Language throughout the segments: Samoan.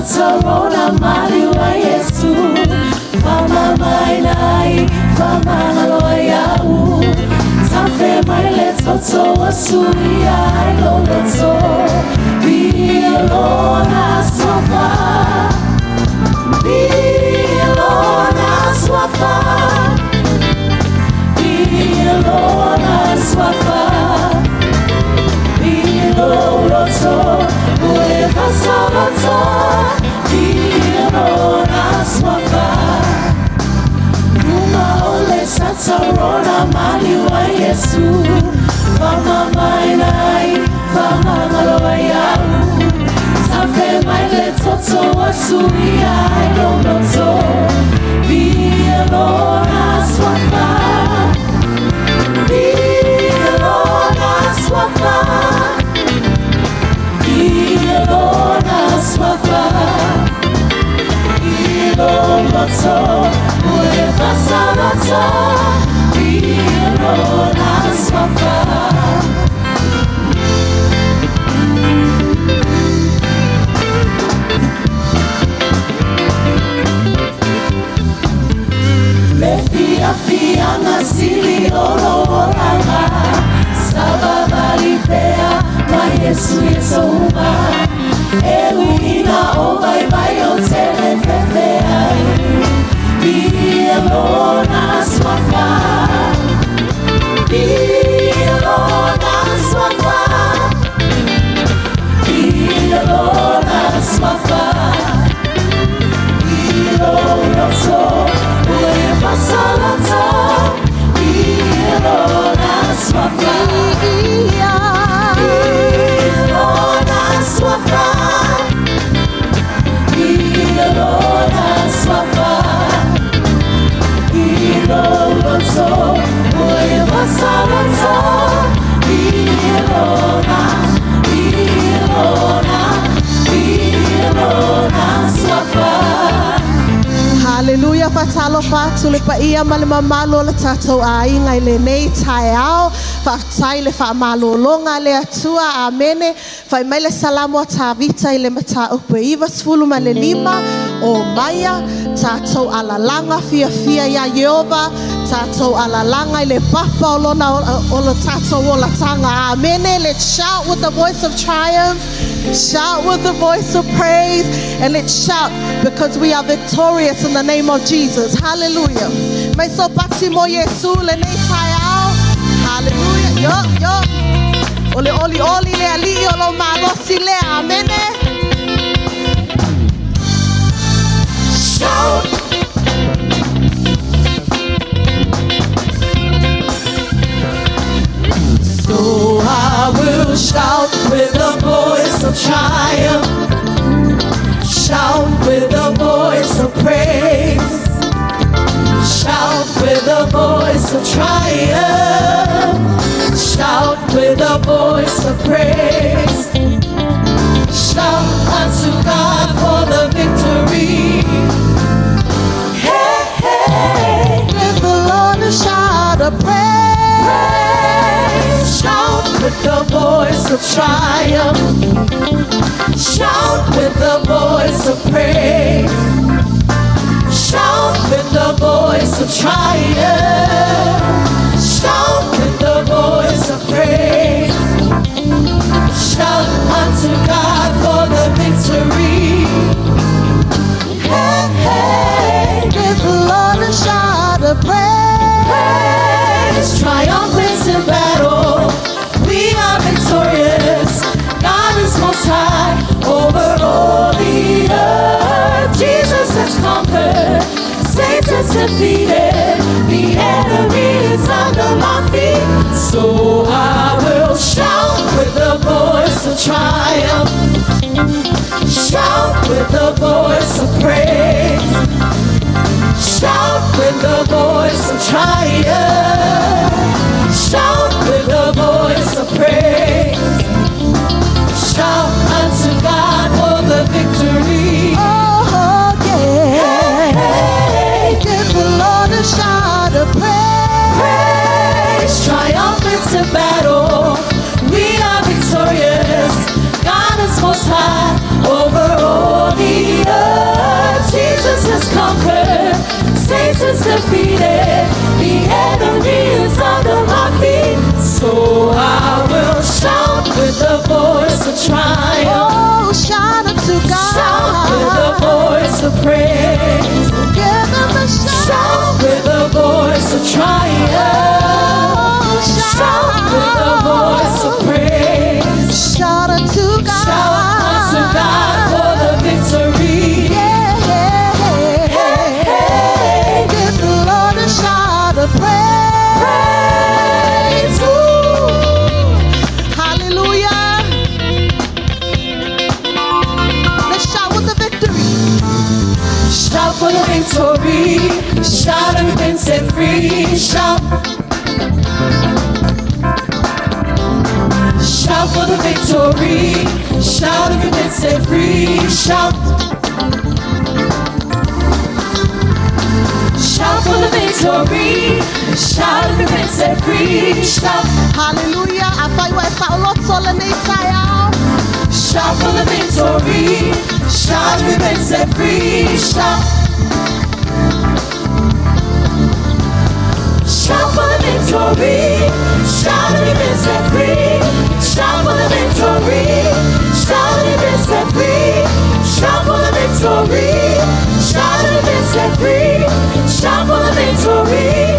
Satarona maliwa Yesu Famamainai, famangaloa iau Tafe mai le toto o suia ai lo loto Bilona swafa Bilona swafa Bilona swafa Biloloto Uevasaloto Bilona swafa Luma ole satarona maliwa Yesu Famamainai, famangaloa iau Tafe mai le toto o suia ai lo loto Bilona swafa Bilona swafa Bilona swafa Iloloto, uevasaloto Bilona swafa. Le fia fianga sili olo olanga Sababali pea ma Yesu Yesu uma E uina o vai vai o tele fefe ai Bilona swafa Bilona swafa Bilona swafa Iloloto, uevasaloto Bilona swafa Bilona swafa Bilona swafa Iloloto, uevasaloto Bilona, Bilona, Bilona swafa. Haleluya fatalofa atu le paia ma le mamalu o le tatou aiga i lenei taeao. Faafetai le faamalologa a le Atua. Amene. Fai mai le Salamo a Tavita i le mataupu e 95, o maia tatou alalaga fiafia iā Ieova, tatou alalaga i le papa o lona o lo tatou olataga. Amene. Let's shout with the voice of triumph. Shout with the voice of praise. And let's shout because we are victorious in the name of Jesus. Hallelujah. Mai so pati mo Yesu lenei taeao. Hallelujah. Yo, yo. O le oli oli le alii o lo malosi lea. Amene. Shout! So I will shout with the voice of triumph. Shout with the voice of praise. Shout with the voice of triumph. Shout with the voice of praise. Shout unto God for the victory. Hey, hey. Give the Lord a shout of praise. Shout with the voice of triumph. Shout with the voice of praise. Shout with the voice of triumph. Shout with the voice of praise. Shout unto God for the victory. Hey, hey. Give the Lord a shout of praise. Praise, triumphant in battle. We are victorious. God is most high over all the earth. Jesus has conquered. Satan's defeated. The enemy is under my feet. So I will shout with the voice of triumph. Shout with the voice of praise. Shout with the voice of triumph. Shout with the voice of praise. Shout unto God for the victory. Oh, yeah. Hey, Give the Lord a shout of praise. praise, triumphant in battle. We are victorious. God is most high over all the Satan's defeated. The enemy is under my feet. So I will shout with the voice of triumph. Oh, shout unto God. Shout with the voice of praise. Give him a shout. Shout with the voice of triumph. Oh, Shout with the voice of praise. Shout unto God. Shout unto God for the victory. Yeah. Hey, Give the Lord a shout of praise. Praise. Ooh. Hallelujah. Let's shout with the victory. Shout for the victory. Shout and been set free. Shout. Shout for the victory. Shout if you've been set free. Shout. Shout for the victory. Shout if you've been set free. Shout. Hallelujah. Afai ua e saoloto lenei taeao. Shout for the victory. Shout if you've been set free. Shout. Shout for the victory. Shout if you've been set free. Shout for the victory. Shout if you've been set free. Shout for the victory. Shout if you've been set free. Shout for the victory.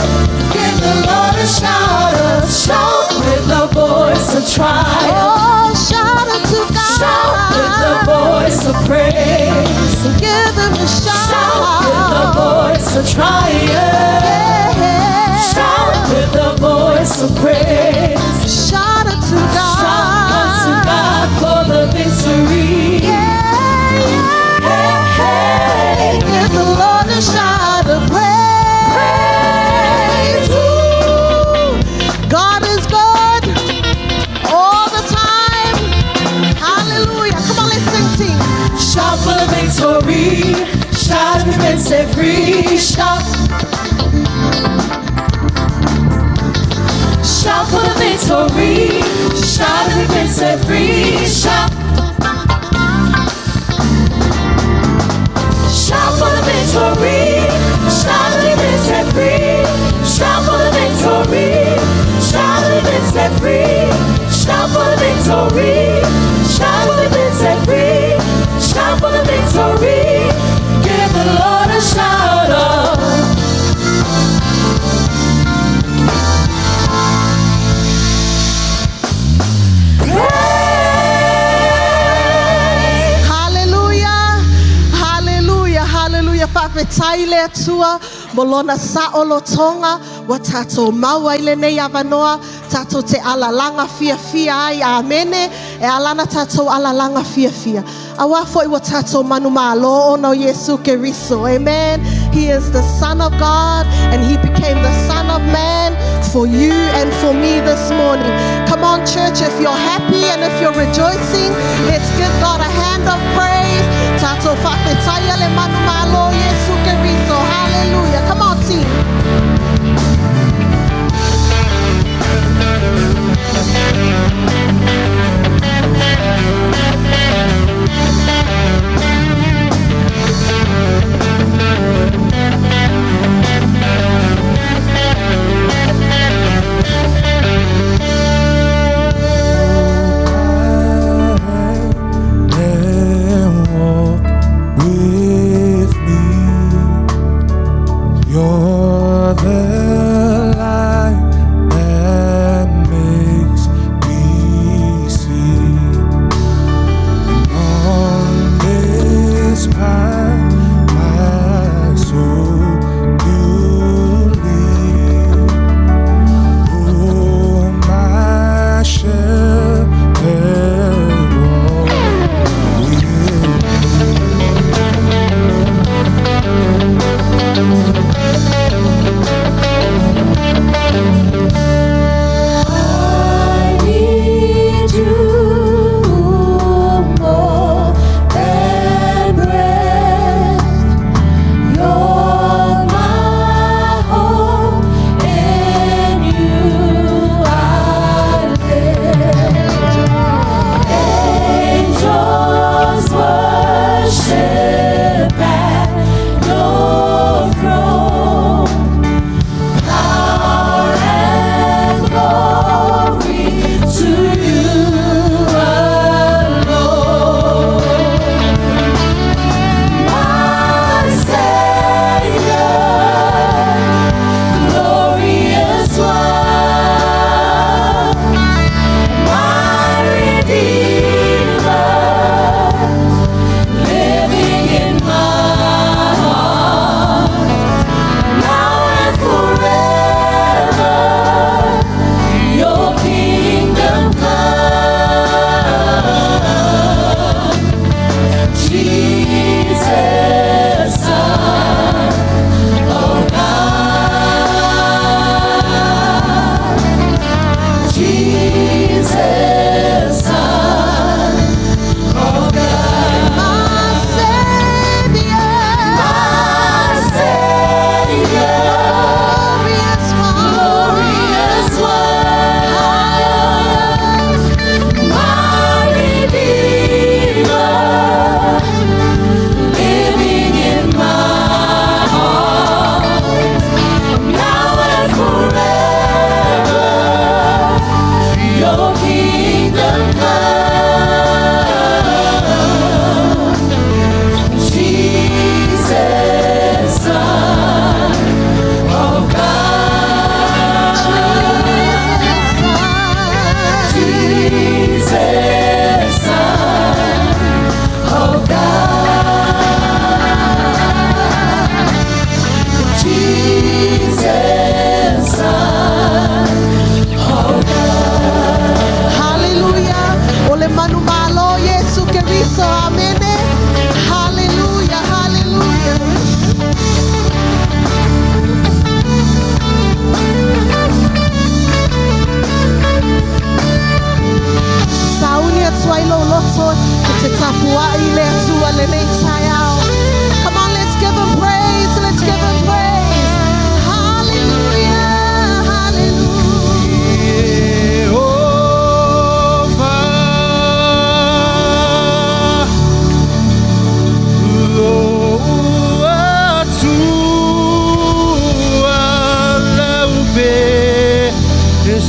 Give the Lord a shout, a shout with the voice of triumph. Oh, shout unto God. Shout with the voice of praise. Give him a shout. Shout with the voice of triumph. Yeah. Shout with the voice of praise. Shout unto God. Shout unto God for the victory. Yeah, yeah. Hey, hey. Give the Lord a shout of praise. Ooh. God is good all the time. Hallelujah. Come on, let's sing, team. Shout for the victory. Shout if you've been set free. Shout. Shout for the victory. Shout if you've been set free. Shout. Shout for the victory. Shout if you've been set free. Shout for the victory. Shout if you've been set free. Shout for the victory. Shout if you've been set free. Shout for the victory. Give the Lord a shout of praise. Hallelujah. Hallelujah. Hallelujah. Faafetai i le Atua mo lona saolotoga ua tatou maua i lenei avanoa tatou te alalaga fiafia ai. Amene. E ala ona tatou alalaga fiafia. Auā foi ua tatou manumalo ona o Iesu Keriso. Amen. He is the Son of God and he became the Son of Man for you and for me this morning. Come on, church, if you're happy and if you're rejoicing, let's give God a hand of praise. Tatou faafetaia le manumalo Iesu Keriso. Hallelujah. Come on, team. And walk with me.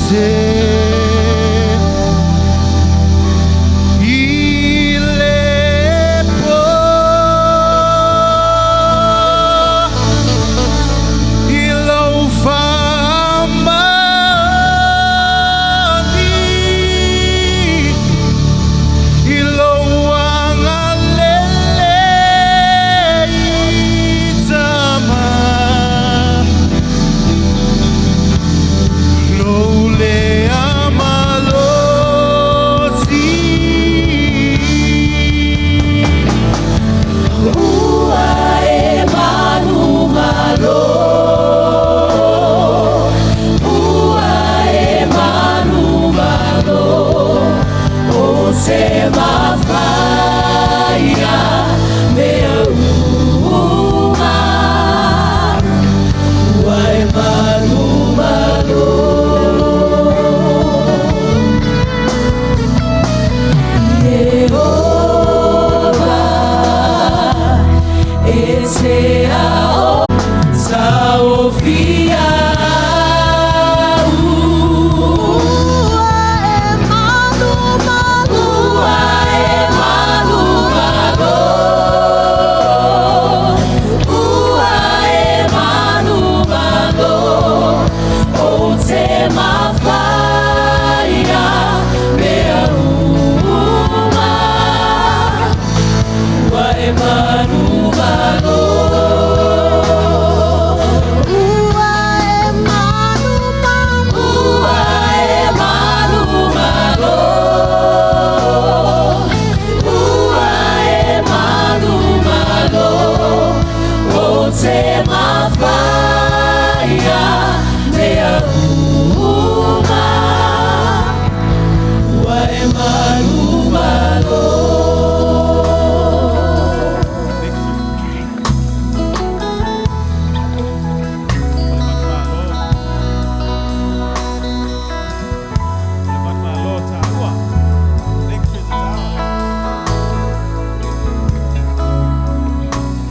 te I le po I lou faamaoni I lou agalelei tama Lou lea malosi Ua e manumalo, ua e manumalo, o te mafaia mea uma. Ua e manumalo. Ieova, e te ao taofia au. Ua e manumalo. Ua e manumalo. Ua e manumalo. O te mafaia mea uma. Ua e manumalo. Ua e manumalo. Ua e manumalo. Ua e manumalo. O te mafaia mea uma. Ua e manumalo.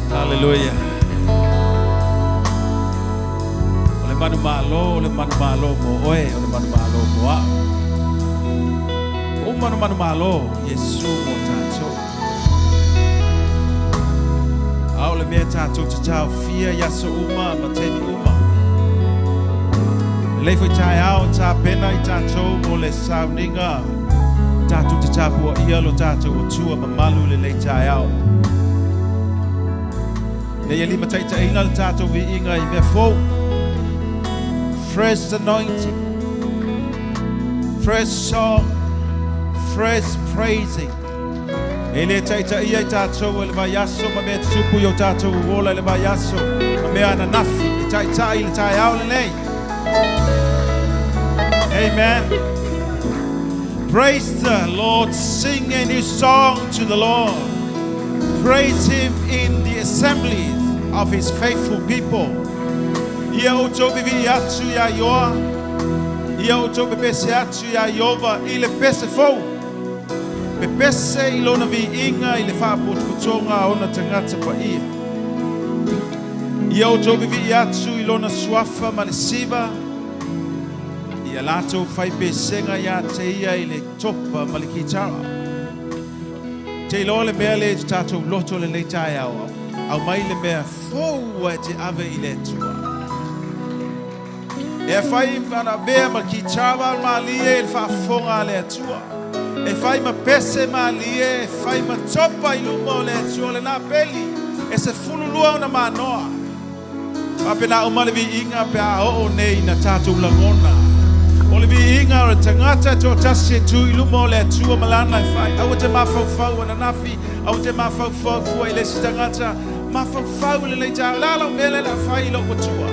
Hallelujah. O le manu malo, o le manu malo mo oe, o le manu malo mo au. O manu manu malo, Iesu mo tātou. A o le mea tātou te tau fia i aso uma ma taimi uma. E lei foi taeao tā pena i tātou mo le sauniga. Tātou te tāpua ia lo tātou o tua mamalu le lei taeao. Nei e lima taitaina le tātou viiga i mea fou. Fresh anointing. Fresh song. Fresh praising. E le taitaia i tātou e le vaiaso ma mea tutupu i o tātou uola i le vaiaso. Ma mea ananafi e taitai i le taeao lenei. Amen. Praise the Lord. Sing a new song to the Lord. Praise him in the assemblies of his faithful people. Ia outou vivii atu ia Ioa. Ia outou pepese atu ia Iova i le pese fou. Pepese i lona viiga i le faapotopotoga a ona tagata paia. Ia outou vivii atu i lona suafa ma le siva. Ia latou faipesega ia te ia i le topa ma le kitara. Te iloa le mea lea i to tātou loto lenei taeao. Aumai le mea fou e te ave i le Atua. E fai mana mea ma kitara malie i le faafofoga a le Atua. E fai ma pese malie, e fai ma topa i luma o le Atua lenā peli. E 12 ona manoa. Faapena uma le viiga pe a oo nei na tātou lagona. O le viiga o le tagata e toatasi e tu i luma o le Atua ma lana e fai. Aua te mafaufau ananafi, aua te mafaufau fua i le isi tagata. Mafaufau i lenei taeao. La lau mea lea o le a fai i lou Atua.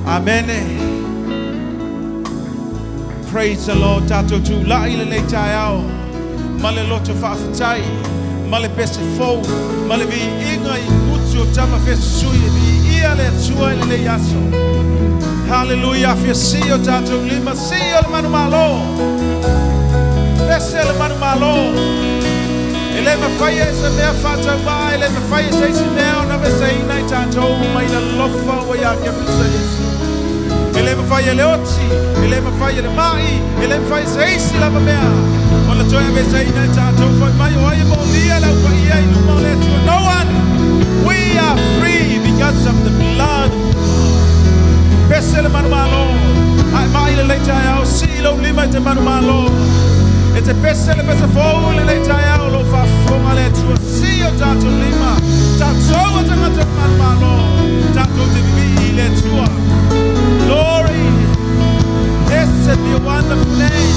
Amene. Praise the Lord. Tātou tūla'i lenei taeao. Ma le loto faafetai. Ma le pese fou. Ma le viiga i gutu o tama fesusui e viia le Atua i lenei aso. Hallelujah. Afia si o tātou lima. Si o le manu malo. Pese le manu malo. E le mafai e se mea faatauvaa, e le mafai e se isi mea ona veseina i tātou mai le alofa ua ia Keriso Iesu. E le mawhai e le oti, e le mawhai e le mai, e le mawhai se isi lava mea. O le toe ave se ina i tātou whai mai o ai e mo lia lau pa ia i luma o le Atua. No one! We are free because of the blood of God. Pese le manu malo. Ai mai le lei tai au, si lo lima i te manu malo. E te pese le pese fou le lei tai au, lo whaafonga le Atua. Si o tātou lima. Tātou o tangata manu malo. Tātou te vivi i le Atua. Glory. Blessed be your wonderful name.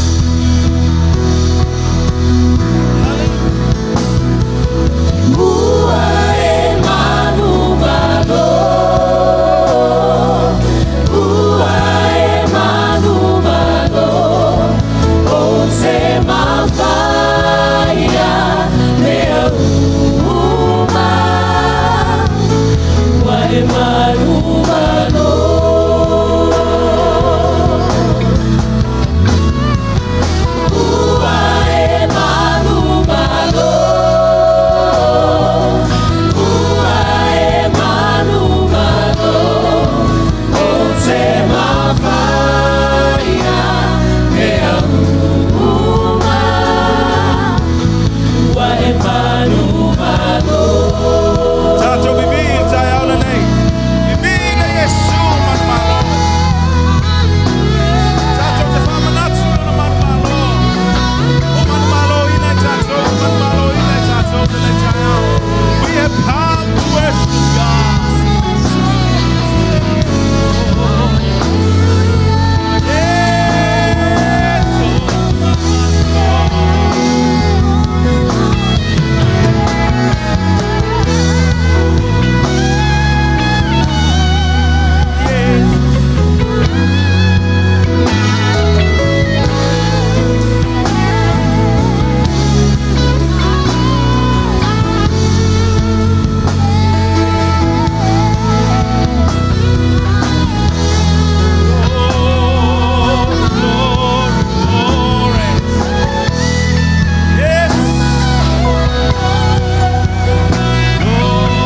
Hallelujah. Ua e manu malo. Ua e manu malo. O te mafaia mea uma. Ua e manu malo. Ua e manu malo. Ua e manu malo. O te mafaia mea uma. Ua e manu malo. Tātou vivi i tai au nei. Vivi le Yesu manu malo. Tātou te whamanatu o na manu malo. O manu malo ina i tātou, manu malo ina i tātou te lei tai au. We have come to worship God. Yes, oh, manu malo. Yes. Glory, glory, glory. Yes. Glory.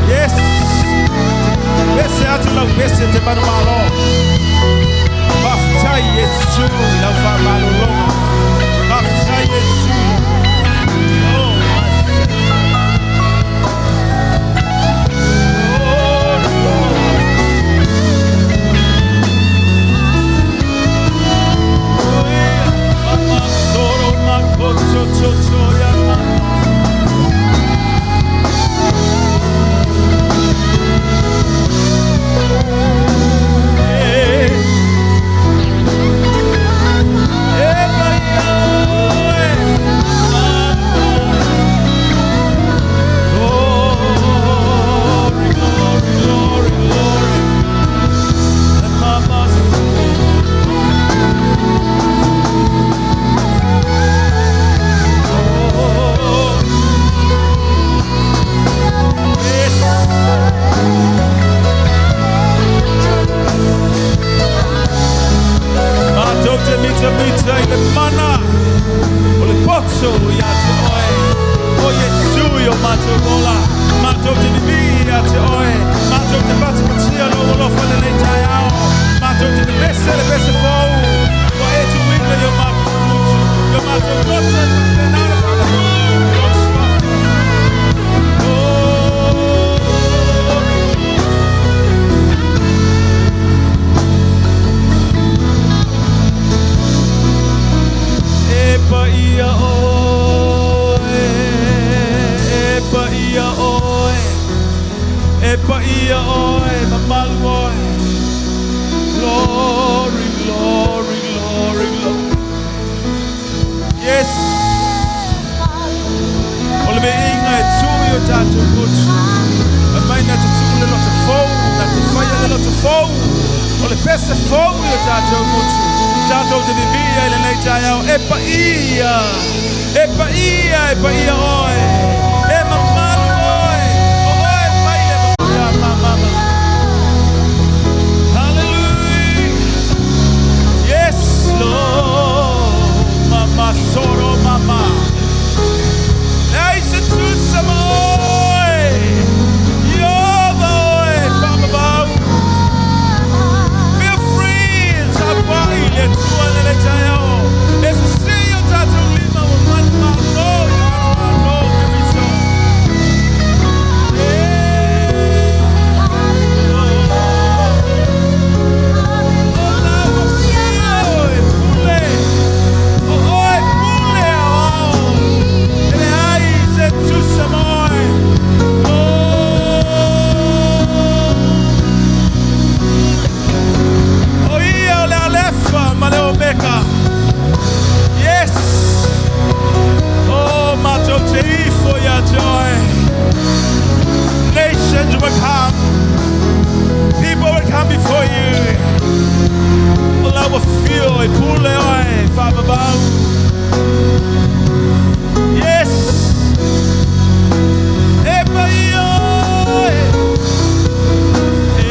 Yes. Pese atu lau pese te manu malo. Whaftai Yesu lau wha malolonga. Whaftai Yesu. Oh, my Oh, Lord. Oh, yeah. Mama soro makoto chocho ya mama. Eh. Eh, Maria, eh. Glory, glory, glory, glory. And mama Oh, yes. Mātou te mita mita i le mana o le poto ia te oe. O Yesu i o mātou ola. Mātou te vivi ia te oe. Mātou te patapatia lo alofa le nei tai ao. Mātou te pese le pese fou. Wa e tu winga i o mātou mutu. I o mātou kota e whakanara whakahou. Oh, E pa ia oe, e pa ia oe, e pa ia oe, mamalu oe. Glory, glory, glory, glory. Yes. O le meinga e tui o tātou kutu. E mai na te tuku le loto fou, na te whaia le loto fou. O le pese fou i o tātou motu. Tātou te vivia i le nei tai au. E pa ia, e pa ia, e pa ia oe. E mamalu oe. O oe mai le ia ma mama. Hallelujah. E pule oe faavavau. Yes. E paia e. E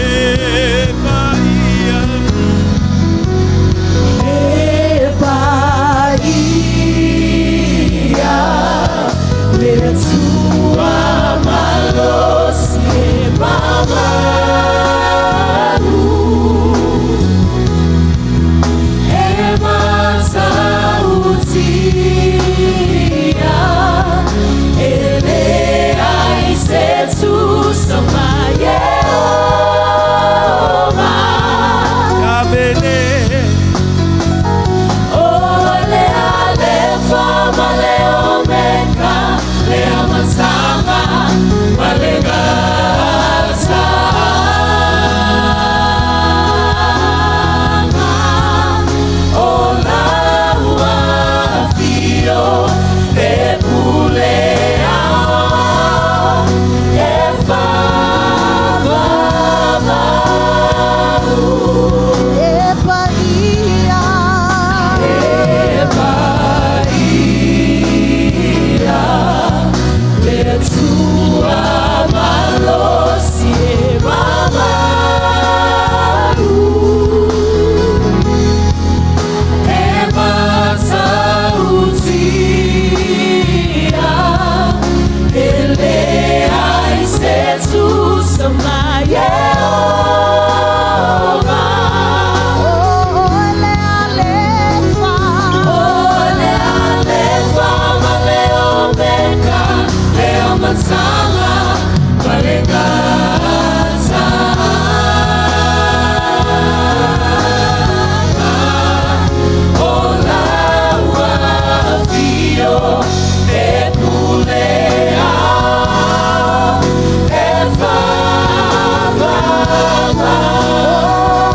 paia. E paia le Atua malosi e mamalu E matautia E leai se tusa ma Ieova. Amene. O le Alefa ma le Omega, le Amataga ma le Gataaga. O lau afio e pule ao e faavavau. E paia. E paia le Atua malosi e mamalu E matautia E leai se tusa ma Ieova. O le Alefa. O le Alefa ma le Omega, le Amataga ma le Gataaga. O lau afio e pule ao e faavavau.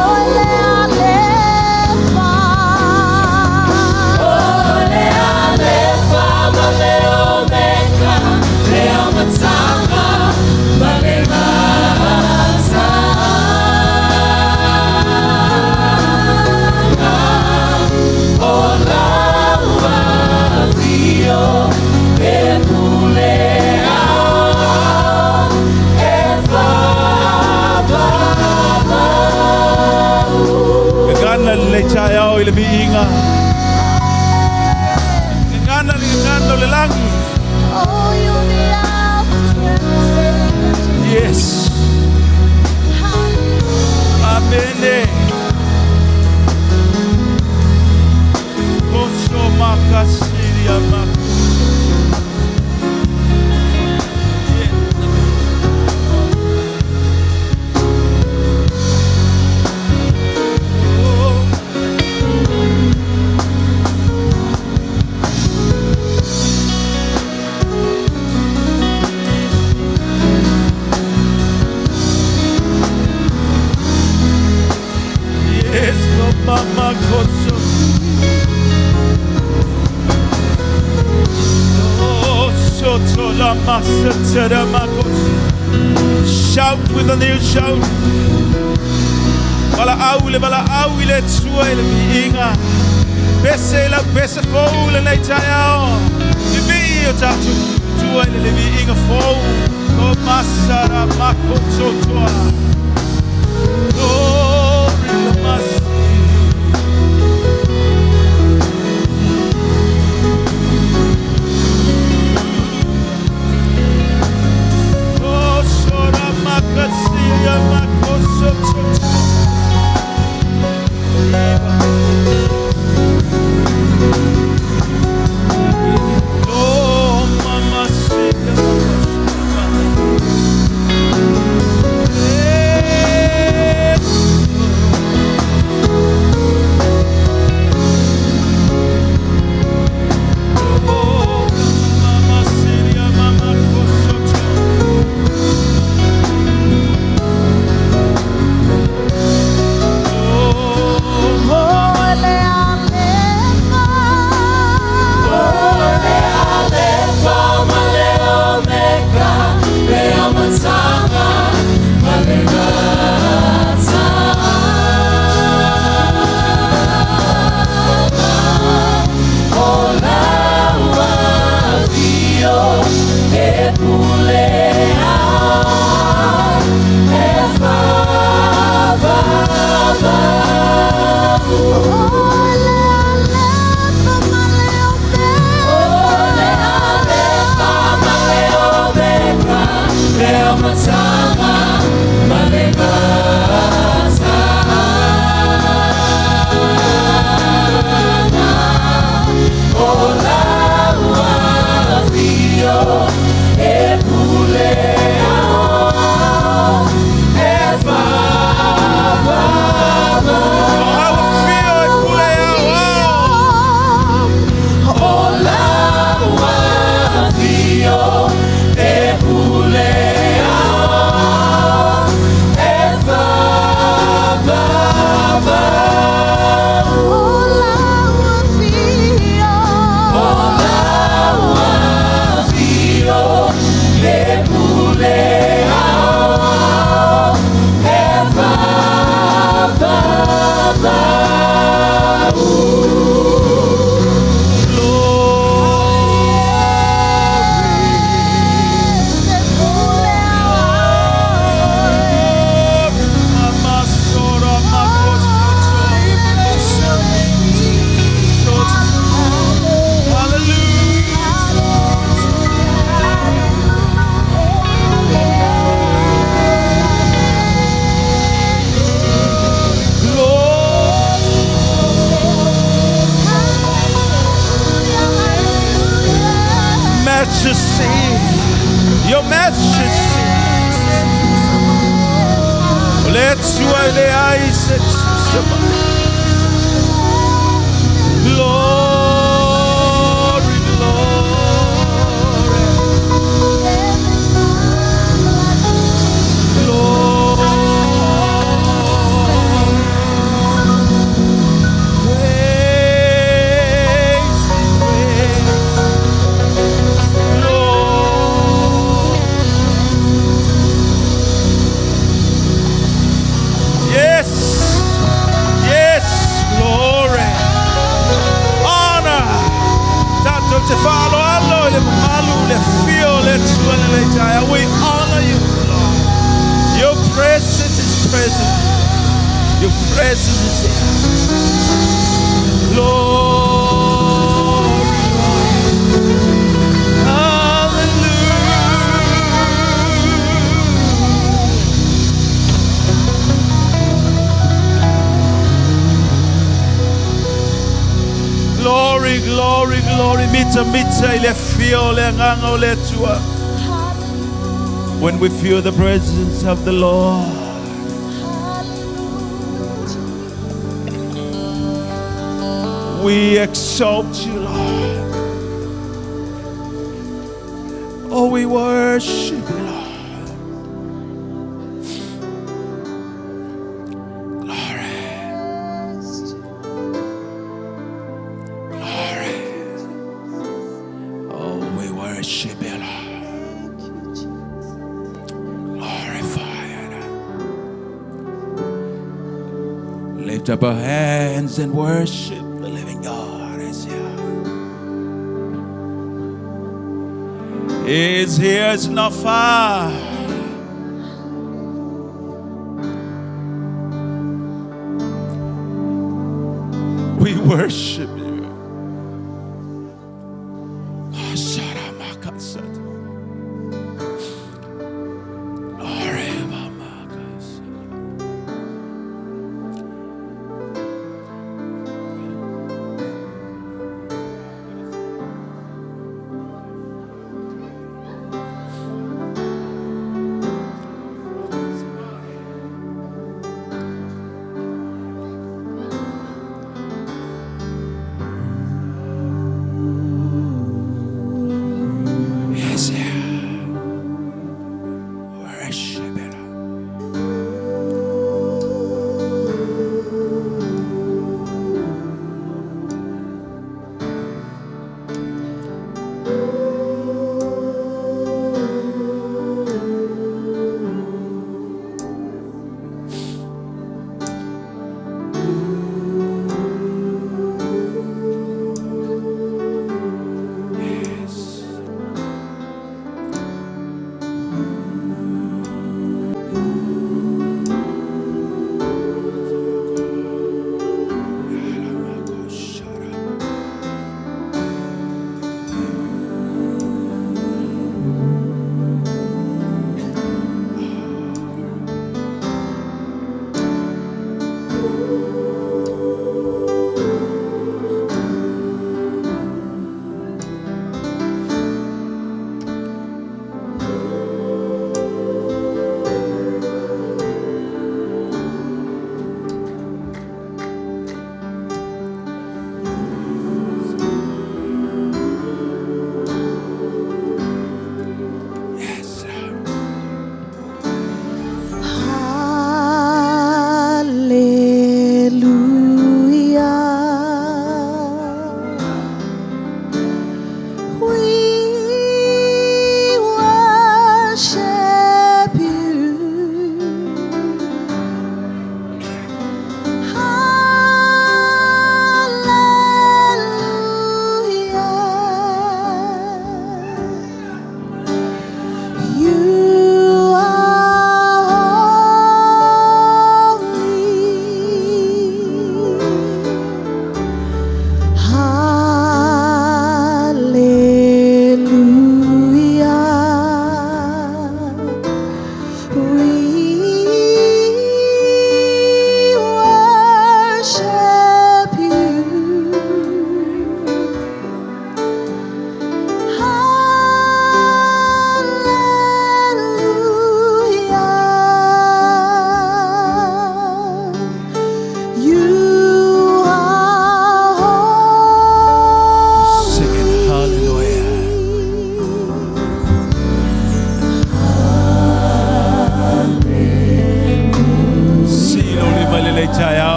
O le Alefa. O le Alefa ma le Omega, le Amataga ma le Gataaga. O lau afio e pule ao e faavavau. Gagana le taeao i le viiga. Gagana le gagana o le lagi. Oh, you're the Alpha and Omega. Yes. Amene. Koso makasiria makoso. Yeah. Oh. Yes, oh mama koso. Oh, soto la masa tera makoso. Shout with a new shout. Valaau le valaau i le Atua i le viiga. Pese i lau pese fou lenei taeao. Vivii o tatou Atua i le viiga fou. O masara makototoa. Glory la masi. Oh, sora makasiria makosototoa. Oh, mama, sika, mama. Yes. Atua e leai se tusa mai. Glory, glory. Glory. Praise, praise. Glory. Yes, yes, glory. Honor. Tatou te faaaloalo i le mamalu le afio o le Atua i lenei taeao. We honor you, Lord. Your presence is present. Your presence is here. Glory. Hallelujah. Glory, glory, glory. Mita, mita, i le afio o le agaga o le Atua. When we feel the presence of the Lord, we exalt you, Lord. Oh, we worship you, Lord. Glory. Glory. Oh, we worship you, Lord. Glorify it. Lift up our hands and worship the living God is here. Is here, it's not far. We worship you. Sharamakasat. Glory, Mamakas.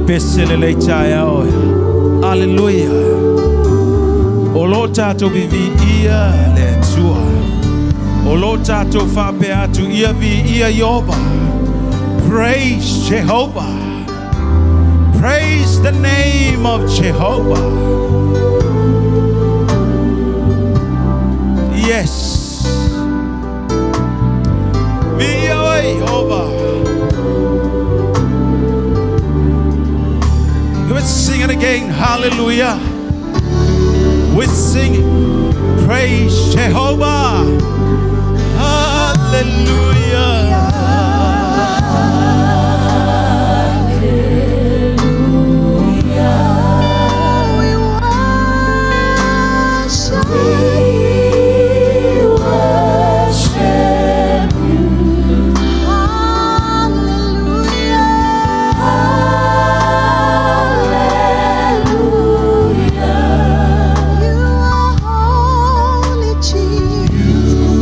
pese lelei taeao. Aleluia. O lo tātou viviia le Atua. O lo tātou faapea atu ia viia Ieova. Praise Jehovah. Praise the name of Jehovah. Yes. Viia oe Ieova. Let's sing it again. Hallelujah. We sing it. Praise Jehovah. Hallelujah. We worship. We worship you. Hallelujah. Hallelujah. You are holy, Jesus.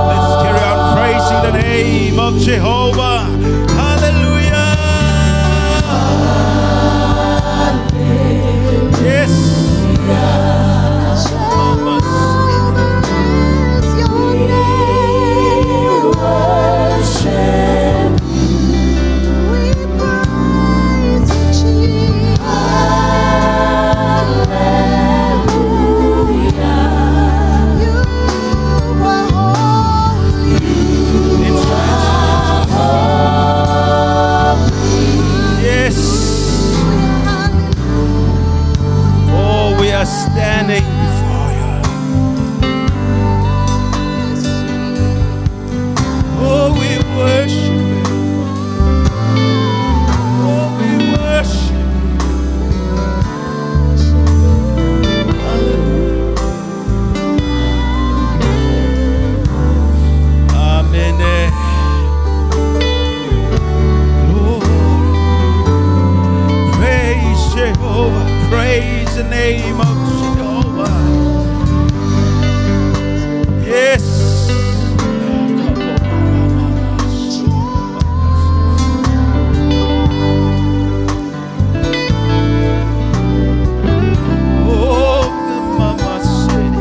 Let's carry on praising the name of Jehovah. Hallelujah. Yes. Jehovah is your name. Worship We praise you, Jesus. Hallelujah. You are holy. It's right. Yes. Oh, we are standing before you. Oh, we worship you. Oh, we worship you. Hallelujah. Amen. Lord, praise Jehovah. Praise the name of Jehovah. Yes. Oh, mama said,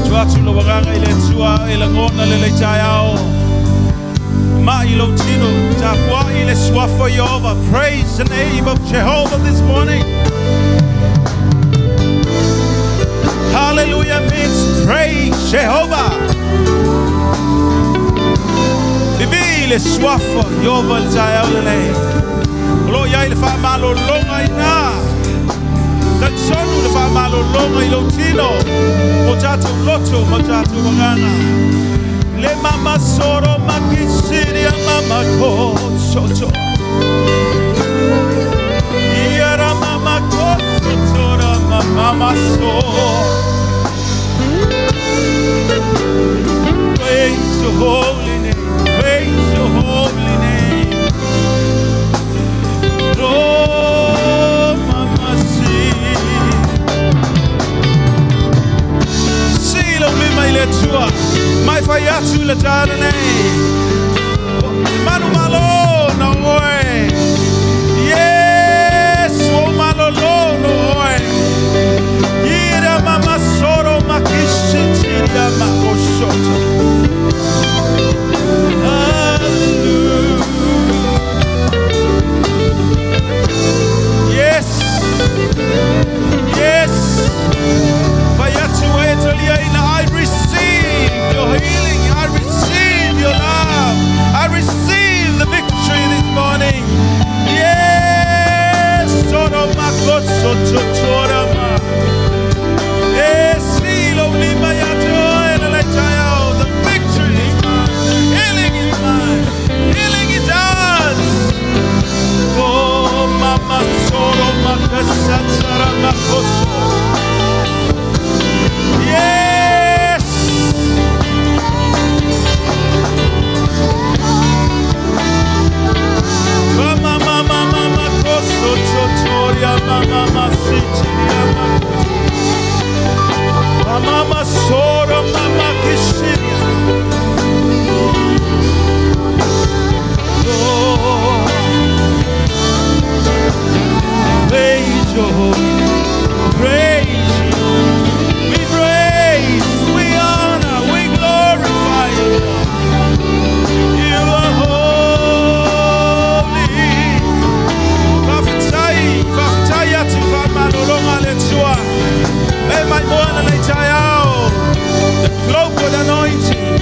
Tua atu lou agaga i le Atua e lagona lelei taeao. Mai lou tino, tapuai le suafa o Ieova. Praise the name of Jehovah this morning. Hallelujah means praise Jehovah. Vivi le suafa o Ieova le taeao lenei. O lo o i ai le faamalologa i ina. Talitonu le faamalologa i lou tino. O tatou loto ma tatou agaga. Le mama soro makisiria mama ko soto. Iara mama ko soto mama so. Praise your holy name. Praise your holy name. Oh, mama si. Si lou lima i le Atua. Mai fai atu le taeao lenei. Manu malo na oe. Yes, o malolo no oe. Ira mama soro makishitiria makoshoto. Hallelujah. Yes. Yes. Fai atu e talia ina. I receive your healing. I receive your love. I receive the victory this morning. Yes. Soro makoso totorama. Yes. Lou lima ia te oe le lelei taeao. The victory is mine. The healing is mine. Healing is ours. Oh, mama soro makasatara makoso. Yes. Mama, mama. mama sitiria mama sora mama kishiria. Lord, praise your holy, praise you. We praise, we honor, we glorify you, Lord. You are holy. Faafetai, faafetai atu faamalologa le Atua. E mai moa lenei taeao. The global anointing.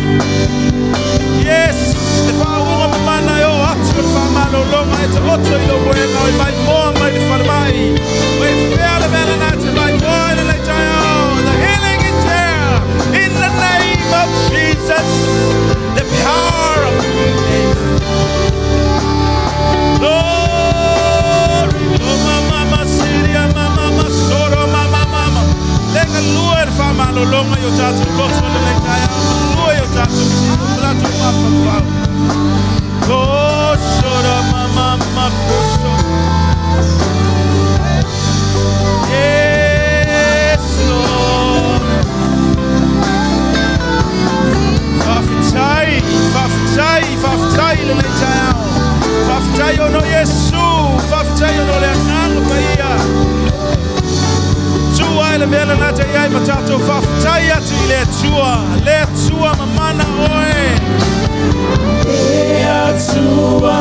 Yes, le faauuga mamana e oo atu le faamalologa e taoto i lou moega o e maimoa mai le falemai. O e fea le mea lena e te maimoa i lenei taeao. The healing is there in the name of Jesus. The power of the name. Glory, oh mama masiria mama masoro mama mama. Lenga lua le faamalologa i o tatou loto lenei taeao. Malua i o tatou tino tatou mafaufau. Oh, sora mama makoso. Yes, Lord. Faafetai, faafetai, faafetai i lenei taeao. Faafetai ona o Iesu, faafetai ona o le Agaga Paia. Tu ai le mea lena te i ai ma tatou faafetai atu i le Atua, le Atua mamana oe. Le Atua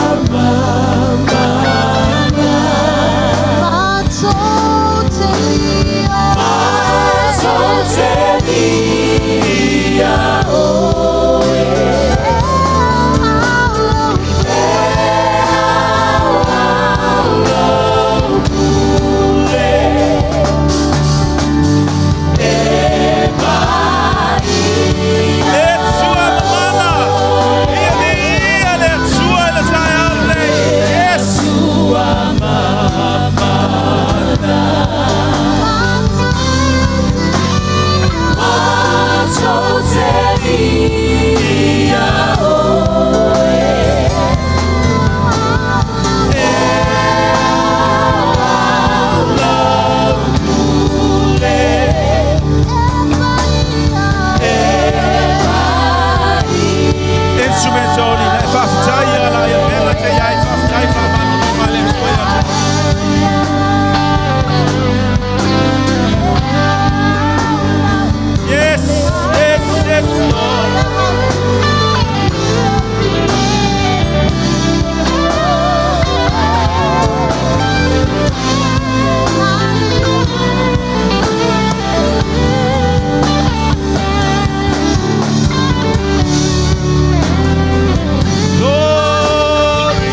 mamana. Ia viia le Atua i le taeao lenei. Yes. Instruments only. Le faafetai ia la ia mea te iai. Faafetai faamalologa le Atua ia te. Yes, yes, yes, Lord. Glory,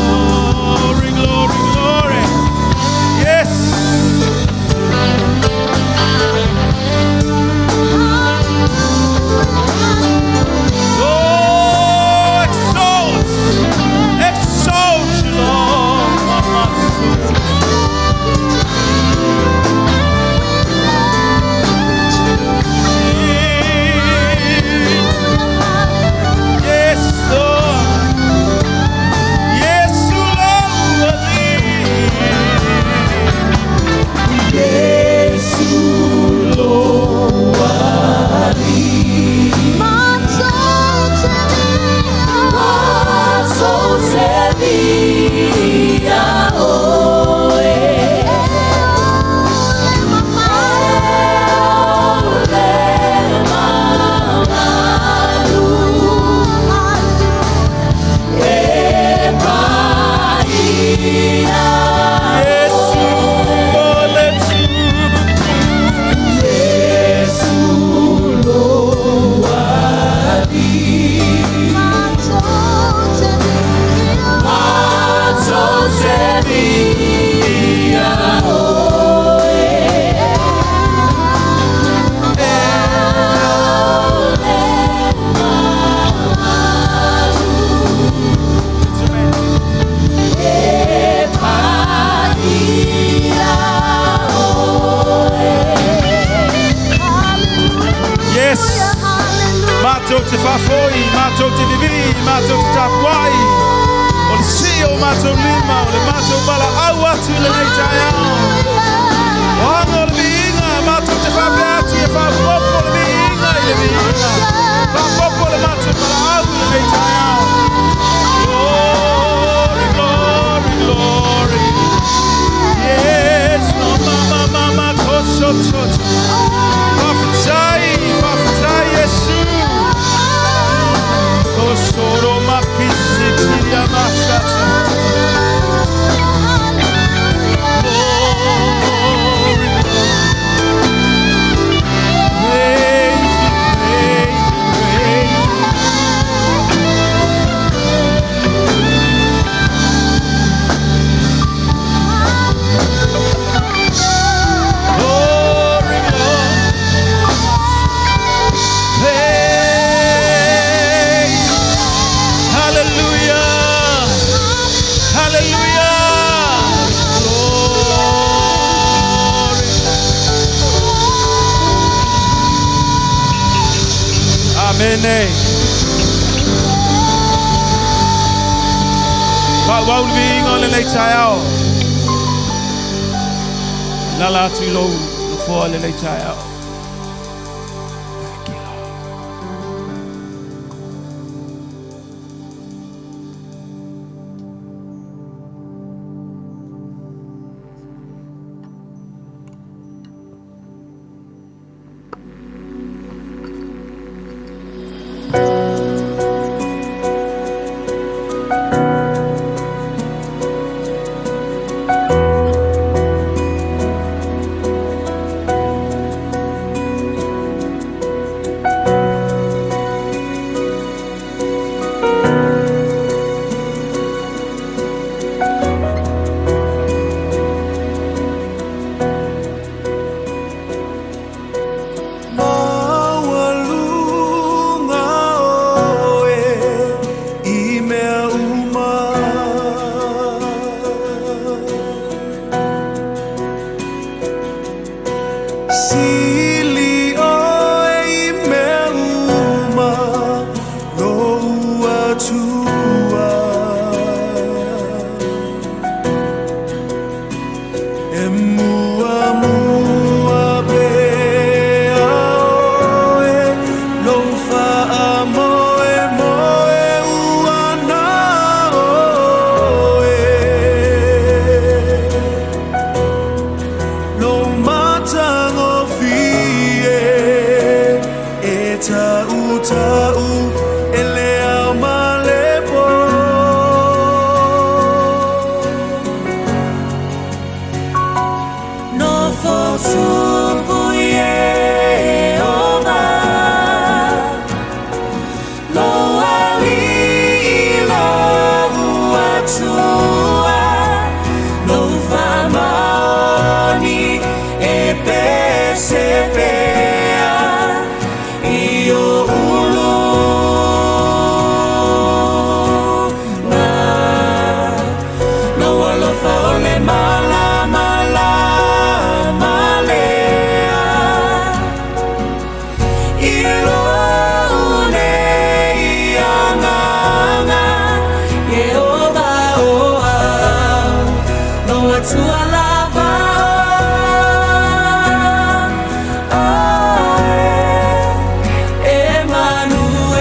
glory, glory, glory. Yes. Oh, exalt, exalt you, Lord. Mama. Yes, Lord. Yes, Lord. Yes, Lord. Yes. Matou te faafoi, matou te vivii, matou te tapuai. O le sii o matou lima, o le matou valaau atu i lenei taeao. Faafetai, faafetai Iesu. Kosoro makisi tiria masata. Glory, praise you, praise you, praise you. Glory, glory. Praise. Hallelujah. Hallelujah. Glory. Amen. Faaauau le viiga o lenei taeao. Lala atu i lou nofoa lenei taeao. Thank you, Lord. Maualuga oe i mea uma. Sili oe i mea uma lou Atua. E muamua pea oe lou faamoemoe ua na oe. Lou matagofie e tautau e le ao ma le po. Nofo tupu Ieova, Lou Alii lou Atua, Lou faamaoni e pese pea i o'u luga. Lou alofa o le malamalama lea i lou nei agaga Ieova o au lou Atua lava oe Emanuelu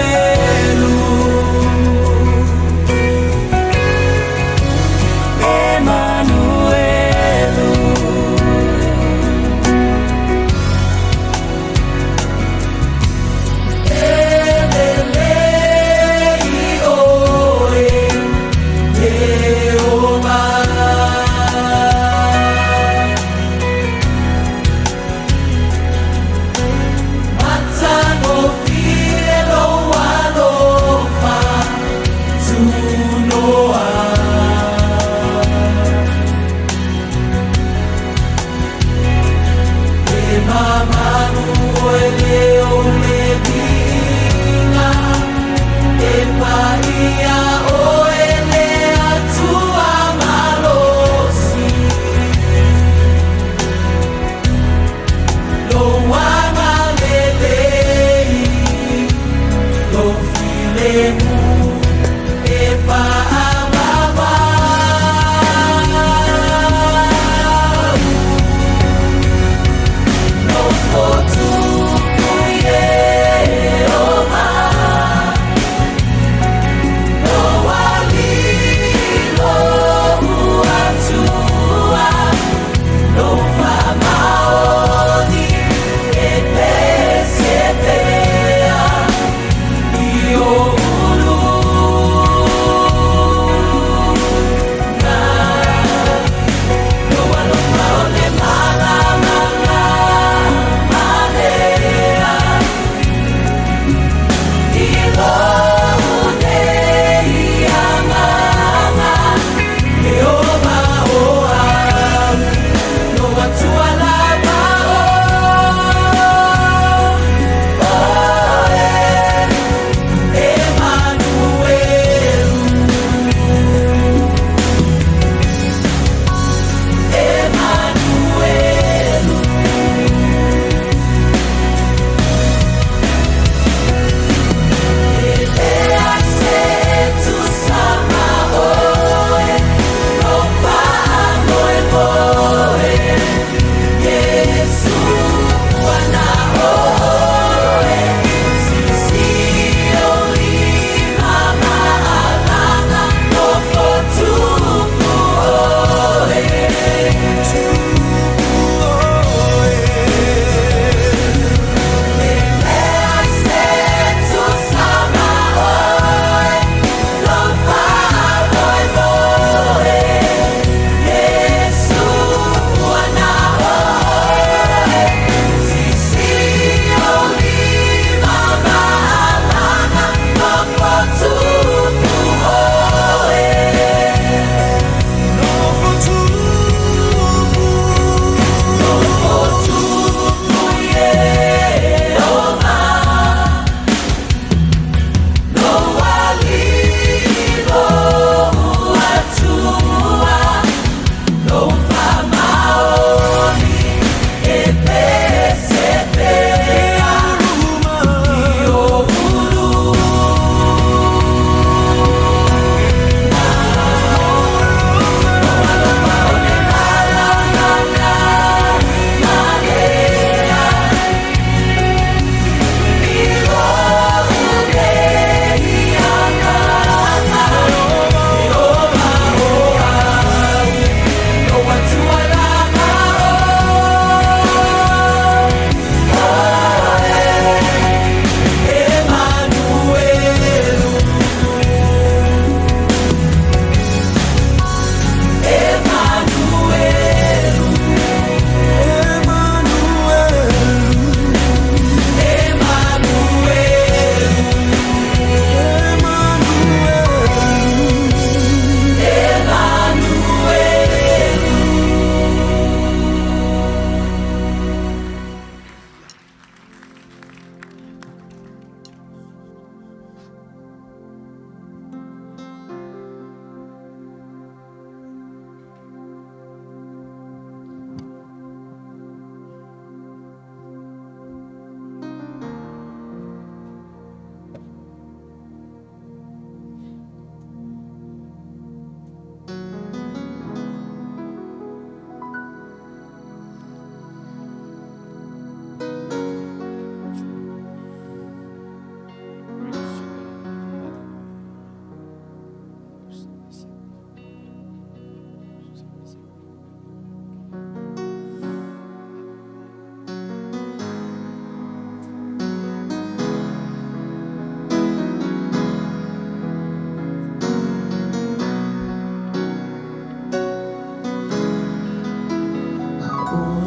Emanuelu. E lelei oe Ieova.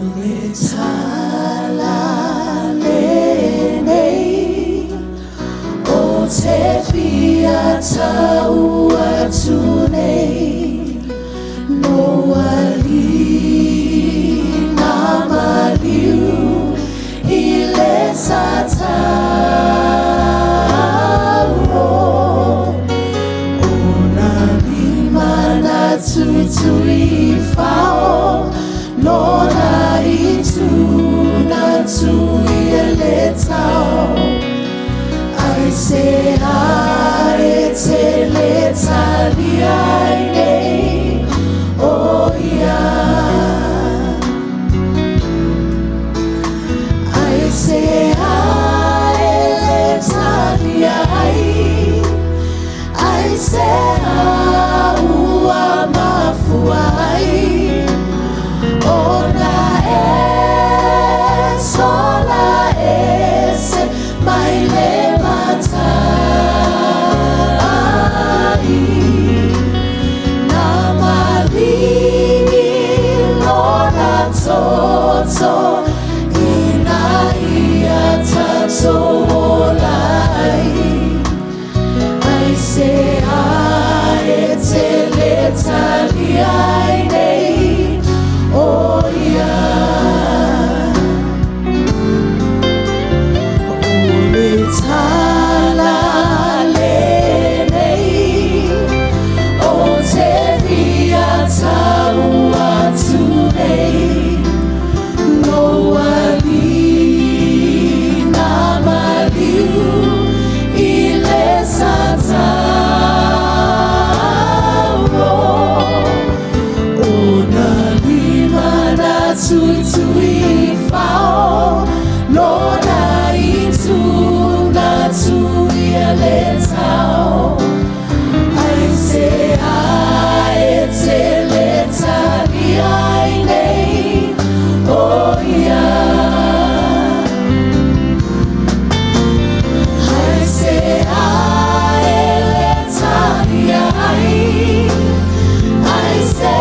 le tala lenei o te fia tau atu nei no ali na maliu i le satao Ona lima na tuitui fao lona itu na tui e le tau Ai se e te le tali ai nei o ia Ai se e le tali ai Ai se ua mafua ai Ona e sola ese mai le matai Na maligi lona toto ina ia tatou ola ai Ai se e te le tali ai nei o ia O le tala lenei o te fia tau atu nei No ali na maliu i le satao Ona lima na tuitui fao lona itu na tui e le tau Ai se e te le tali ai nei o ia Ai se e le tali ai Ai se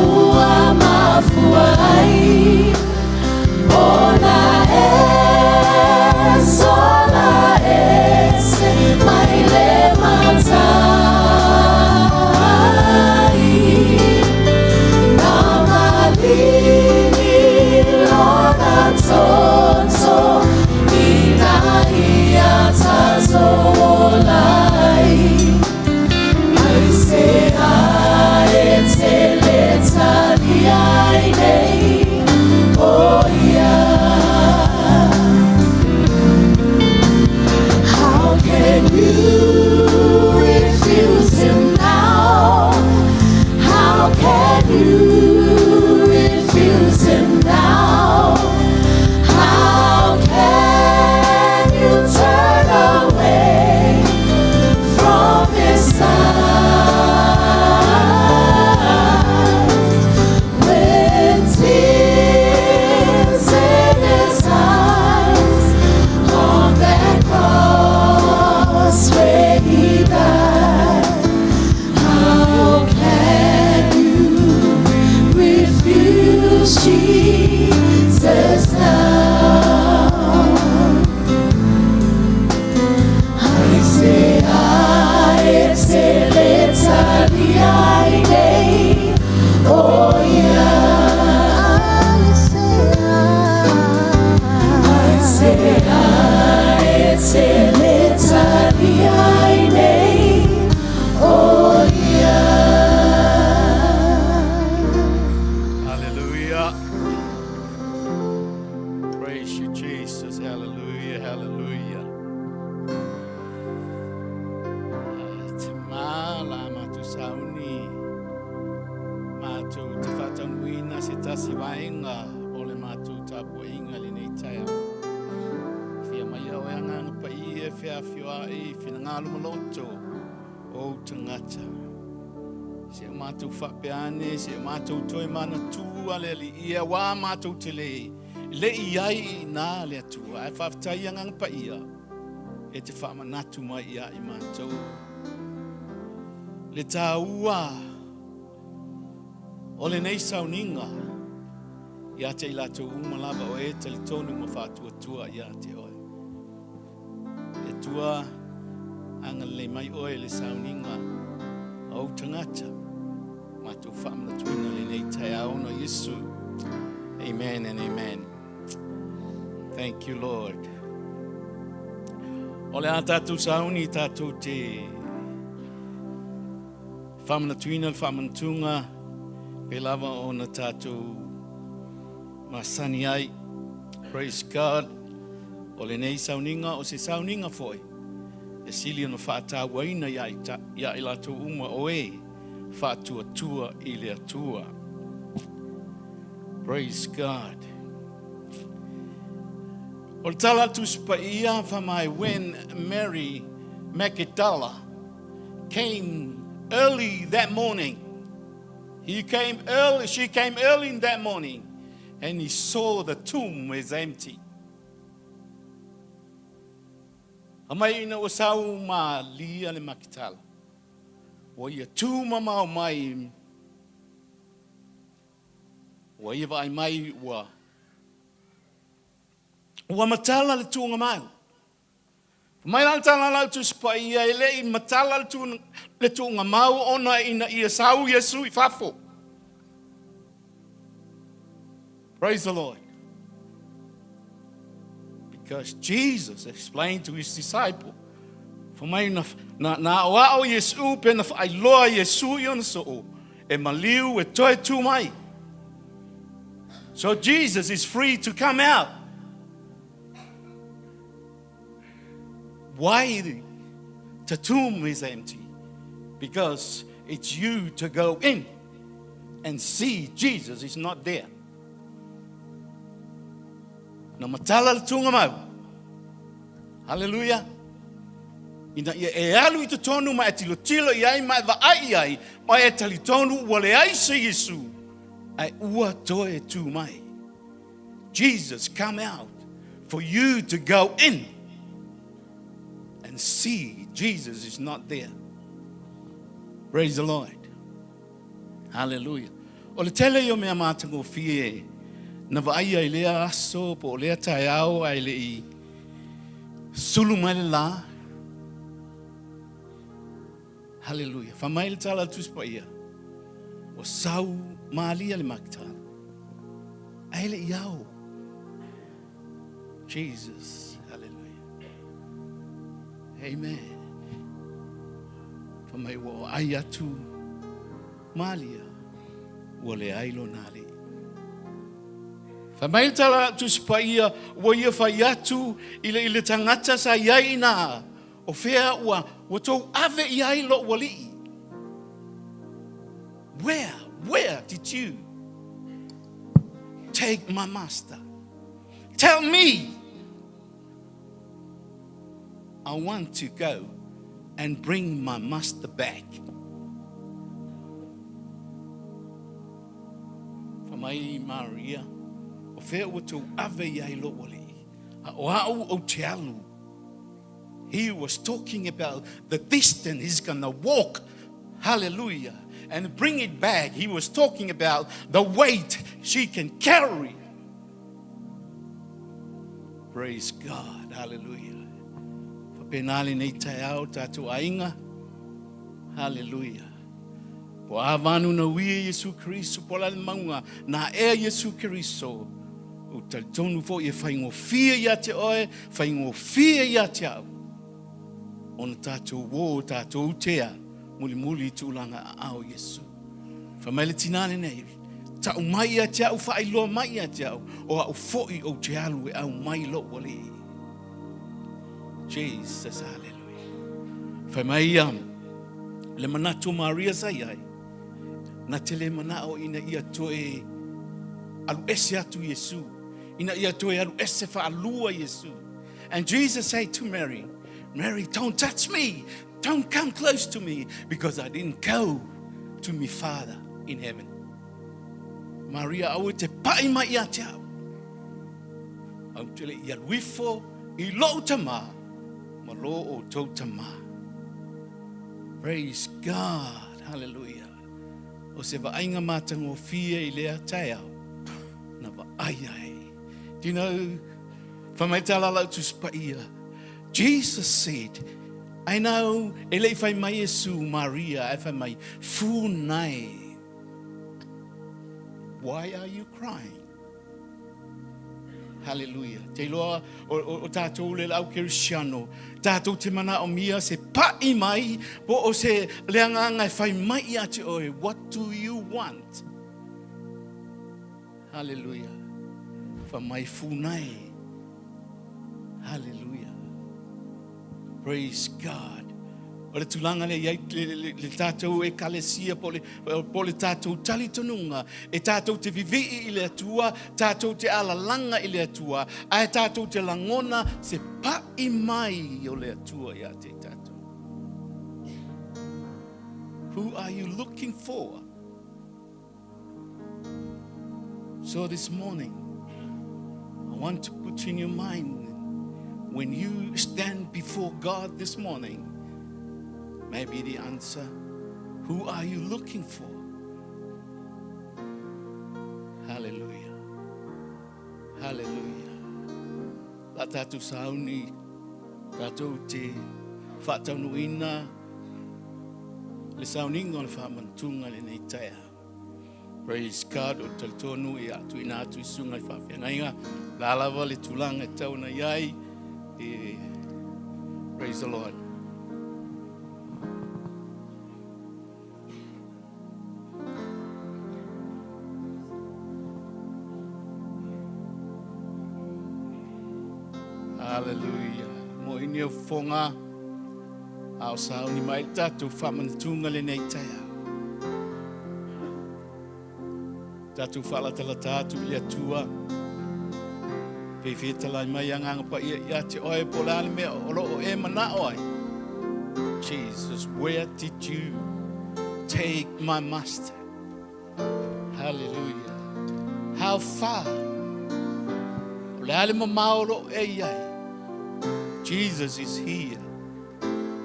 ua mafua ai Ona e sola ese mai le matai Na maligi lona toto ina ia tatou ola ai Ai se e te le tali ai nei o ia How can you refuse him now? How can you refuse him now? How can you turn away from his side? With tears in his eyes on that cross where he died. How can you refuse Jesus now? Ai se e te le tali ai nei o ia Ai se e te le tali ai nei o ia Hallelujah. Praise you, Jesus. Hallelujah. Hallelujah. Te mala matu sauni. Matu te whatanuina se tasi vaenga o le matu tapuainga le nei taia. Fia mai au e anganga pa i e whia whioa i whina ngālu maloto o tangata. Se o mātou whapeane, se o mātou toi mana tū ale ali ia wā mātou te le le i ai i nā le atua. Ai whawhitai anganga pa ia e te whaamanatu mai ia i mātou. Le tāua o le nei sauninga. Ia te i latou uma lava o e talitonu ma faatuatua ia te oe. E Atua, agalelei mai oe i le sauniga a ou tagata. Matou faamanatuina lenei taeao ona o Iesu. Amen and amen. Thank you, Lord. O le a tatou sauni tatou te faamanatuina le faamanatuga pe lava ona tatou masani ai. Praise God. O lenei sauniga o se sauniga foi e sili ona faatauaina ia i latou uma o e faatuatua i le Atua. Praise God. O le tala a le Tusi Paia, Fai mai, when Mary Magdala came early that morning, he came early, she came early in that morning, and he saw the tomb was empty. Fai mai ina ua sau Malia le Makitala, ua ia tu mamao mai, ua ia vaai mai ua ua matala le tuuga mau. Mai la le tala a lau Tusi Paia, e le i matala le, tu, le tuuga mau ona ina ia sau Iesu i fafo. Praise the Lord. Because Jesus explained to his disciple, fai mai na, na, na aoao Iesu pe na faailoa Iesu i ona soo, e maliu e toe tū mai. So Jesus is free to come out. Why the tomb is empty? Because it's you to go in and see Jesus is not there. Na matala le tūnga mau. Hallelujah. Ina ia e alu i totonu ma e tilotilo i ai ma e vaai i ai ma e talitonu ua leai se Iesu ae ua toe tū mai. Jesus come out for you to go in and see Jesus is not there. Praise the Lord. Hallelujah. O le tele ia o mea matagofie na vaaia i lea aso po o lea taeao ae le i sulu mai le la. Hallelujah. Fai mai le tala a le Tusi Paia, ua sau Malia le Makitala, ae le i ao. Jesus. Hallelujah. Amen. Fai mai ua ai atu Malia, ua leai lona alii. Fai mai le tala a le Tusi Paia, ua ia fai atu i le, i le tagata sa i ai i ina, O fea ua, ua tou ave i ai lou alii? Where, where did you take my master? Tell me. I want to go and bring my master back. Fai mai Maria, o fea ua tou ave i ai lou alii? A o au ou te alu. He was talking about the distance he's gonna walk. Hallelujah. And bring it back. He was talking about the weight she can carry. Praise God. Hallelujah. Faapena lenei taeao tatou aiga. Hallelujah. Po a vanu na uia Iesu Keriso, po la le mauga na ea Iesu Keriso, u talitonu foi e faigofie ia te oe, faigofie ia te au, ona tatou uō, tatou tea, mulimuli i tulaga aao Iesu. Fai mai le tinā lenei, Tau mai ia te au, faailoa mai ia te au, o au foi ou te alu e aumai lou alii. Jesus, hallelujah. Fai mai ia, le manatu o Maria sa i ai, na te le manao ina ia toe alu ese atu Iesu, ina ia toe alu ese faalua Iesu. And Jesus said to Mary, Mary, don't touch me. Don't come close to me because I didn't go to me Father in heaven. Maria, aua te pai mai ia te au. Au te le i alu ifo i lou tama ma lo o tou tama. Praise God. Hallelujah. O se vaaiga matagofie i lea taeao. Na vaai ai. Do you know, fai mai tā la lau Tusi Paia, Jesus said, I know, e le i fai mai Iesu, Maria, ae fai mai, Funai, why are you crying? Hallelujah. Te iloa o, o, o tātou le lau Kerisiano, tātou te manaomia se pa'i mai, po o se le agaga e fai mai ia te oe, what do you want? Hallelujah. Fa mai funai. Hallelujah. Praise God. O le tulaga lea i ai le, le, le tātou ekalesia po le, po le tātou talitonuga e tātou te vivii i le Atua, tātou te alalaga i le Atua, ae tātou te lagona se pa'i mai o le Atua ia te tātou. Who are you looking for? So this morning, I want to put in your mind when you stand before God this morning, maybe the answer, who are you looking for? Hallelujah. Hallelujah. La tātou sauni, tātou te whaataunuina, le sauniga o le faamanatuga i lenei taeao. Praise God, o talitonu e atuina atu i susuga i faafeagaiga, la lava le tulaga e tau ona i ai. E, praise the Lord. Hallelujah. Mo ini o fonga. A o sauni mai le tatou faamanatuga lenei taeao. Tatou faalatalata atu i le Atua. Pei fetalai mai Agaga Paia ia te oe po o le a le mea o lo o e manao ai. Jesus, where did you take my master? Hallelujah. How far? O le a le mamao o lo o e i ai? Jesus is here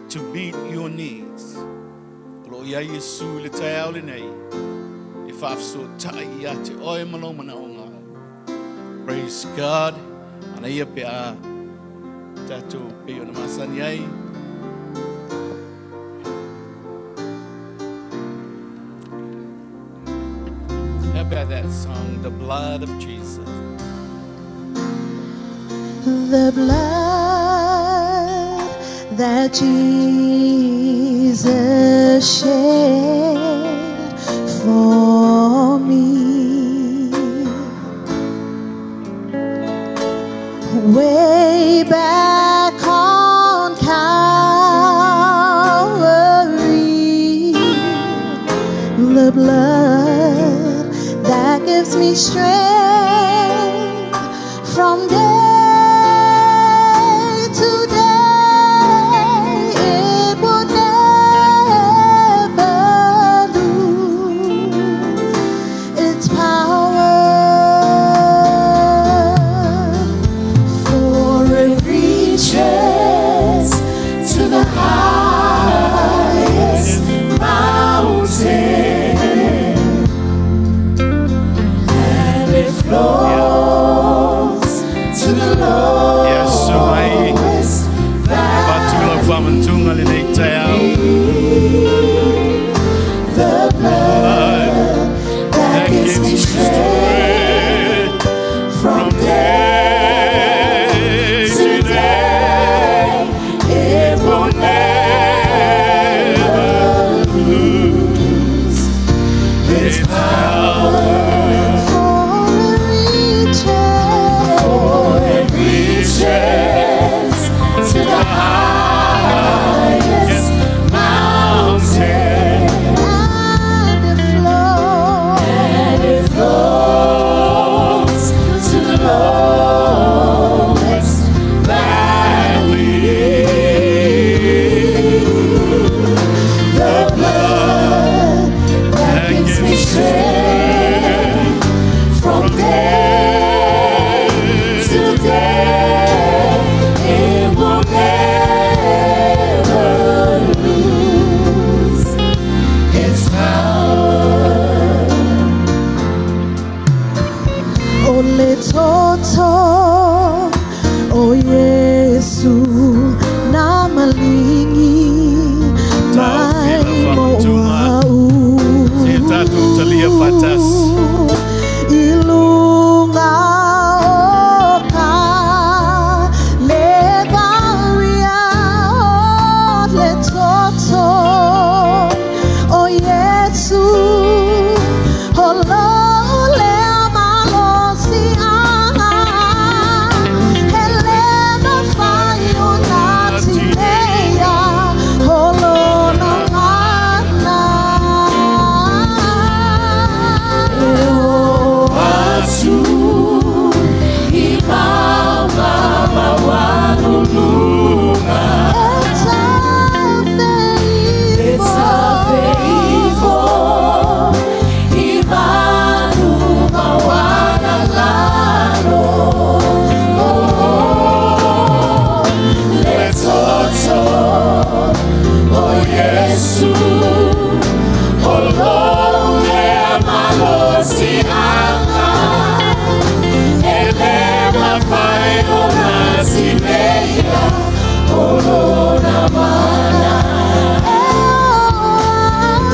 to meet your needs. O lo o i ai Iesu i le taeao lenei e faafesootai ia te oe ma lou manaoga. Praise God. Ana ia pe a tatou pei ona masani ai. How about that song, The Blood of Jesus? The blood that Jesus shed for me way back on Calvary, the blood that gives me strength from day to day, it will never lose its power. For it reaches to the highest mountain, and it flows to the Yes, mai. lowest Avatu lau faamanatuga lenei taeao. The blood that gives me strength from day to day, it will never lose its power. For it Le toto o Iesu na maligi mai mo au. Se tatou talia faatasi. I luga o ka levaria o le toto o Iesu o lou lea malosiaga e le mafai ona tineia o lona mana. E oo atu i mauga maualuluga. E E tafe ifo i vanu maualalalo. Oh, le toto o Iesu o lou lea malosiaga e le mafai ona tineia o lona mana.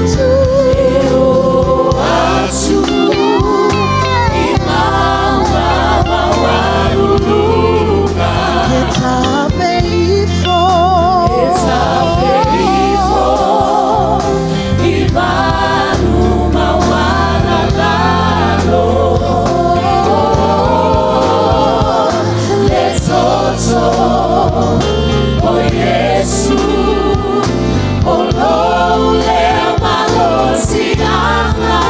E oo atu i mauga maualuluga. E tafe ifo. E tafe ifo i vanu maualalalo. Le toto o Iesu o lou lea malosiaga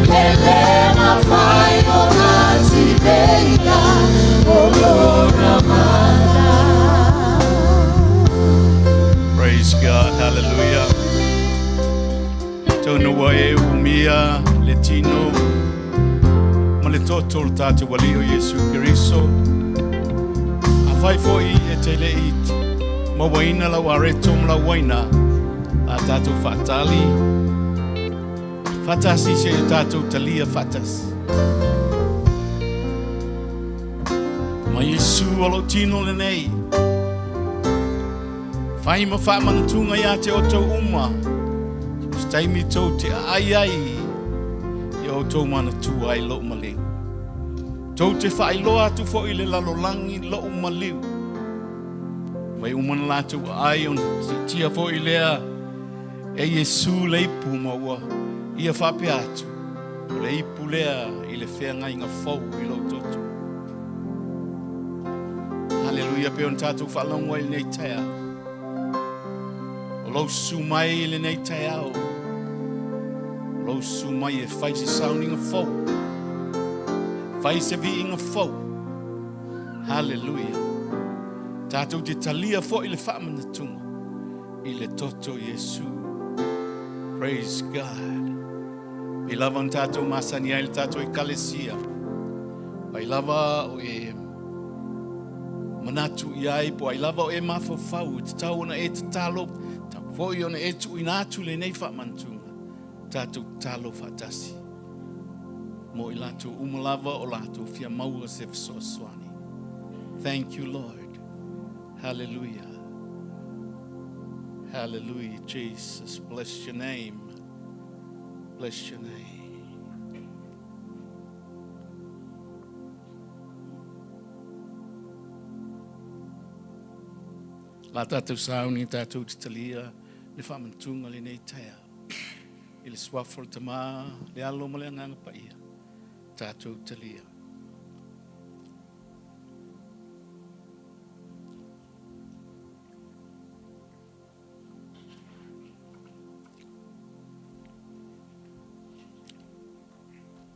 e le mafai ona tineia o lona mana. Praise God. Hallelujah. Tonu ua e umia le tino ma le toto o le tatou Alii o Iesu Keriso. Afai foi e te le'i mauaina lau areto ma lau uaina, a tatou faatali faatasi seia tatou talia faatasi. Ma Iesu o lou tino lenei. Fai ma faamanatuga ia te outou uma. Se taimi tou te aai ai ia outou manatua ai lou maliu. Tou te faailoa atu foi i le lalolagi lou maliu. Mai uma na latou aai ona siitia foi lea e Iesu le ipu ma ua ia faapea atu, O le ipu lea i le feagaiga fou i lou toto. Haleluia, pei ona tatou faalogo ai i lenei taeao. O lou susu mai i lenei taeao, o lou susu mai e fai se sauniga fou, fai se viiga fou. Haleluia. Tatou te talia foi le faamanatuga i le toto Iesu. Praise God. Pei lava ona tatou masani ai le tatou ekalesia. Ai lava o e manatu i ai, po ai lava o e mafaufau, e tatau ona e tatalo, tatau foi ona e tuuina atu lenei faamanatuga. Tatou tatalo faatasi mo i latou uma lava o latou fia maua se fesoasoani. Thank you, Lord. Hallelujah. Hallelujah, Jesus. Bless your name. Bless your name. La tatou sauni tatou te talia le faamanatuga lenei taeao. I le suafa o le Tama, le Alo ma le Agaga Paia, tatou talia.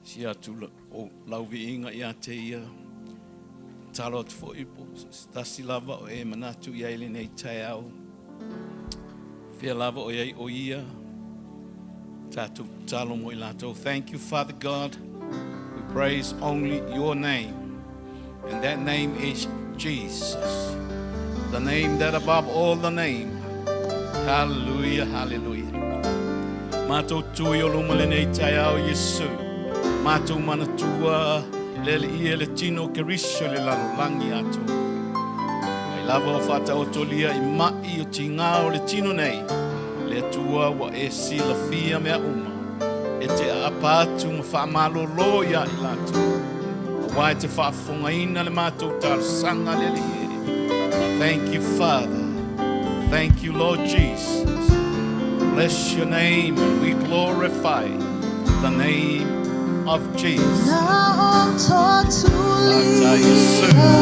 Sia atu o lau viiga ia te ia. Talo atu foi po se tasi lava o e manatu i ai lenei taeao. Fea lava o iai o ia. Tatou talo mo i latou. Thank you, Father God. We praise only your name. And that name is Jesus. The name that above all the name. Hallelujah, hallelujah. Matou tu i o luma lenei taeao Iesu. Matou manatua Le Alii e le tino o Keriso i le lalolagi atoa. Mai lava o faataotolia i ma'i o tigā o le tino nei, le Atua ua e silafia mea uma, e te aapa atu ma faamalōlō iā i latou, auā e te faafofogaina le matou talosaga le Alii e. Thank you, Father. Thank you, Lord Jesus. Bless your name and we glorify the name of Jesus. Faafetai Iesu.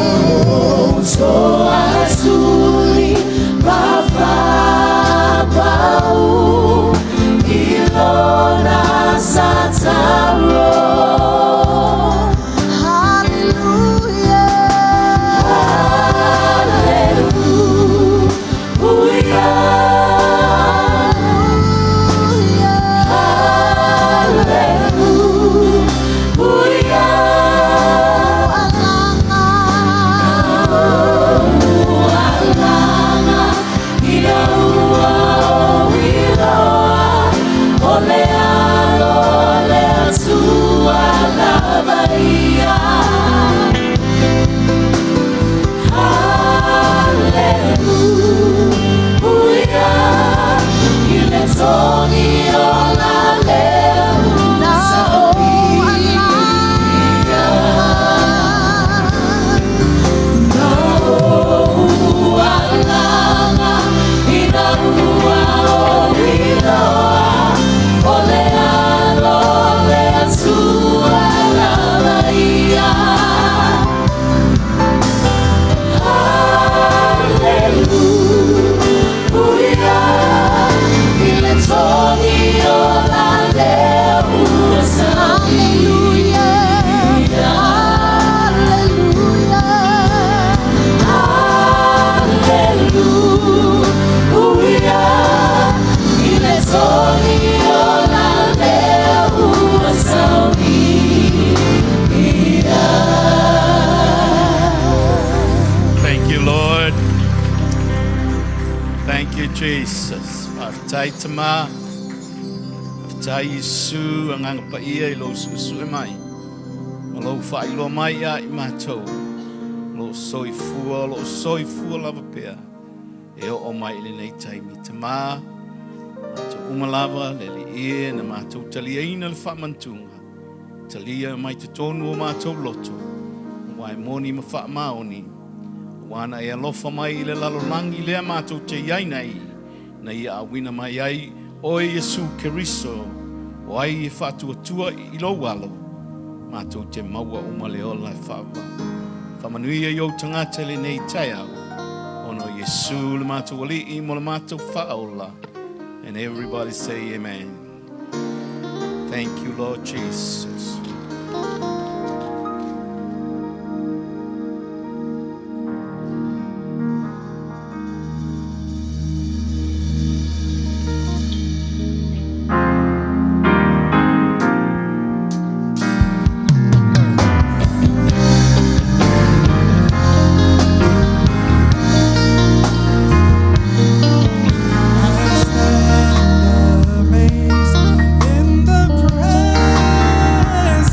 Thank you, Lord. Thank you, Jesus. Faafetai Tama. Faafetai Iesu Agaga Paia i lou suesue mai. Ma lou faailoa mai ia i matou. O lo o soifua, o lo o soifua lava pea. E oo mai i lenei taimi. Tama, matou uma lava le Alii e na matou taliaina le faamantuga. Talia mai totonu o matou loto, aua e moni ma faamaoni, aua na e alofa mai i le lalolagi lea matou te i ai nei, na ia auina mai ai oe Iesu Keriso, o ai e faatuatua i lou alo, matou te maua uma le ola e faavavau. Faamanuia i ou tagata i lenei taeao, ona o Iesu le matou Alii mo le matou faaola. And everybody say amen. Thank you, Lord Jesus. I stand amazed in the presence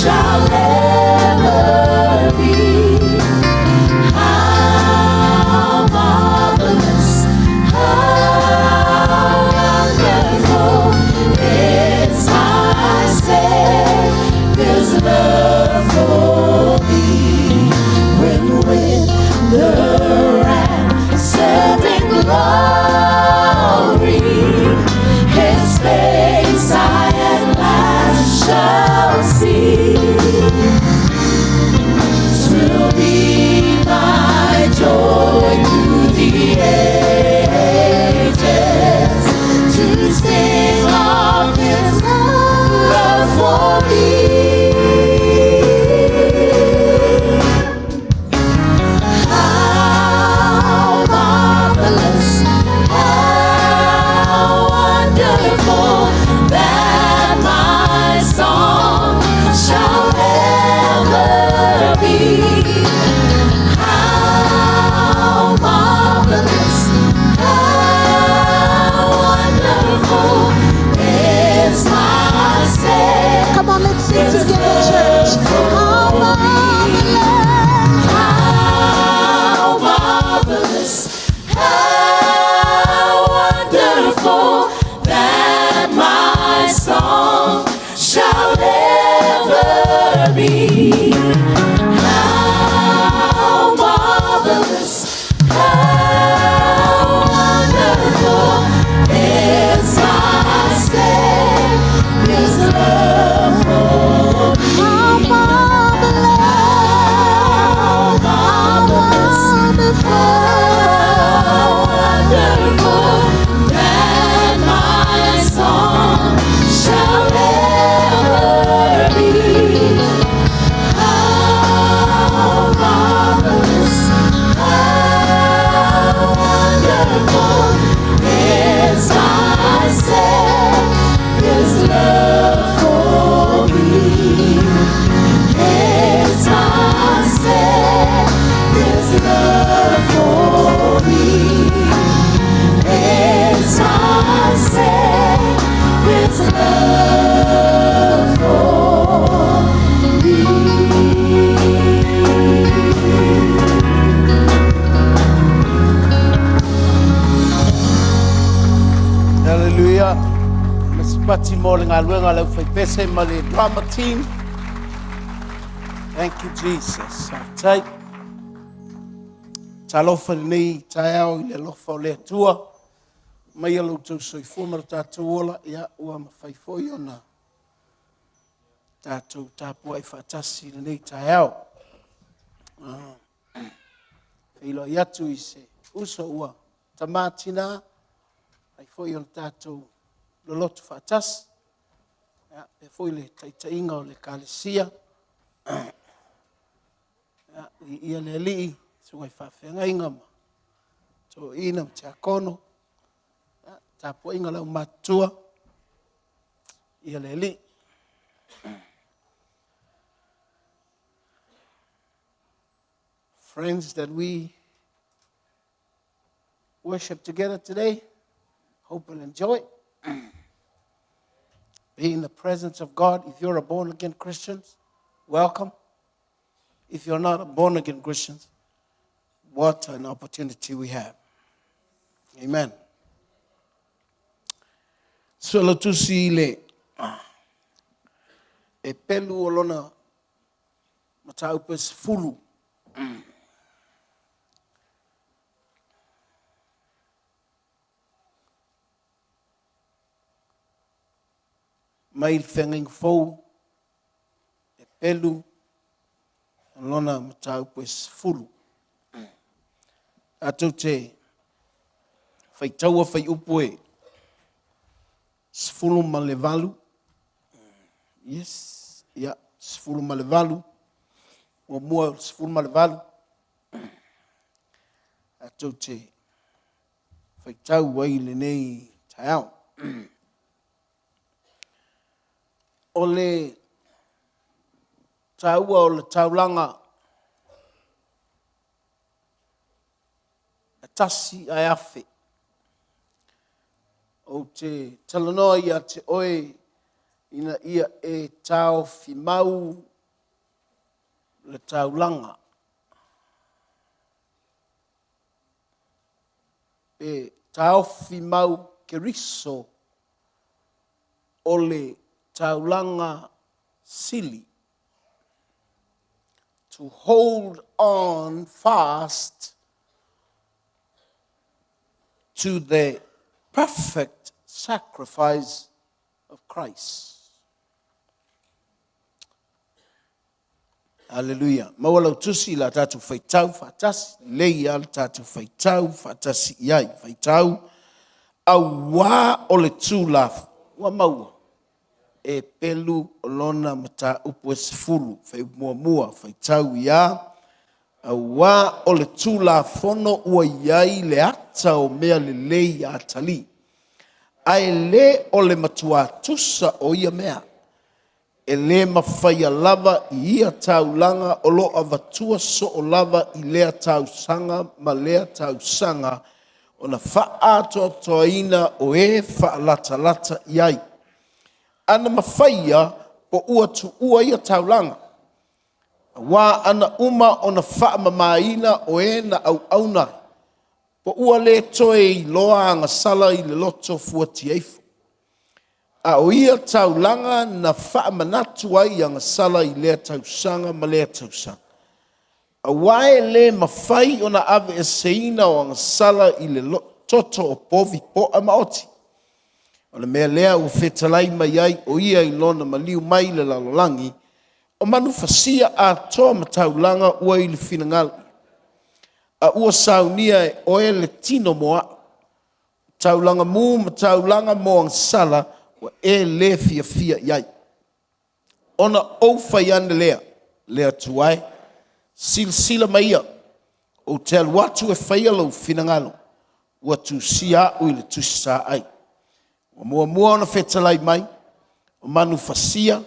shall ever be. How marvelous, how wonderful is my Savior's love for me. When with the ransomed in glory, His face I at last shall see. Twill be my joy through the ages to sing of His love for me. How marvelous, how wonderful that my song shall ever be. How marvelous, how wonderful is my Savior. Come on, let's sing together, church. How marvelous. How marvelous, how wonderful that my song shall ever be. How marvelous, how wonderful is my Savior's love for me. How marvelous. How marvelous, how wonderful that my song shall ever be. How marvelous, how wonderful is my Savior's love for me. It's my Savior's love for me. It's my Savior's love for me. Hallelujah. Masipati mo le ngaluenga lau whaipese ma le drama team. Thank you, Jesus. Faafetai. Talofa lenei taeao i le alofa o le Atua. Mai lo outou soifua ma lo tatou ola, ia ua mafai foi ona tatou tapuai faatasi i lenei taeao. Ah, feiloai atu i se uso ua tamā tinā, ai foi ona tatou loloto faatasi. Ia, pea foi le taitaiga o le ekalesia. Ia, i ia le Alii, susuga i faafeagaiga ma toeaiina ma tiakono. Ia, tapuaiga lau matutua, ia le Alii. Friends that we worship together today, hope you'll enjoy. Be in the presence of God. If you're a born again Christian, welcome. If you're not a born again Christian, what an opportunity we have. Amen. So lo tusi le e pelu o lona mataupu e 10. Mai le feagaiga fou e pelu o lona mataupu e 10. Tatou te faitaua fuaiupu e 18. Yes, ia, 18. Muamua 18. Tatou te faitau ai lenei taeao. O le taua o le taulaga e tasi ae afe. Ou te talanoa ia te oe ina ia e taofi mau. le taulaga. Pe taofi mau Keriso o le taulaga sili. To hold on fast to the perfect sacrifice of Christ. Aleluia. Maua lau tusi la tatou faitau faatasi, lelei lava le tatou faitau faatasi i ai. Faitau, auā o le Tulafono. Ua maua e pelu o lona mataupu e 10, fuaiupu muamua, faitau ia, auā o le Tulafono ua i ai le ata o mea lelei atalii, ae le o le matuā tusa o ia mea. E le mafaia lava i ia taulaga o lo o avatua soo lava i lea tausaga ma lea tausaga ona faaatoatoaina o e faalatalata i ai. Ana mafaia po ua tuua ia taulaga, auā ana uma ona faamamaina o e na auauna ai, po ua le toe iloa agasala i le loto fuatia ifo. A o ia taulaga na faamanatu ai agasala i lea tausaga ma lea tausaga. Auā e le mafai ona aveeseina o agasala i le toto o povi po'a ma oti. O le mea lea ua fetalai mai ai o ia i lona maliu mai i le lalolagi, o manufasia atoa ma taulaga ua i le finagalo, a ua saunia e oe le tino mo a'u. Taulaga mu ma taulaga mo agasala ua e le fiafia i ai. Ona ou fai ane lea, le Atua e, silasila mai ia, ou te alu atu e faia lou finagalo, ua tusia aʻu i le tusi saai. Ua muamua ona fetalai mai, o manufasia,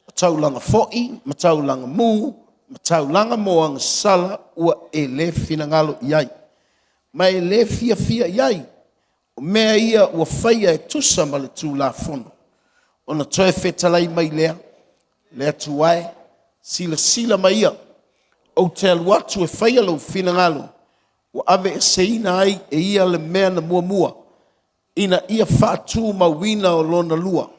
o taulaga foi ma taulaga mu, ma taulaga mo agasala ua e le finagalo i ai, ma e le fiafia i ai, o mea ia ua faia e tusa ma le Tulafono. Ona toe fetalai mai lea, le Atua e, silasila mai ia, ou te alu atu e faia lou finagalo, ua aveeseina ai e ia le mea na muamua, ina ia faatumauina o lona lua.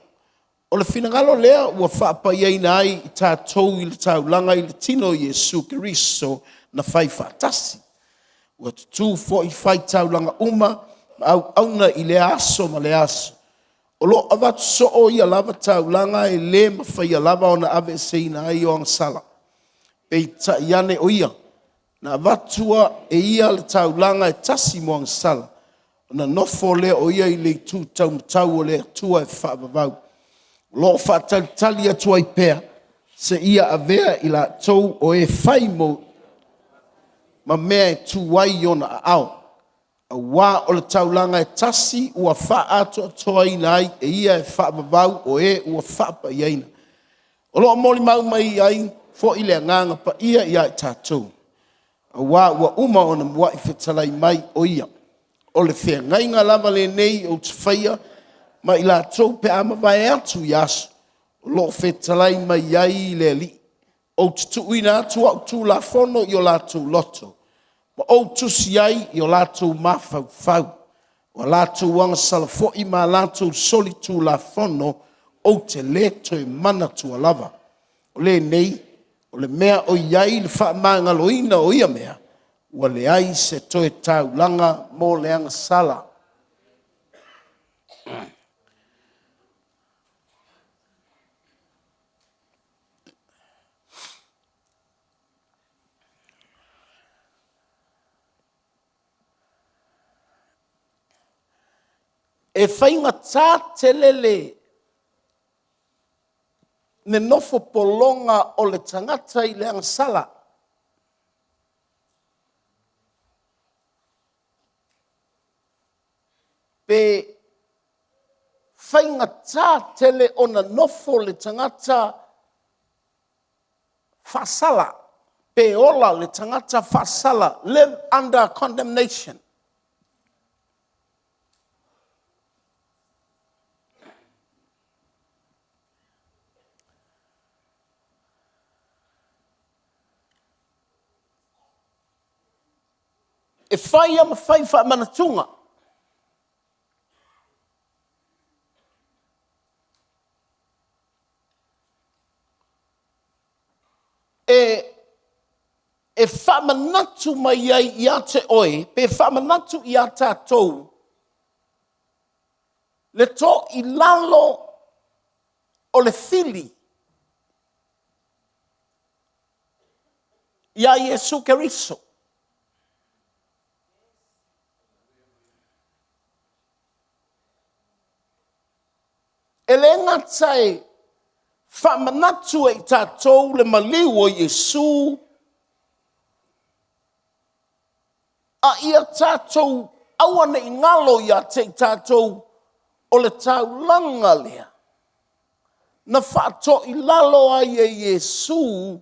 O le finagalo lea ua faapaiaina ai i tatou i le taulaga i le tino o Iesu Keriso na fai faatasi. Ua tutū foi fai taulaga uma ma auauna i lea aso ma lea aso. O lo o avatu soo ia lava taulaga e le mafaia lava ona aveeseina ai o agasala. Peitai ane o ia, na avatua e ia le taulaga e tasi mo agasala, ona nofo lea o ia i le itu taumatau o le Atua e faavavau, o lo o faatalitali atu ai pea, seia avea i latou o e fai mo ma mea e tu ai i ona aao. Auā o le taulaga e tasi ua faaatoatoaina ai e ia e faavavau o e ua faapaiaina. O lo o molimau mai ai foi le Agaga Paia ia i tatou, auā ua uma ona muai fetalai mai o ia, o le feagaiga lava lenei ou te faia ma i latou pe a mavae atu ia aso, o lo o fetalai mai ai le Alii, ou te tuuina atu au Tulafono i o latou loto, ma ou tusi ai i o latou mafaufau. O a latou agasala foi ma a latou solitulafono ou te le toe manatua lava. O lenei, o le mea o i ai le faamagaloina o ia mea, ua leai se toe taulaga mo le agasala. E faigata tele le nofo pologa o le tagata i le agasala. Pe faigata tele ona nofo le tagata faasala, pe ola le tagata faasala, live under condemnation. E fai lava ma fai faamanatuga. E e faamanatu mai ai ia te oe, pe faamanatu ia tatou, le toilalo o le fili ia Iesu Keriso. E le gata e faamanatu e i tatou le maliu o Iesu, a ia tatou aua ne i galo ia te i tatou o le taulaga lea na faatoilalo ai e Iesu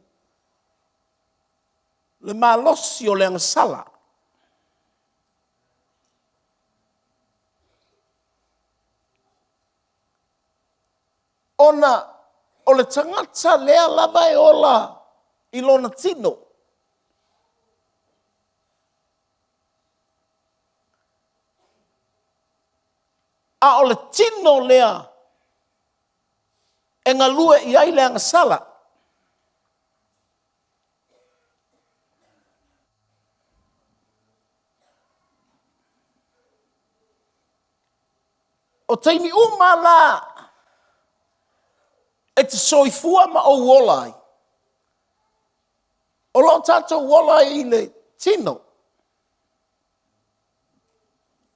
le malosi o le agasala. Ona o le tagata lea lava e ola i lona tino. A o le tino lea e galue i ai le agasala. O taimi uma la e te soifua ma ou ola ai, o lo o tatou ola ai i le tino.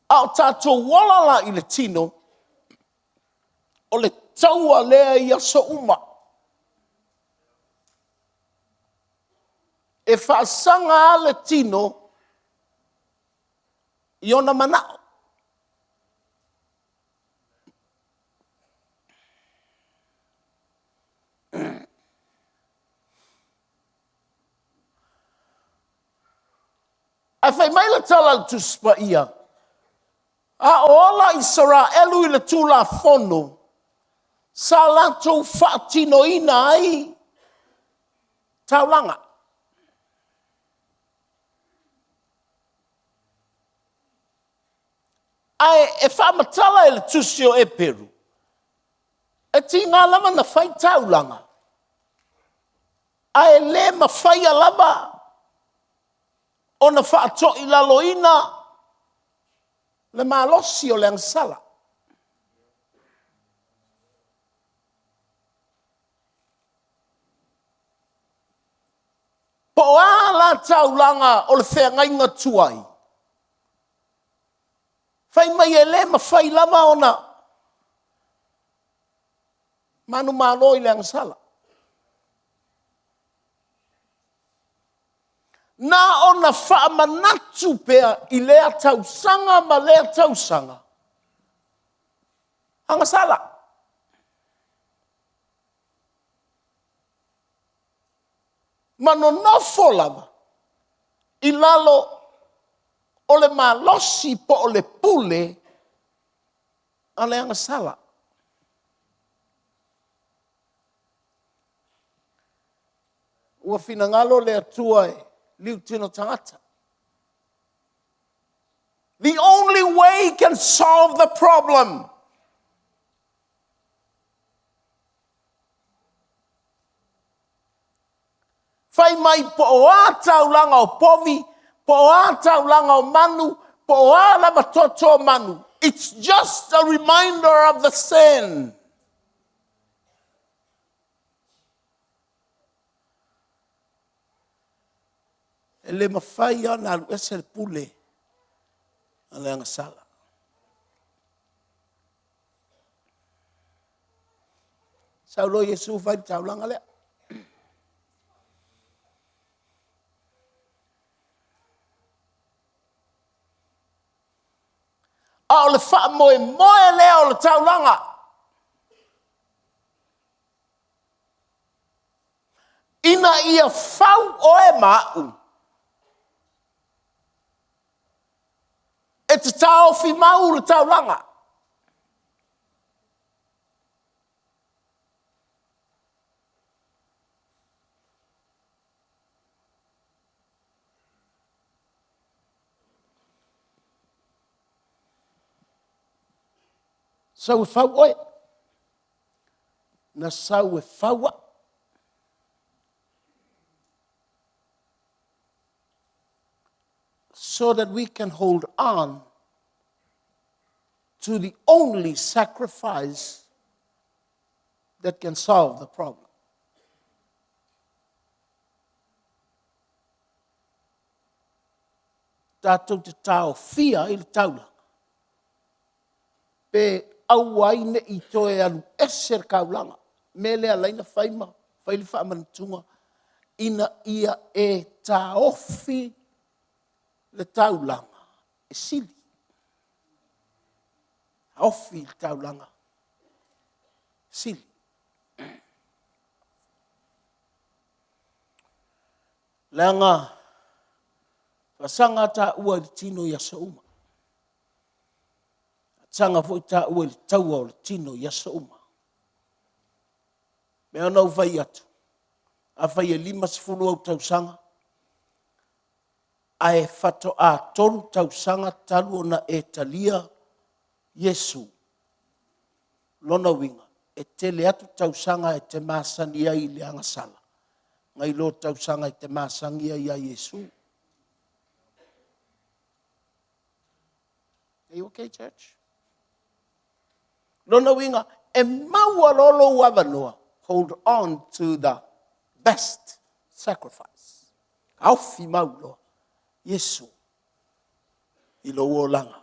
A o tatou ola la i le tino, o le taua lea i aso uma. E faasaga lava le tino i ona manao. Ae fai mai le tala a le Tusi Paia, a o ola Isaraelu i le Tulafono, sa latou faatinoina ai taulaga. Ae e faamatala e le tusi o Eperu, e tiga lava na fai taulaga, ae le mafaia lava ona faatoilaloina le malosi o le agasala. Po o a la taulaga o le feagaiga tuai, fai mai e le mafai lava ona manumalo i le agasala. Na ona faamanatu pea i lea tausaga ma lea tausaga, agasala. Ma nonofo lava i lalo o le malosi po o le pule a le agasala. Ua finagalo le Atua e liutino tagata. The only way can solve the problem. Fai mai po o a taulaga o povi, po o a taulaga o manu, po o a lava toto o manu. It's just a reminder of the sin. E le mafai lava ona alu ese le pule a le agasala. Sau loa Iesu fai le taulaga lea. A o le faamoemoe lea o le taulaga. Ina ia fau oe ma a'u e te taofi mau le taulaga. Sau e fau oe. Na sau e fau a'u. So that we can hold on to the only sacrifice that can solve the problem. Tatou te taofia i le taulaga, pe aua ai ne i toe alu ese le taulaga. Mea lea ala ai ona fai ma fai le faamanatuga ina ia e taofi le taulaga e sili. Taofi le taulaga sili. Leaga fasaga taua i le tino i aso uma. Saga foi taua i le taua o le tino i aso uma. Mea ona ou fai atu, afai e 50 ou tausaga, ae faatoa 3 tausaga talu ona e talia Iesu, lona uiga, e tele atu tausaga e te masani ai i le agasala, nai lo tausaga e te masani ai ia Iesu. Are you okay, church? Lona uiga, e maua loa lou avanoa, hold on to the best sacrifice. Taofi mau loa Iesu i lou olaga.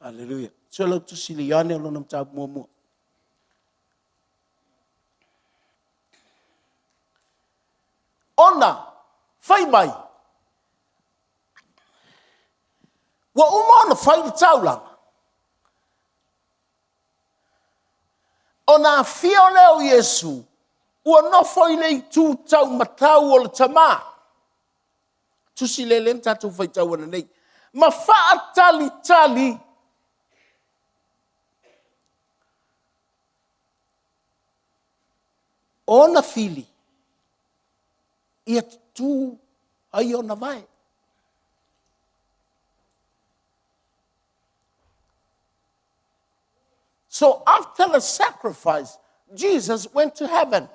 Aleluia. Sue lau tusi le Ioane o lona mataupu muamua. Ona fai mai, ua uma ona fai le taulaga, ona afio lea o Iesu, ua nofo i le itu taumatau o le Tama. Tusi lea lea na tatou faitau ananei. Ma faatalitali ona fili ia tutū ai ona vae. So after the sacrifice, Jesus went to heaven.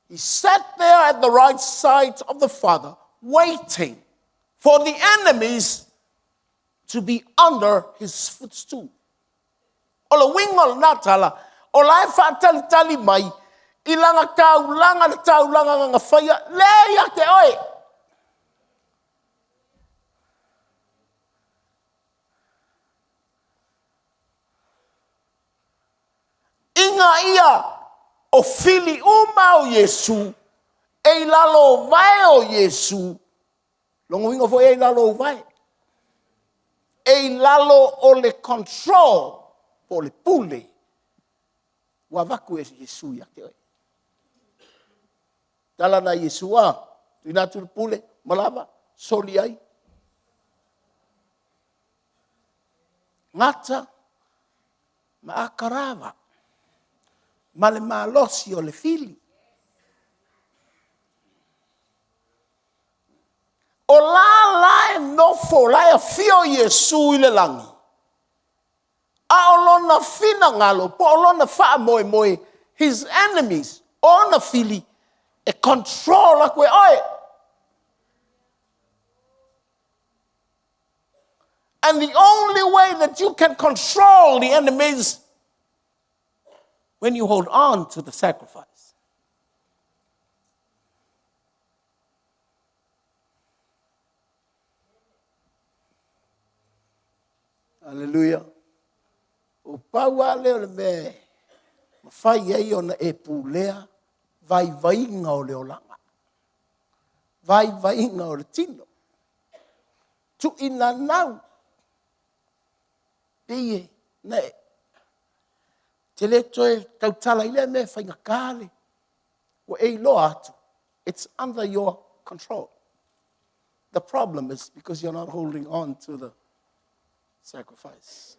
He sat there at the right side of the Father, waiting for the enemies to be under his footstool. O le uiga o lena tala, o la e faatalitali mai i lana taulaga le taulaga na na faia, lea ia te oe. Ina ia o fili uma o Iesu e i lalo o vae o Iesu, lona uiga foi e i lalo o ou vae. E i lalo o le control po o le pule ua avatu e Iesu ia te oe. Tala na Iesu a, tuuina atu le pule ma lava, soli ai. Gata ma Akarava ma le malosi o le fili. O la la e nofo, la e afio Iesu i le lagi, a o lona finagalo po o lona faamoemoe, his enemies, ona fili, e control atu e oe. And the only way that you can control the enemies when you hold on to the sacrifice. Hallelujah. O pau lava lea o le mea e mafai ai ona e pulea vaivaiga o le olaga, vaivaiga o le tino, tuuinanau, pei e, na e, te le toe tautala i lea mea e faigata le, ua e iloa atu, it's under your control. The problem is because you're not holding on to the sacrifice.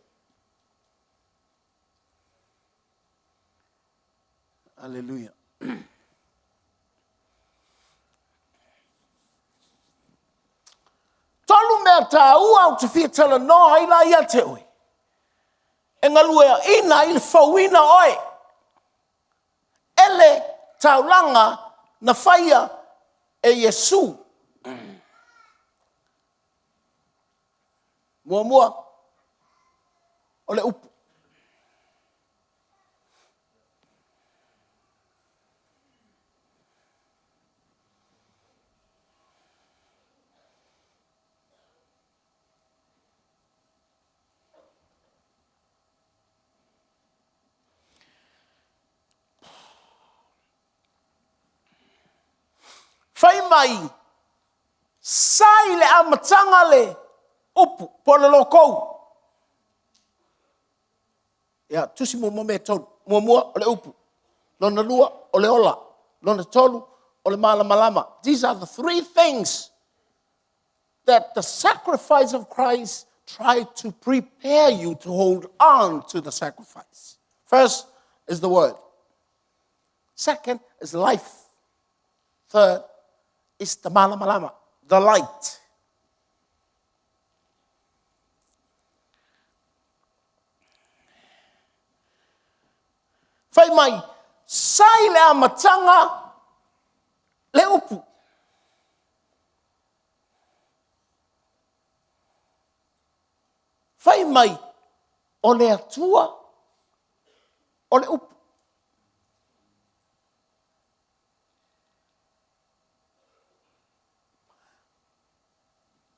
Aleluia. Tolu mea tāua ou te fia talanoa ai la ia te oe. E galueaina ai le fauina oe. Ele taulaga na faia e Iesu. Muamua, o le upu. Fai mai, sa i le amataga le upu po o le lokou. Ia, tusi muamua mea e tolu. Muamua, o le upu. Lona lua, o le ola. Lona tolu, o le malamalama. These are the three things that the sacrifice of Christ tried to prepare you to hold on to the sacrifice. First is the word. Second is life. Third is the malamalama, the light. Fai mai, sa i le amataga le upu. Fai mai, o le Atua o le upu.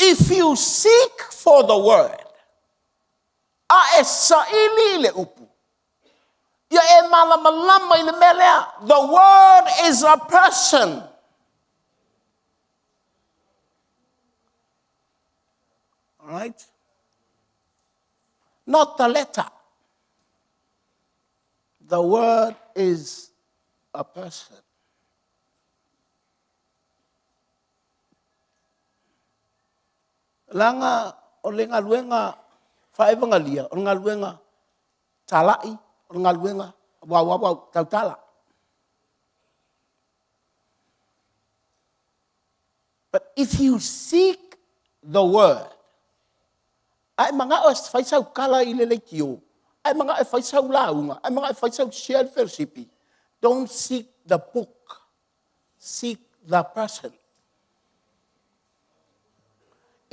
If you seek for the word, a e saili i le upu, ia e malamalama i le mea lea. The word is a person. All right? Not the letter. The word is a person. Leaga o le galuega faaevagalia, o le galuega tala'i, o le galuega wauwau tautala. But if you seek the word, a e manao e fai sau tala i le leitio, a e manao e fai sau lauga, a e manao e fai sau share fellowship, don't seek the book, seek the person.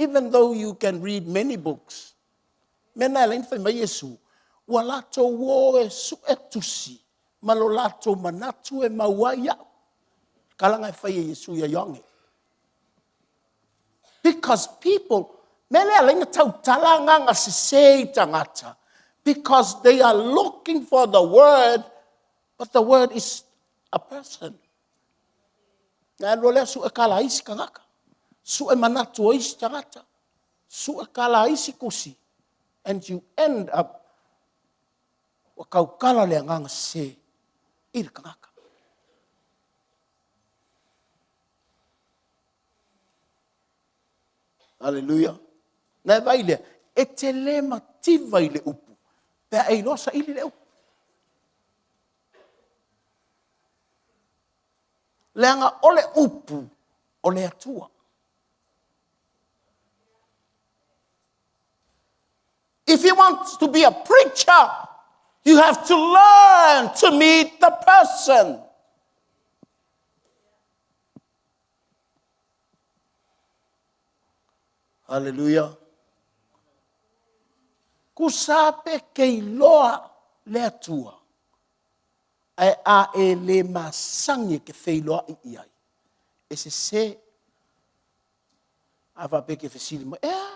Even though you can read many books, mea na e ala ai ona fai mai Iesu, ua latou o e sue tusi ma lo latou manatu e mau ai iaʻu. Tala na e fai e Iesu ia Ioane. Because people, mea lea e ala ai ona tautala agaga sese i tagata, because they are looking for the word, but the word is a person. Na alu lea sue tala a isi tagata, sue manatu o isi tagata, sue tala a isi tusi, and you end up ua tautala le agaga sese i le tagata. Hallelujah. Na e vaai lea, e te le mativa i le upu, pe a e iloa saili le upu. Leaga o le upu o le Atua. If you want to be a preacher, you have to learn to meet the person. Hallelujah. Kusa pe ke iloa le Atua, ae a e le masani e ke feiloai i ai, e sese. A faapea ke fesili mai, ea,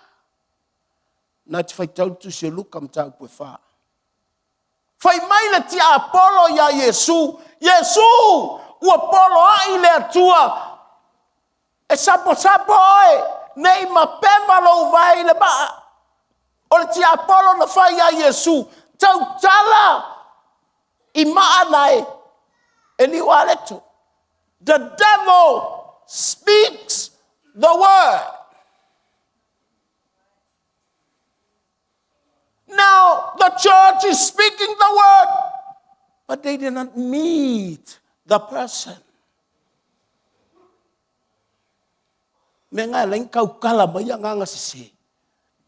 na te faitau le tusi o Luka mataupu e whā. Fai mai le tiapolo iā Iesu, Iesu, ua poloai le Atua, e saposapo oe, ne i mapeva lou vae i le maa. O le tiapolo na fai iā Iesu, tautala i maa na e, e liualeto. The devil speaks the word. Now the church is speaking the word. But they did not meet the person. Mea nga e lain kaukala mai agaga sesē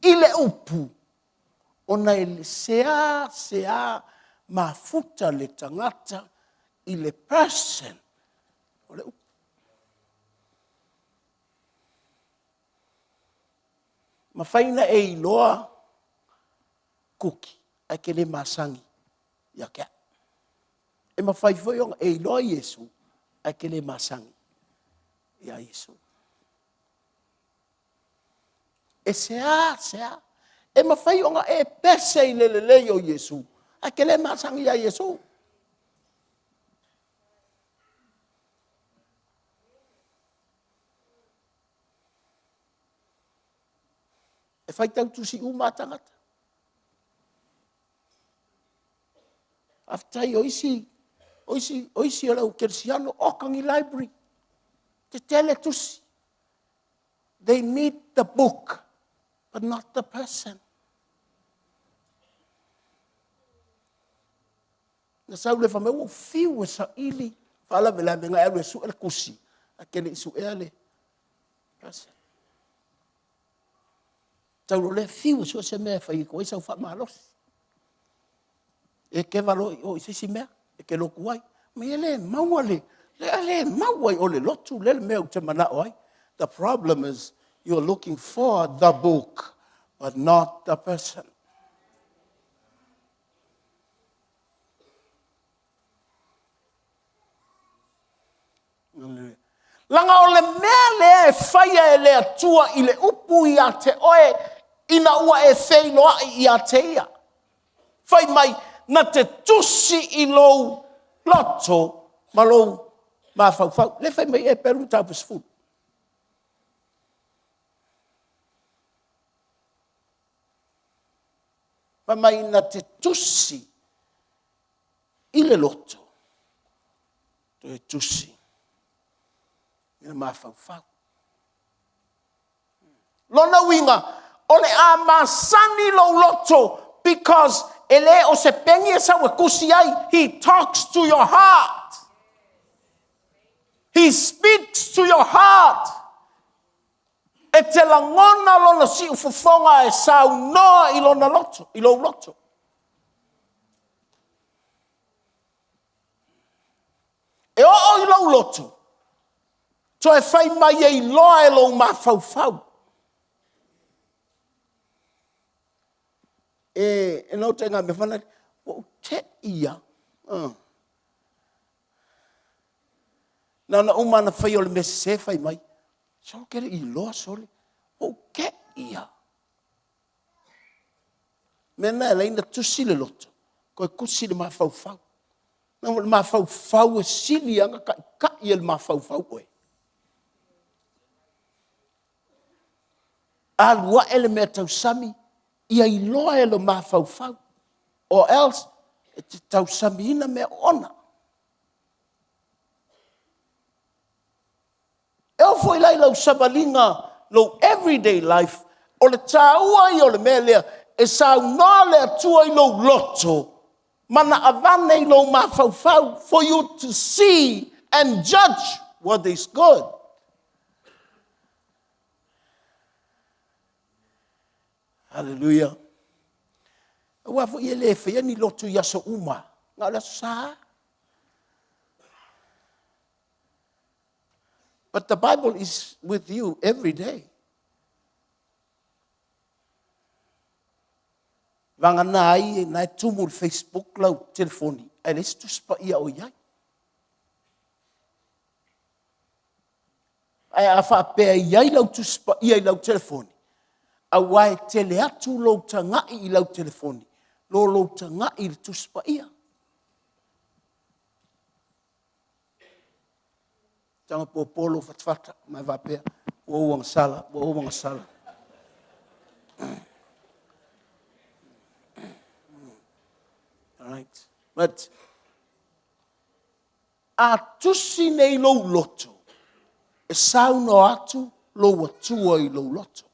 i le upu, ona e seā seā mafuta le tagata i le person o le upu. Mafai ona e iloa Kuki, ae ke le masani ia te au. E mafai foi ona e iloa Iesu, ae ke le masani ia Iesu. E seā, seā. E mafai ona e pese i le lelei o Iesu, ae ke le masani ia Iesu. E faitau tusi uma a tagata. Faafetai o isi, o isi, o isi o le au kerisiano, oka ni library, tetele tusi. They meet the book, but not the person. Na sau le fai mai, ua fiu e saili faalavelave, na e alu e sue le tusi, ae ke le i suea le person. Tau lo lea fiu e sue se mea e fai atu ai sau faamalosi. E keva loa i o i se isi mea, e ke lotu ai. Ma e le maua le, le, le maua i o le lotu le le mea ou te manao ai. The problem is you are looking for the book, but not the person. Leaga o le mea lea e faia e le Atua i le upu ia te oe ina ua e feiloai ia te ia. Fai mai, na te tusi i lou loto ma lou mafaufau. Le fai mai e pelu mataupu 10. Fai mai na te tusi i le loto, toe tusi i le mafaufau. Lona uiga, o le a masani lou loto because e le o se peni e sau e tusi ai. He talks to your heart. He speaks to your heart. E te lagona lona siufofoga e saunoa i lona loto, i lou loto. E oo i lou loto, toe fai mai e iloa e lou mafaufau. E, e nau te ngā mea whana, ua te ia. Na ona uma ana fai o le mea sesē fai mai. Solo ke le iloa sole. Ua ou te ia. Mea na e ala ai ona tusi le loto, toe tusi le mafaufau. Na o le mafaufau e sili lava ona taitai e le mafaufau oe. Alu ae le mea tausami, ia iloa e le mafaufau. Or else, e te tausamiina mea oona. E oo foi la i lau savaliga, lou everyday life, o le tāua ia o le mea lea, e saunoa le Atua i lou loto, ma na avane i lou mafaufau, for you to see and judge what is good. Hallelujah. Aua foi e le faia ni lotu i aso uma, na o le aso sa. But the Bible is with you every day. Vagana ai na e tumu le Facebook lau telefoni, ae leai se tusi paia o i ai. Ae a faapea e i ai lau tusi paia i lau telefoni, aua e tele atu lou tagai i lau telefoni, lo lou tagai i le tusi paia. Taga popo lou fatafata, ma e faapea, ua ou agasala, ua ou agasala. Right. But, a tusi nei lou loto, e saunoa atu lou Atua i lou loto.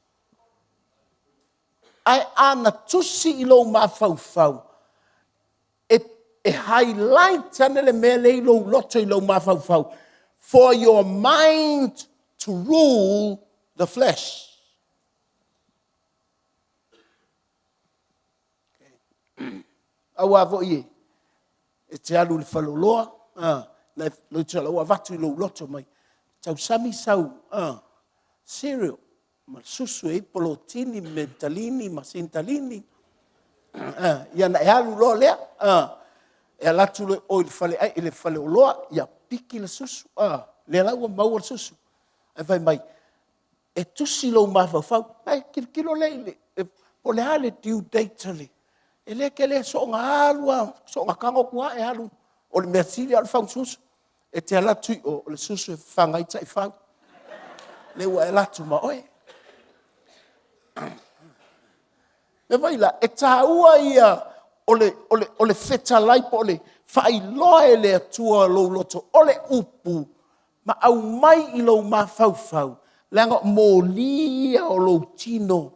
Ae a na tusi i lou mafaufau, e E highlight ane le mea lea i lou loto i lou mafaufau. For your mind to rule the flesh. Aua foi e, e te alu i le faleoloa, na e ua avatu i lou loto mai, tausami sau cereal, ma le susu e i ai polotini, metalini ma sinitalini. Ia na e alu loa lea, e alu atu loa i o i le faleai, i le faleoloa, ia piki le susu, lea la ua maua le susu. Ae fai mai, e tusi lou mafaufau, ona e tilotilo lea i le, po o le a le due date a le, e le tele soona alu lava, soona tago atu lava e alu. O le mea sili lava o le faususu. E te alu atu i o, o le susu e fafaga ai taifau. O lea ua e alu atu ma oe. E fai la, e taua ia o le fetalai po o le faailoa e le Atua o lou loto, o le upu, ma aumai i lou mafaufau, leaga o moli ia o lou tino.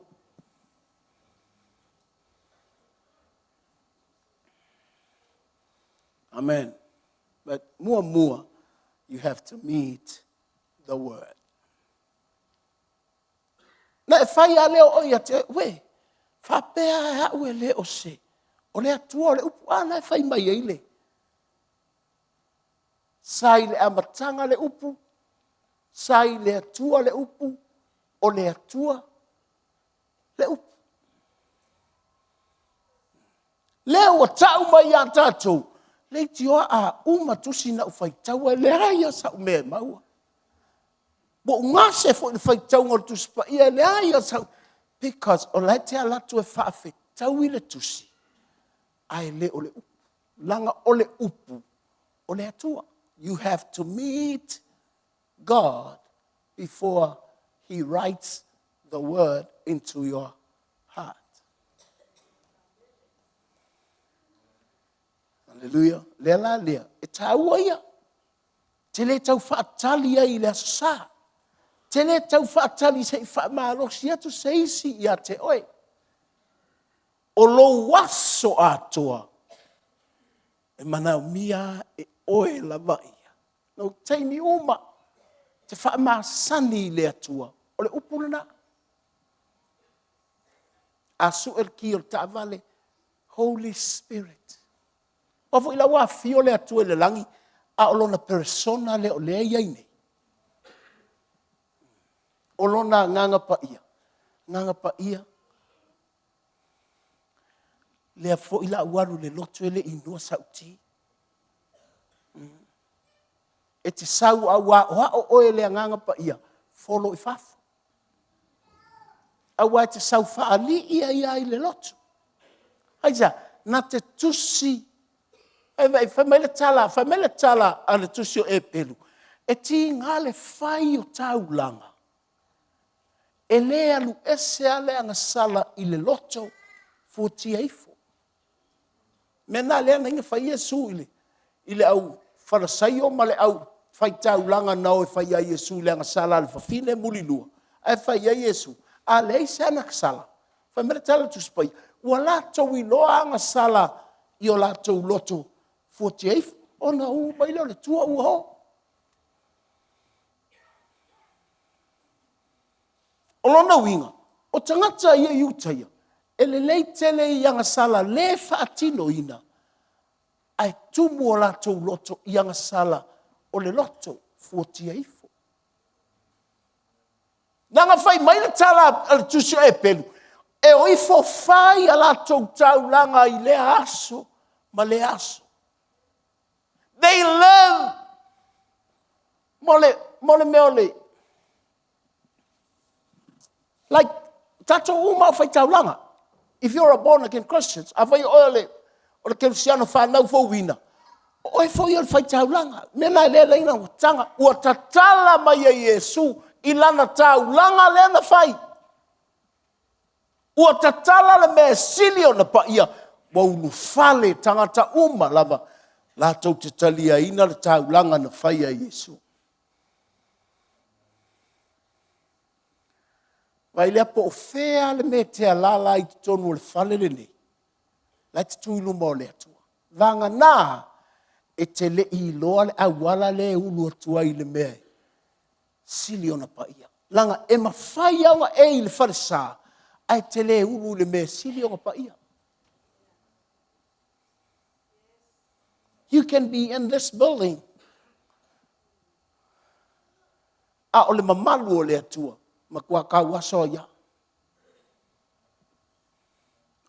Amen. But muamua, you have to meet the word. Na e fai lava lea o oe ia te oe, uē, faapea lava au e le o se, o le Atua o le upu. A na e fai mai ai le, sa i le amataga le upu, sa i le Atua le upu, o le Atua le upu. Lea ua tau mai ia tatou, leitioa a uma tusi na ou faitaua, e leai lava sau mea e maua. Ua ou gase foi i le faitauga o le Tusi Paia, e leai lava sau, because o la e te alu atu e faafetaui le Tusi, ae le o le upu. Leaga o le upu, o le Atua. You have to meet God before he writes the word into your heart. Hallelujah. Lea la lea, e taua ia. Te le tau faatali ai i le Aso Sa. Te le tau faatali se i faamalosi atu se isi ia te oe. O lou aso atoa, e manaomia e oe lava ia. Lou taimi uma, te faamasani i le Atua. O le upu lena. A sue le ki o le taavale, Holy Spirit. Aua foi la ua afio le Atua i le lagi, a o lona persona lea o lea e i ai nei. O lona Agaga Paia, Agaga Paia, lea foi la ua alu i le lotu e le i inua sau ti. E te sau a ua aoao oe e le Agaga Paia, folo i fafo. Aua e te sau faalii ai lava i le lotu. Aisea? Na te tusi, fai mai le tala, fai mai le tala a le tusi o Eperu, e tiga le fai o taulaga, e le alu ese lava le agasala i le loto, fuatia ifo. Mea na lea na fai Iesu i le au Farasaio ma le au faitaulaga na o e fai ia Iesu i le agasala a le fafine mulilua, ae fai i ai Iesu, a leai se agasala, fai mai le tala a le Tusi Paia, ua latou iloa agasala i o latou loto fuatia ifo, ona uu mai lea o le tua ua o. O lona uiga, o tagata ia i uta ia, e lelei tele i agasala le faatinoina, ae tumu o latou loto i agasala o le loto fuatia ifo. Leaga fai mai le tala a le tusi o Eperu, e o ifo fai a latou taulaga i lea aso ma lea aso. They live mo le mea o le like tatou uma o faitaulaga. If you're a born again Christian, afai o oe o le kerisiano fanau fouina, o oe foi o le faitaulaga. Mea la lea leina ua taga, ua tatala mai e Iesu i lana taulaga lea na fai. Ua tatala le mea e sili ona paia, ua ulufale tagata uma lava latou te taliaina le taulaga na faia e Iesu. Vaai lea po o fea le mea e te alaala ai i totonu o le fale lenei, la e te tu i luma o le Atua. Vagana e te le i iloa le auala lea e ulu atu ai i le mea e sili ona paia. Leaga e mafai lava ona e i le falesa, ae te le ulu i le mea e sili ona paia. You can be in this building, a o le mamalu o le Atua, matua tauaso ai lava.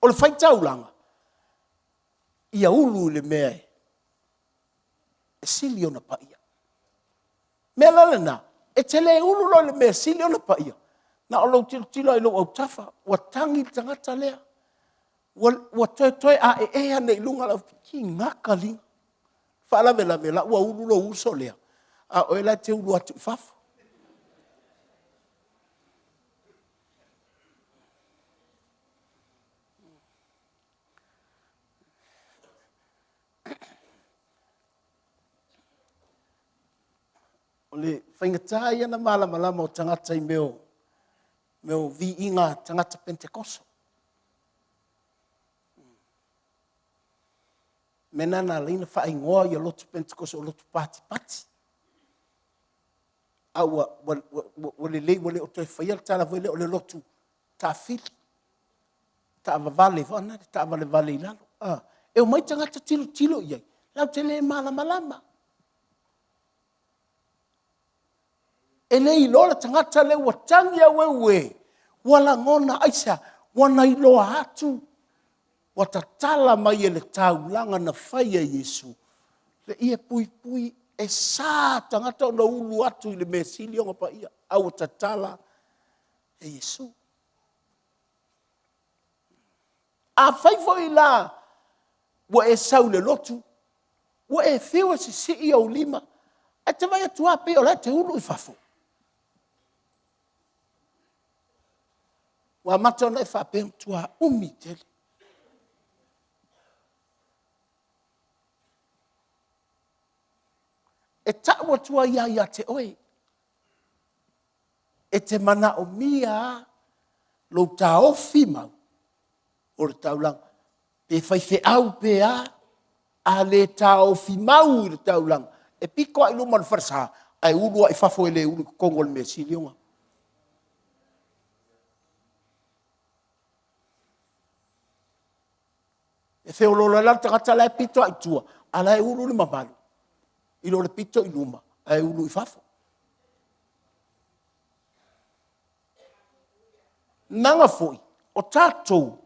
O le faitaulaga, ia ulu i le mea e sili ona paia. Mea la lena, e te le ulu loa i le mea e sili ona paia, na o lou tilotilo lava i lou autafa, ua tagi le tagata lea, ua, ua toetoe a ee ane i luga lau kigaka lina. Faalavelave la ua ulu lou uso lea, a o oe la e te ulu atu i fafo. O le faigata ia ona malamalama o tagata i mea o, mea o viiga a tagata Penetekoso. Mea lena na ala ai ona faaigoa ia lotu Penetekoso o lotu patipati. A ua, ua, ua, ua lelei ua le o toe faia le tala foi lea o le lotu taafili. Taavavale foi lea, taavalevale i lalo. A, e omai tagata tilotilo i ai, latou te le malamalama. E le iloa le tagata lea ua tagi aueue, ua lagona, aisea? Ua na iloa atu, ua tatala mai e le taulaga na faia e Iesu, le ie puipui e sa tagata ona ulu atu i le mea sili ona paia, a ua tatala e Iesu. Afai foi la ua e sau i le lotu, ua e fiu e sisii ou lima, ae te vaai atu lava pei o la e te ulu i fafo. Ua amata ona e faapea, e matua umi tele. E tau atu ai lava ia te oe, e te manaomia lava lou taofi mau o le taulaga, pe faifeau pe a, a le taofi mau i le taulaga, e pito lava i luma o le falesa, ae ulu lava i fafo e le ulu i totonu o le mea sili ona. E feoloolo ai la le tagata la e pito lava i tua, a o la e ulu le mamalu i lo le pito i luma ae ulu i fafo. Leaga foi o tatou,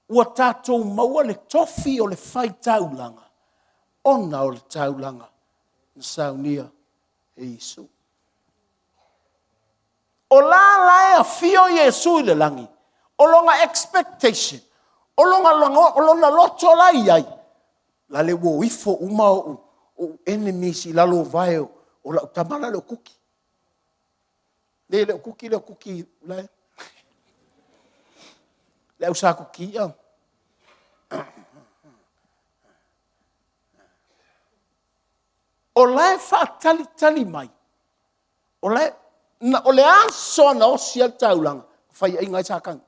ua tatou maua le tofi o le faitaulaga ona o le taulaga na saunia e Iesu. O la la e afio Iesu i le lagi, o lona expectation, o lona, o lona loto la e i ai, lale ua o ifo uma ou, ou enemies i lalo o vae o lau tama la le o Kuki. Le, le o Kuki lea o Kuki la e. Le au sa Kuki ia. O la e faatalitali mai. O la e, na, o le aso na osi ai le taulaga, faiaina ai Satani.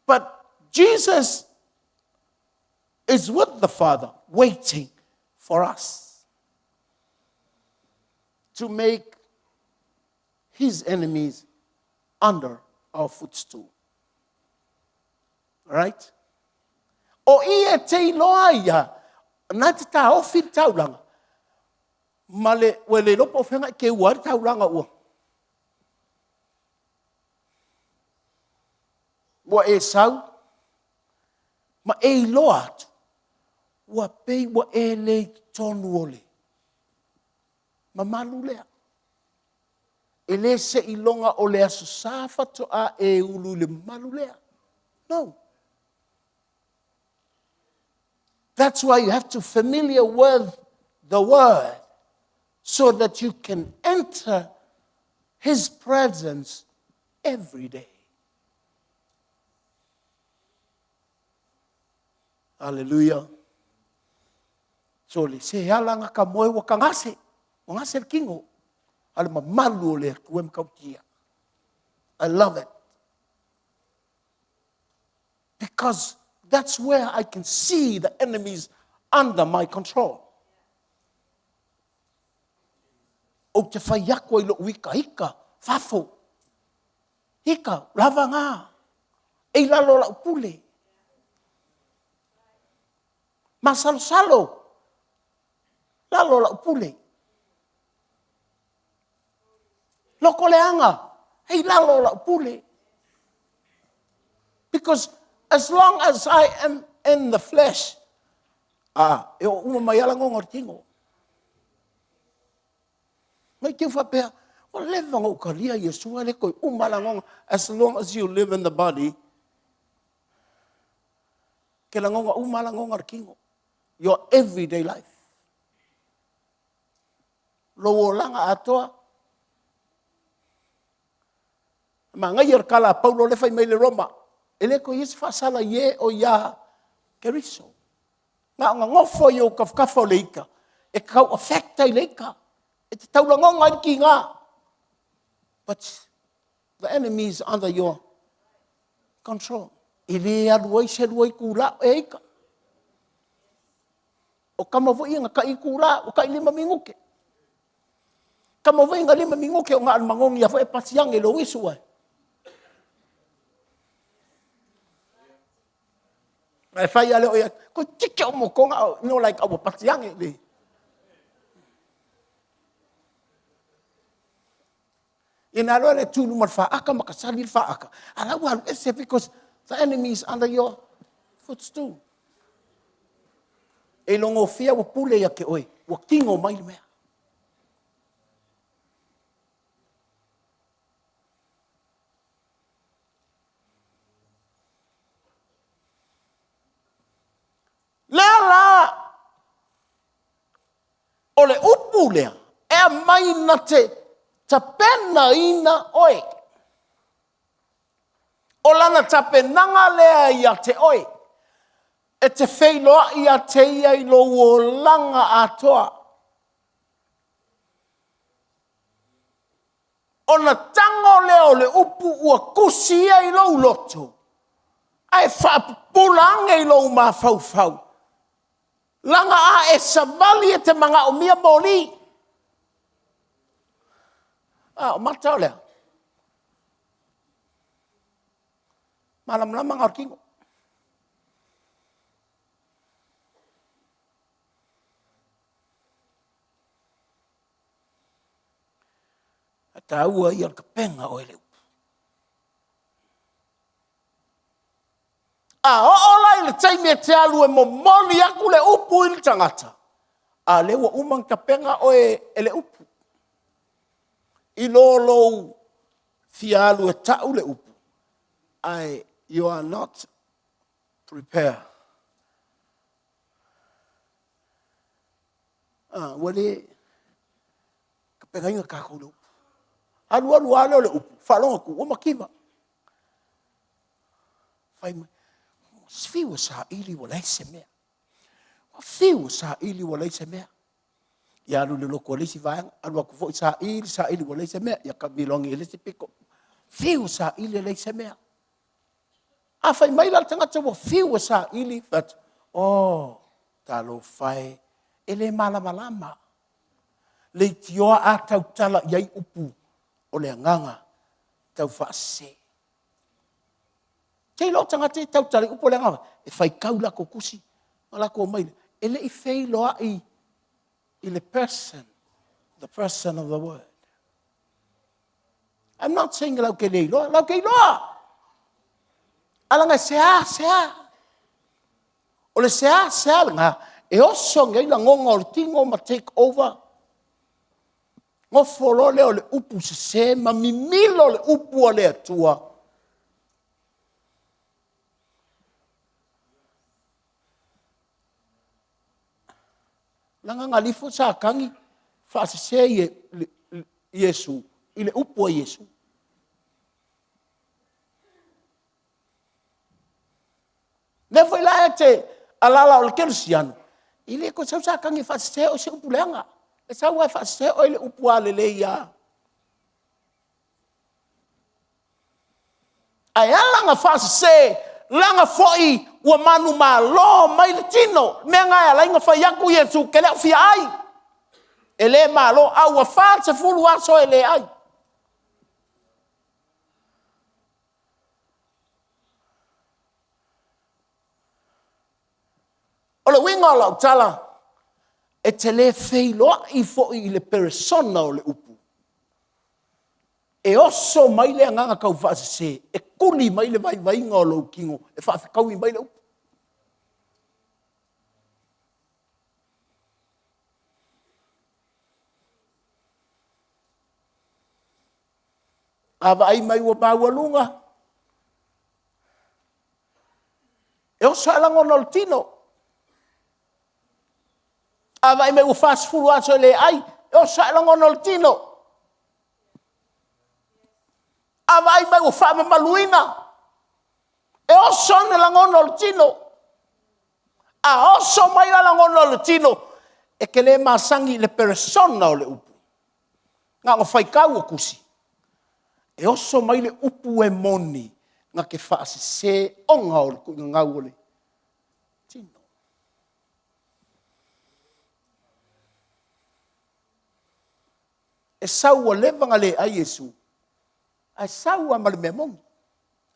But Jesus is with the Father waiting for us to make his enemies under our footstool. Right? O i e te iloa ia, na te taofi le taulaga, ma le, ua le iloa po o fea na e keua ai le taulaga ua. Ua e sau, ma e iloa atu, ua pei ua e le i totonu o le mamalu lea. E le seiloga o le Aso Sa faatoa e ulu i le mamalu lea. No. That's why you have to familiar with the word so that you can enter his presence every day. Hallelujah. So le se ala nga ka moe ua ka gase. Ua gase le kino. A le mamalu o le Atua e matautia. I love it. Because that's where I can see the enemies under my control. Ou te whai aku ai lou ika ika, fafo. Ika, lava ngā. E i lalo lau pule. Masalosalo, lalo lau pule. Loko leaga, e i lalo lau pule. Because as long as I am in the flesh, ah, e o uma mai ala ngonga o le tino. Mai te whapea, ua leva ona ou talia Iesu ae le toe uma lava lagoga. As long as you live in the body, ke lagoga uma lava lagoga o le tino. Your everyday life. Lou olaga atoa. Manaia le tala a Paulo lea fai mai le Roma, e le toe i ai se faasala i e o iā Keriso. Na ona nofo i ou tafatafa o le ita, e te tau affect ai le ita, e te taulagoga ai le tiga. But the enemy is under your control. E le alu ai se lua itula e ita. O tama foi ia na tai itula, ua tai 5 minute. Tama foi na 5 minute o na o le manogi a foi e pasi ane i lou isu ai. Ae fai a le o ia, ko tike o mokonga o no like ua pasi ane le. Ia na loa le tu luma le faaka ma kasali le faaka. A la ua alu ese because the enemy is under your footstool. E logofia ua pule ia te oe, ua tino mai le mea. Lea la o le upu lea e aumai na te tapenaina oe. O lana tapenaga lea ia te oe, e te feiloai ia te ia i lou olaga atoa. Ona tago lea o le upu ua tusi ia i lou loto, ae faapupula ane i lou mafaufau, laga a e savali e te manaomia moli. A o mata o le a? Malamalama na o le tino. A taua ia o le tapena oe le upu. A oo la i le taimi e te alu e momoli aku le upu i le tagata, a lea ua uma ona tapena oe e le upu. I lo lou fia alu e tau le upu, ae you are not prepared. Ah, ua le tapenaina tatou le upu. Alu alu lava lea o le upu, faalogo atu, ua mativa. Fai mai, fiu e saili ua leai se mea. Ua fiu e saili ua leai se mea. Ia alu i le lotu a le isi vaega, alu atu foi saili, saili ua leai se mea. Ia kamilo ane i le isi pito. Fiu e saili e leai se mea. A fai mai la le tagata ua fiu e saili, fai atu, oh, talofa e, e le malamalama. Leitioa a tautala i ai upu o le agaga taufaasese. Te iloa o tagata e tautala i upu o le agaga, e faitau latou tusi, ma latou omai, e le i feiloai i le person, the person of the word. I'm not saying lau ke le iloa, lau ke iloa. Alaga e sea, sea. O le sea, sea lena, e oso nei lagoga o le tino ma take over. Nofo loa lea o le upu sese ma mimilo le upu a le Atua. Leaga na alifo Satani faasese Iesu i le upu a Iesu. Lea foi la e te alala o le kerisiano, e le toe sau Satani e faasese oe i se upu leaga. E sau lava e faasese oe i le upu a lelei lava. Ae ala ona faasese Leaga foi ua manumalo mai le tino. Mea na e ala ai ona fai atu Iesu, ou te le o fia ai. E le malo, a ua 40 aso e le ai. O le uiga o lau tala, e te le feiloai foi i le peresona o le upu, e oso mai le agaga taufaasese e tuli mai le vaivaiga o lou tino e faafetaui mai le upu. A vaai mai ua maualuga, e oso lava lagona o le tino. A vaai mai ua 40 aso e le ai, e oso lava lagona o le tino. A vaai mai ua faamamaluina, e oso lava lagona o le tino. A oso mai la lagona o le tino, e te le masani i le peresona o le upu, na ona faitau o tusi, e oso mai le upu e moni na te faasese ona o le tuugau o le tino. E sau ua leva ona leai Iesu, ae sau lava ma le mea moni,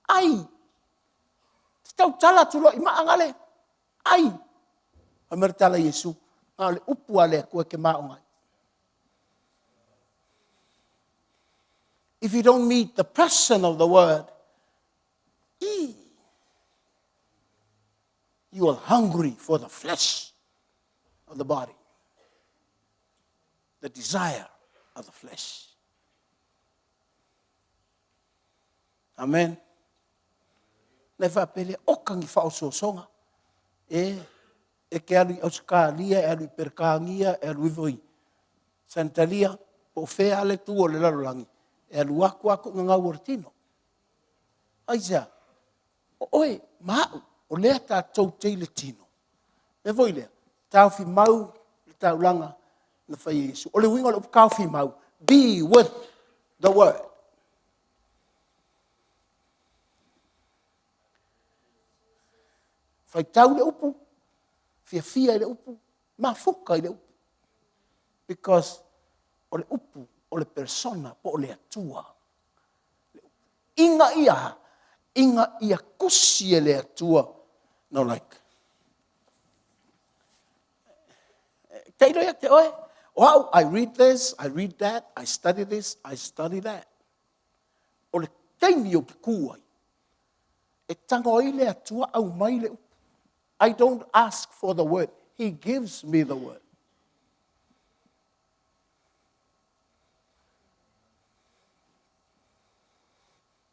ai. E te tautala atu loa i maa na le, ai. Fai mai le tala a Iesu, na o le upu lava a le Atua e te maona ai. If you don't meet the person of the word, you are hungry for the flesh of the body. The desire of the flesh. Amen. Na e faapea lea, oka ni faaosoosoga. E, e te alu i Ausetalia, e alu i Peretania, e alu ifo i Senetalia, po o fea lava le itu o le lalolagi, e alu atu lava tuugagu o le tino. Aisea? O oe ma au, o lea tatou te i le tino. O le mea foi lea, taofi mau le taulaga na fai e Iesu. O le uiga o le upu taofi mau, be with the word. Faitau le upu, fiafia i le upu, mafuta i le upu. Because o le upu, o le persona po o le Atua. Ina ia a? Ina ia tusi e le Atua. No like. Tailo ia te oe, o au, I read this, I read that, I study this, I study that. O le taimi ou te tu ai, e tago ai le Atua aumai le upu. I don't ask for the word. He gives me the word.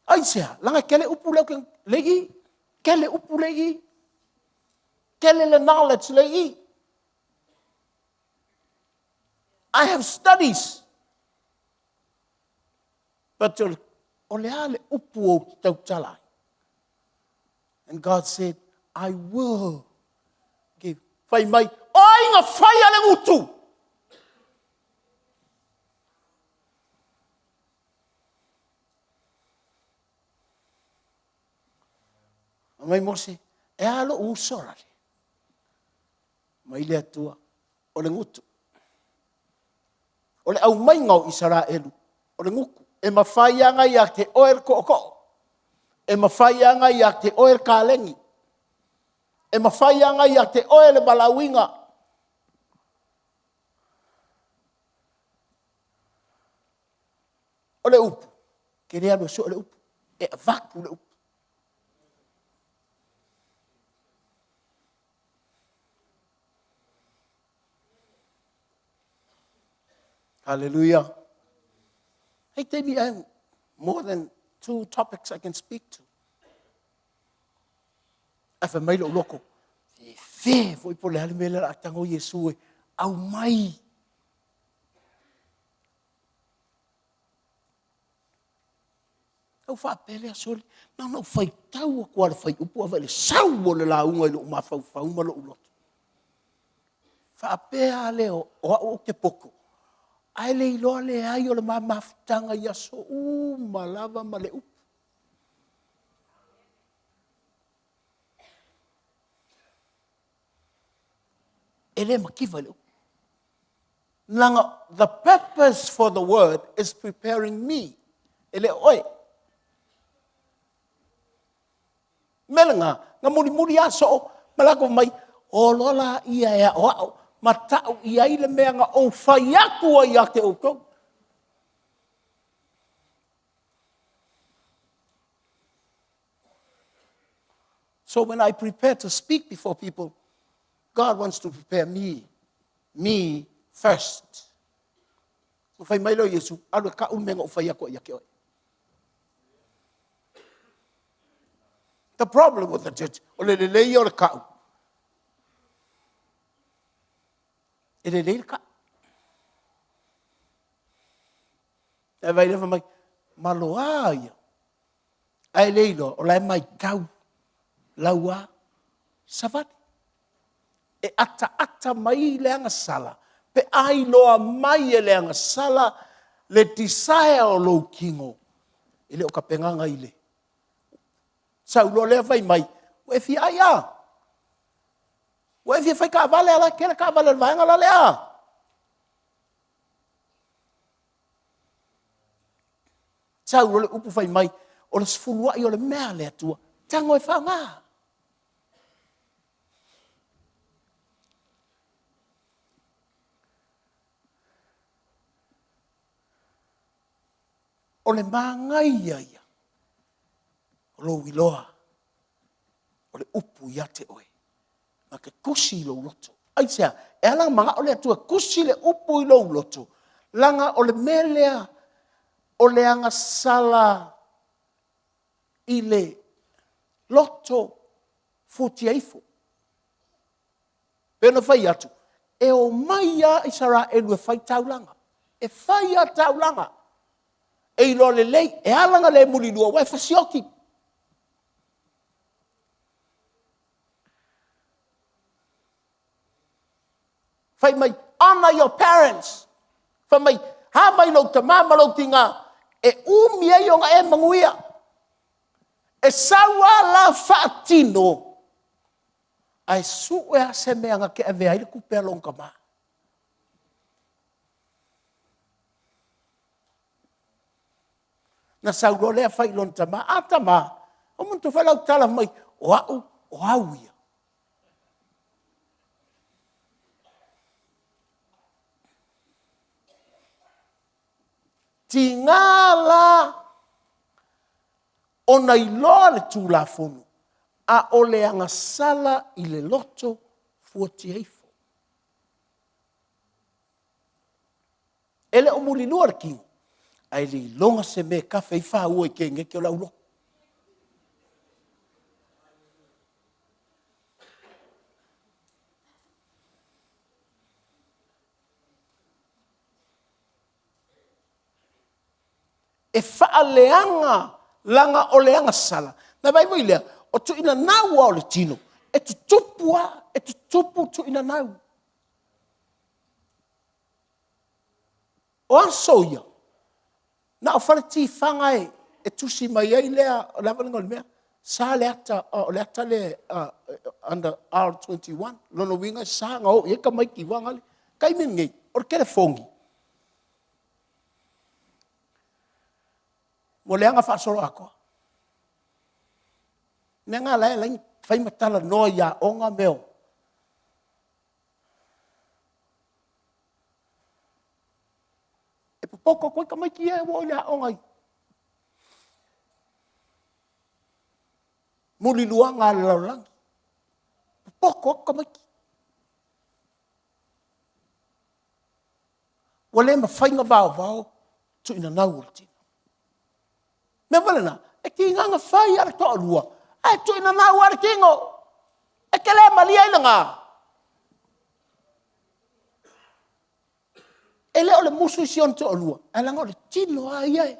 Aisea, laga e tele upu lea ou te lei i, tele upu lei i, tele le knowledge lei i. I have studies. But o le a le upu ou te tautala ai? And God said, I will give. Fai mai, o ai na faia le gutu? Fai mai Mose, e a lou uso lale? Mai le Atua, o le gutu. O le aumaiga o Isaraelu, o le gutu. E mafai lava ona ia te oe le tootoo. E mafai lava ona ia te oe le kalegi. E mafai lava ona ia te oe le valaauina. O le upu, e te le alu e sue le upu, e avatu le upu. Hallelujah. Hey, taimi, I have more than two topics I can speak to. Ae fai mai lou loto, e fe foi po o le a le mea lea o le a tago Iesu e aumai. Ou faapea lea, sole, na ona ou faitau atu lava i le fuaiupu ae vaai i le sau o le lauga i lou mafaufau ma lou loto. Faapea a lea o au ou te poto, ae le iloa leai o le ma mafutaga i aso uma lava ma le upu. E le mativa i le upu. Leaga the purpose for the word is preparing me, e le o oe. Mea lena, na mulimuli lava soo ma latou fai mai, o loa laia e aoao ma tau i ai le mea na ou fai atu ai ia te outou. So when I prepare to speak before people, God wants to prepare me, me first. Na fai mai lea o Iesu, alu e tau le mea na ou fai atu ai ia te oe. The problem with the church, o le lelei ia o le tau. E lelei le tau. Ae vai lea fai mai, maloā ia. Ae le iloa, o la e matau lau a savali. E ataata mai le agasala, pe a iloa mai e le agasala le desire o lou tino, e le o tapenaga i le sau loa lea fai mai, ua e fia ai a? Ua e fia fai taavale a? La e tele taavale a le vaega la lea a? Sau loa le upu fai mai, o le sefuluai o le mea a le Atua, tago e faaaoga. O le manaia ia o lou iloa o le upu ia te oe, na te tusi i lou loto. Aisea? E ala ona manao le Atua e tusi le upu i lou loto, leaga o le mea lea o le agasala i le loto fuatia ifo. Pei ona fai atu, e omai lava Isaraelu e fai taulaga, e fai lava taulaga, e iloa lelei, e ala ona le mulilua, aua e fasioti. Fai mai, honor your parents. Fai mai, hava i lou tama ma lou tina, e umi ai ona e manuia. E sau lava la faatino, ae sue lava se mea na te avea ai le tupe a lona tama. Na sau loa lea fai i lona tama, a tama, ua manatua foi lau tala fai mai, o au, o au ia. Tiga la ona iloa le Tulafono, a o le agasala i le loto fuatia ifo. E le o mulilua le tino, ae le iloga se mea e tafe ai faua i keneti o le aulotu. E faaleaga leaga o le agasala. Na vaai foi lea, o tuuinanau lava o le tino, e tutupu lava, e tutupu tuuinanau. O aso ia, na o faletifaga e tusi mai ai lea, o le a foi le igoa o le mea, sa le ata, o le ata lea under R21, lona uiga e sa ona o i ai tamaiti foi nale. O le taimi lenei, o le telefoni, ua leaga faasoloatoa. O le mea lena o la e ala ai ona fai ma talanoa i aoga mea o E popoto atu ai tamaiti ia e o i le aoga i muliluaga a le lalolagi. Popoto atu tamaiti. Ua le mafai ona vaovao tuuinanau o le tino. O le mea foi lena, e tiga ona fai lava le toalua, ae tuuinanau lava le tino. E te le malie ai lena? E le o le musu i si ona toalua, ae leaga o le tino lava ia e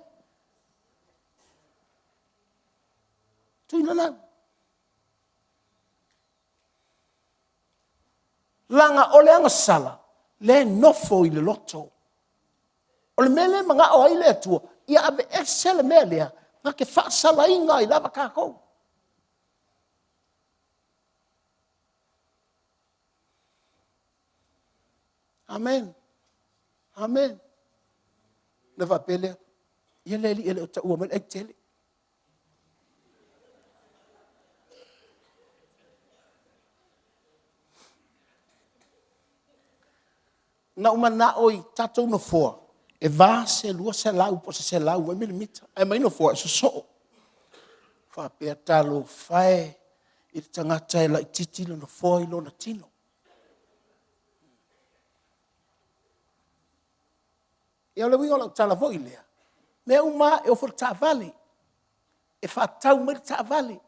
tuuinanau. Leaga o le agasala, lea e nofo i le loto. O le mea lea e manao ai le Atua, ia aveese le mea lea, na te faasalaina ai lava tatou. Amen. Amen. Na faapea lea, ia le alii e le o taua mai le ai tele. Na ou manao i tatou nofoa, e va se 200 po o se 100 foi milimita, ae aumai nofoa e sosoo. Faapea, talofa e i le tagata e laitiiti le nofoa i lona tino. Ia o le uiga o lau tala foi lea, mea uma lava, e oo foi i le taavale, e faatau mai le taavale,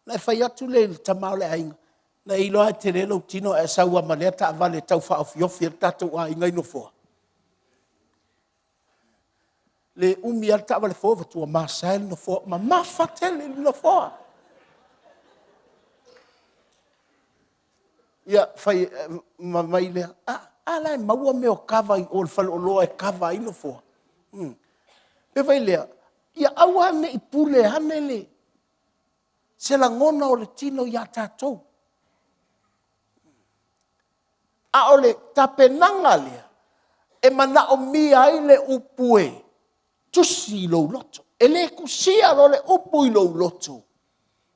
ona e fai atu lea i le tama o le aiga, na e iloa lava e tele lou tino ae e sau lava ma lea taavale e tau faaofiofi ai le tatou aiga i nofoa. Le umi lava le taavale fou avatu ua masae le nofoa, mamafa tele le nofoa. Ia fai mai lea, a la e maua mea o kava i o i le faleoloa e kava ai nofoa. Ona fai lea, ia aua ne i pule ane se lagona o le tino ia tatou. A o le tapenaga lea e manaomia ai le upu e tusi i lou loto. E le tusia loa le upu i lou loto,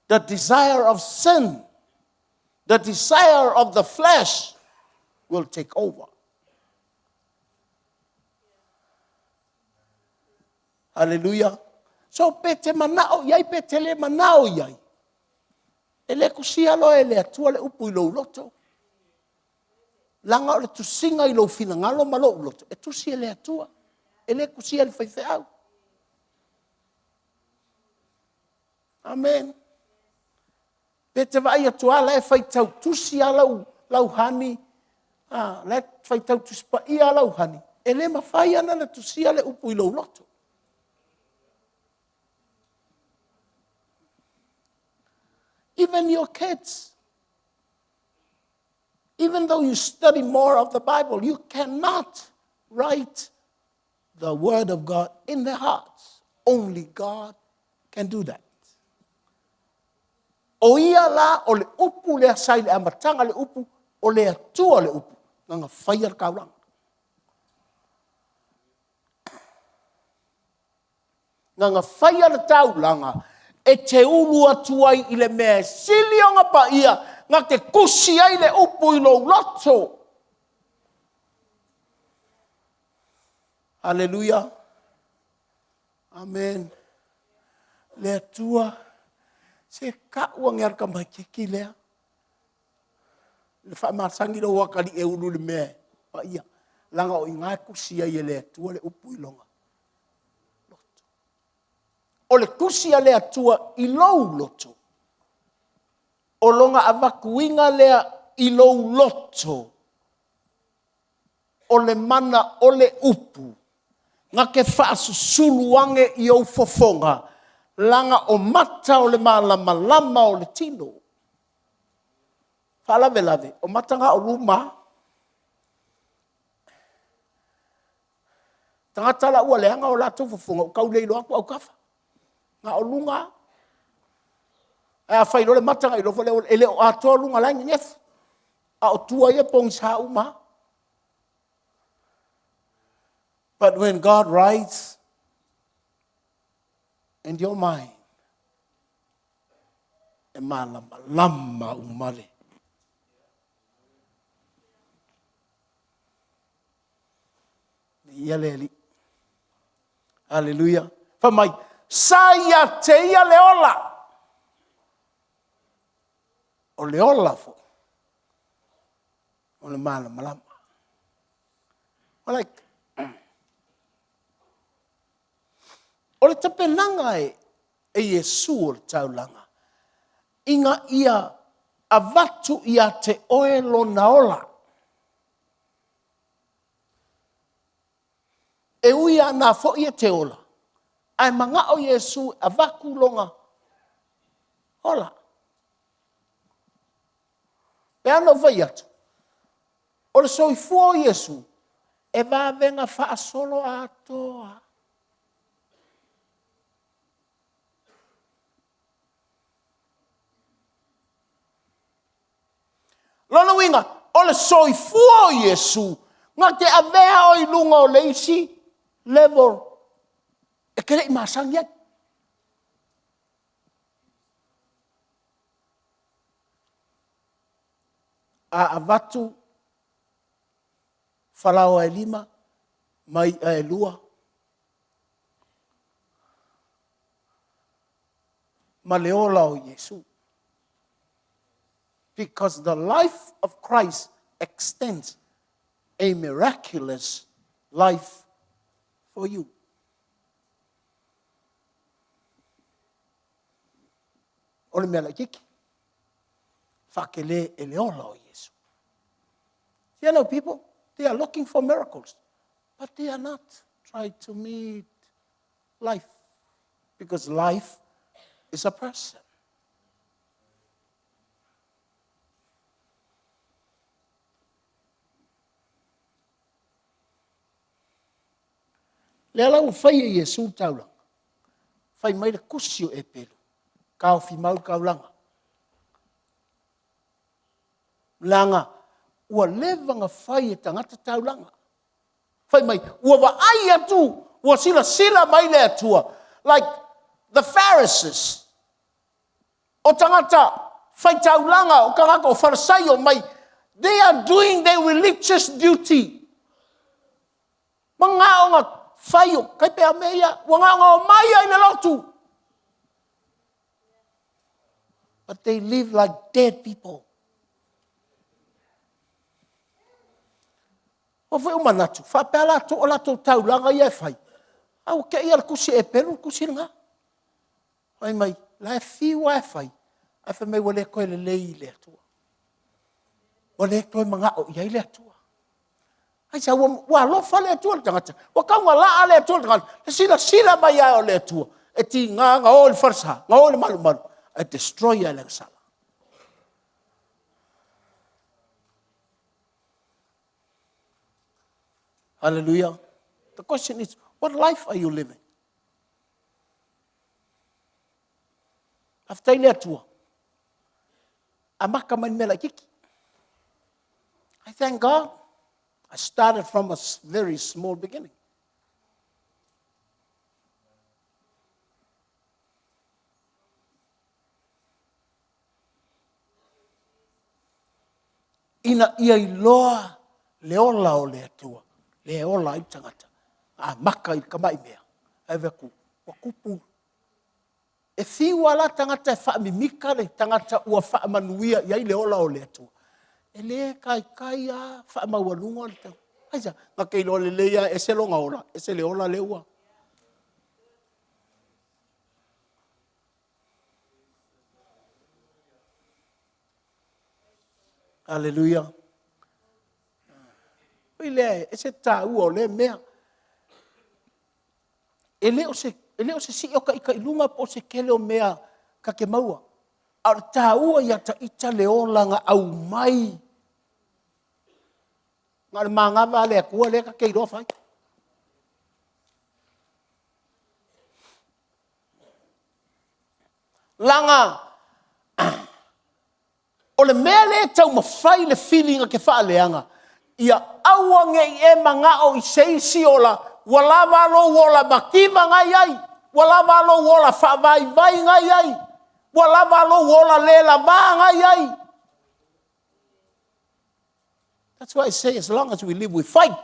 the desire of sin, the desire of the flesh will take over. Aleluia. So pe te manao i ai pe te le manao i ai, e le tusia loa e le Atua le upu i lou loto, leaga o le tusiga i lou finagalo ma lou loto, e tusi e le Atua, e le tusia e le faifeau. Amene. Pe te vaai atu lava o la e faitau tusi lava lau honey, o la e faitau tusi paia lava lau honey, e le mafai lava ona tusia le upu i lou loto. Even your kids, even though you study more of the Bible, you cannot write the word of God in their hearts. Only God can do that. O ia la o le upu lea sa i le amataga le upu, o le Atua le upu, na na faia le taulaga. Na na faia le taulaga e te ulu atu ai i le mea e sili ona paia, na te tusi ai le upu i lou loto. Aleluia. Amen. Le Atua, se tau ane lava le tamaitiiti lea. Le faamasani lou atalii e ulu i le mea paia, leaga o i ina e tusi ai e le Atua le upu i lona loto. O le tusi a le Atua i lou loto, o lona avatuina lea i lou loto, o le mana o le upu, na te faasusulu ane i ou fofoga, leaga o mata o le malamalama o le tino. Faalavelave, o mata na o luma. Tagata la ua leaga o latou fofoga, ua tau le iloa atu autafa. Na o luga lava. Ae a fai loa le mata, ona iloa foi lea e le o atoa luga o la e nenefu. A o tua ia e pogisa uma lava. But when God writes in your mind, e malamalama uma le. Ia le Alii. Hallelujah. Fai mai, sa ia te ia le ola. O le ola foi, o le malamalama. Like, o le tapenaga e, e Iesu o le taulaga, ina ia avatu ia te oe lona ola. E ui lava na foi e te ola, ae manao Iesu e avatu lona ola. E pei ona ou fai atu, o le soifua o Iesu, e vavega faasolo atoa. Lona uiga, o le soifua o Iesu, Na te avea oe i luga o le isi level e te le i masani ai. A avatu falaoa e lima ma i'a e lua, ma le ola o Iesu. Because the life of Christ extends a miraculous life for you. O le mea laitiiti, faatele e le ola o Iesu. You know, people, they are looking for miracles, but they are not trying to meet life, because life is a person. Lea la ua fai e Iesu le taulaga, fai mai le tusi o Eperu, taofi mau le taulaga. Leaga ua leva ona fai e tagata taulaga. Fai mai, ua vaai atu, ua silasila mai le Atua, like the Pharisees, o tagata faitaulaga, o tagata o Farisaio mai, they are doing their religious duty. Manao na fai o, kai pe a mea ia, ua nao na omai ai le lotu. But they live like dead people. Ua foi o manatu, faapea latou o latou taulaga ia e fai, a ua te i lava le tusi Eperu le tusi lena. Fai mai, la e fiu lava e fai, ae fai mai ua le toe lelei i le Atua. Ua le toe manao i ai le Atua. Aisea? Ua alofa le Atua i le tagata. Ua tatau ona laa le Atua i le tagata. E silasila mai lava o le Atua, e tiga ona o i le falesa, na o i le malumalu, ae destroy lava i le agasala. Hallelujah. The question is, what life are you living? Faafetai i le Atua, amata mai le mea laitiiti. I thank God. I started from a very small beginning. Ina ia iloa le ola o le Atua, le ola ai le tagata, amata i le tamai mea, ae vaai atu, ua tupu. E fiu lava la tagata e faamimita le tagata ua faamanuia i ai le ola o le Atua, e le taitai lava faamaualuga le tau. Aisea? Na te iloa lelei lava e ese lona ola, ese le ola lea ua... Aleluia. Oi lea, e ese le taua o lea mea. E le o se, e le o se sii o ta ita i luga po o se tele o mea ta te maua, a o le taua ia ta ita le ola na aumai na o le manava a le Atua lea ta te iloa fai. Leaga o le mea lea e taumafai le fili na te faaleaga, ia aua ne i e manao i se isi ola, ua lava lou ola mativa na i ai, ua lava lou ola faavaivai na i ai, ua lava lou ola le lava na i ai. That's why I say as long as we live, we fight.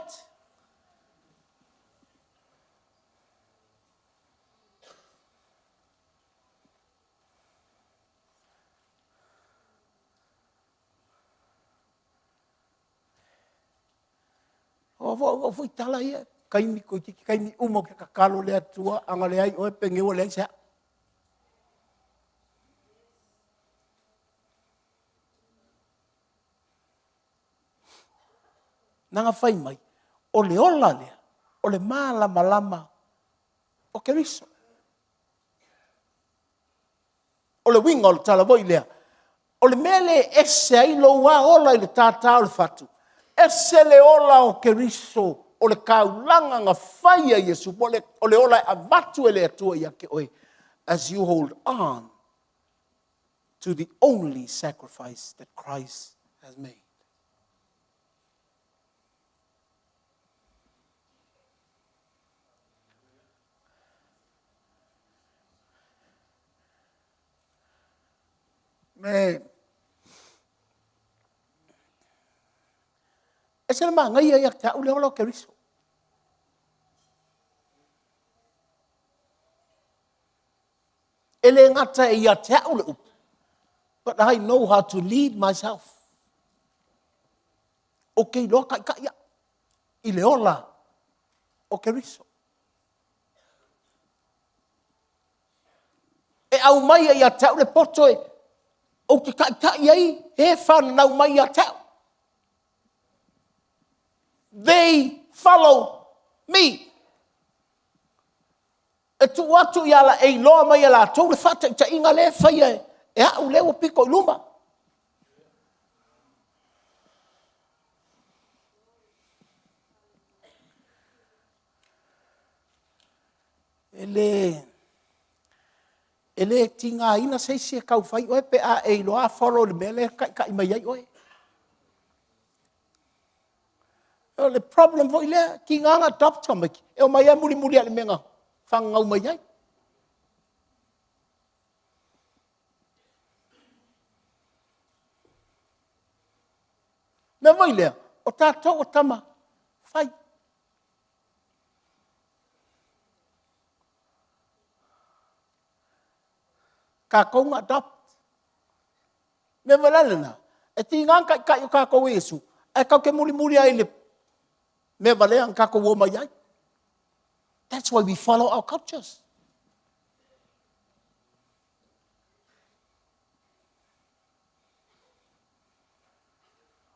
O foi tala ia, kaimi koititi, kaimi uma o ke kakalo le atua, anga leai oe penge ua leai se aa. Naga fai mai, o le ola lea, o le malamalama o Keriso. O le uiga o le tala foi lea, o le mea lea e ese ai lou lava ola i le tātā o le fatu, ese le ola o Keriso, o le taulaga na fai e Iesu, po o le ola e avatu e le Atua ia te oe, as you hold on to the only sacrifice that Christ has made. Me ese le manaia ia te au le ola o Keriso. E le gata e ia te au le upu, but I know how to lead myself. Ou te iloa taitai au i le ola o Keriso. E aumai ia te au le poto e ou te taitai ai e fananau mai ia te au. They follow me. E tuu atu ia e iloa mai e latou le faataitaiga lea e faia e au lea ua pito i luma. E le e le tigaina se isi e tau fai oe pe a e iloa follow i le mea lea e taitai mai ai oe. O le problem foi lea, tiga na adopt tamaiti, e omai lava mulimuli lava i le mea na fananau mai ai. Mea foi lea, o tatou o tama fai. Tatou na adopt. O le mea foi la lena, e tiga ona taitai o tatou e Iesu, ae tatou te mulimuli lava i le mea valea na tatou omai ai. That's why we follow our cultures.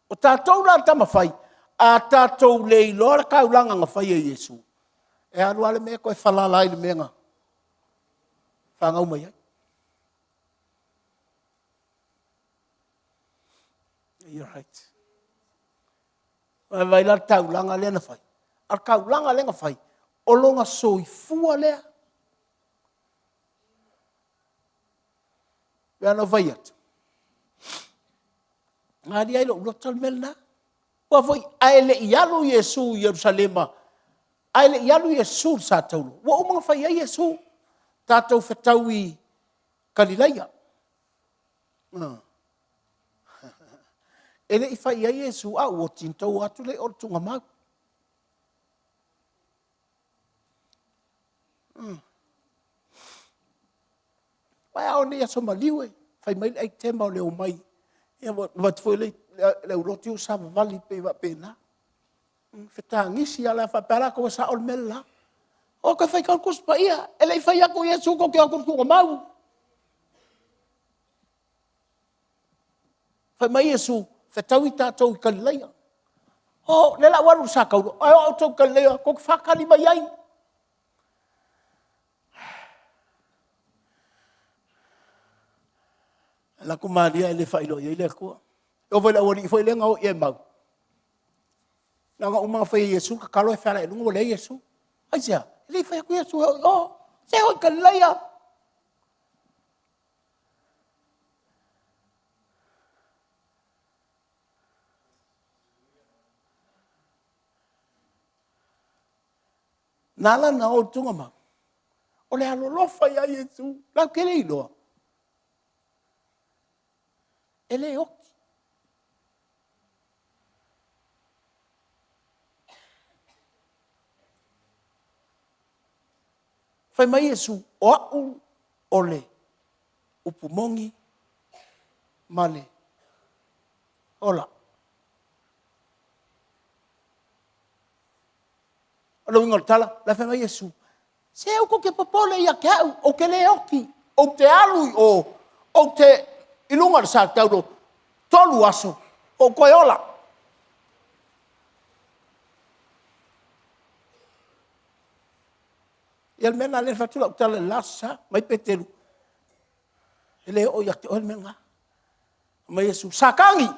O tatou la tama fai, a tatou le iloa le taulaga na fai e Iesu, e alu lava le mea e toe falala ai i le mea na fanau mai ai. You're right. Vaai la le taulaga lea na fai. A o le taulaga lea na fai, o lona soifua lea. Pei ona ou fai atu, na alia i lou loto le mea lena. Aua foi a e le i alu Iesu i Ierusalema, a e le i alu Iesu i le sa taulo, ua uma ona fai ai Iesu, tatou fetau i Kalilaia. E le i fai i ai Iesu, a ua oti ona outou o atu lea i o i le tuugamau. Aua a oo nei i aso maliu e fai mai le aitema o le omai, ia ua avatu foi le aulotu ua savavali pei e faapena. Fetagisi lava faapea lava latou e sao le mea le la. O toe faitau le Tusi Paia, e le i fai atu Iesu tou te o atu i le tuugamau. Fai mai Iesu, fetaui tatou i Kalilaia. O, lea o le a ou alu i le sa taulo, ae o outou i Kalilaia tou te faatali mai ai. E alu atu Maria e le faailoa i ai le Atua. E oo foi i le aualii foi lea na o i Emau, na ona uma ona fai e Iesu le tatalo ae feagai i luga ua leai Iesu. Aisea? E le i fai atu Iesu e o i o, se o i Kalilaia. Na ala ona o i le tuugamau, o le alolofa ia Iesu, latou te le iloa, e le oti. Fai mai Iesu, o au o le upu moni ma le ola. O le uiga o le tala, o la e fai mai Iesu, se aua tou te popole ia te au, ou te le oti, ou te alu i o, ou te i luga o le sa taulo, 3 aso ou toe ola. Ia o le mea lena o lea e fai atu lau tala i le la Aso Sa, fai mai Peteru, e le oo ia te oe le mea lena. Fai mai Iesu, Satani!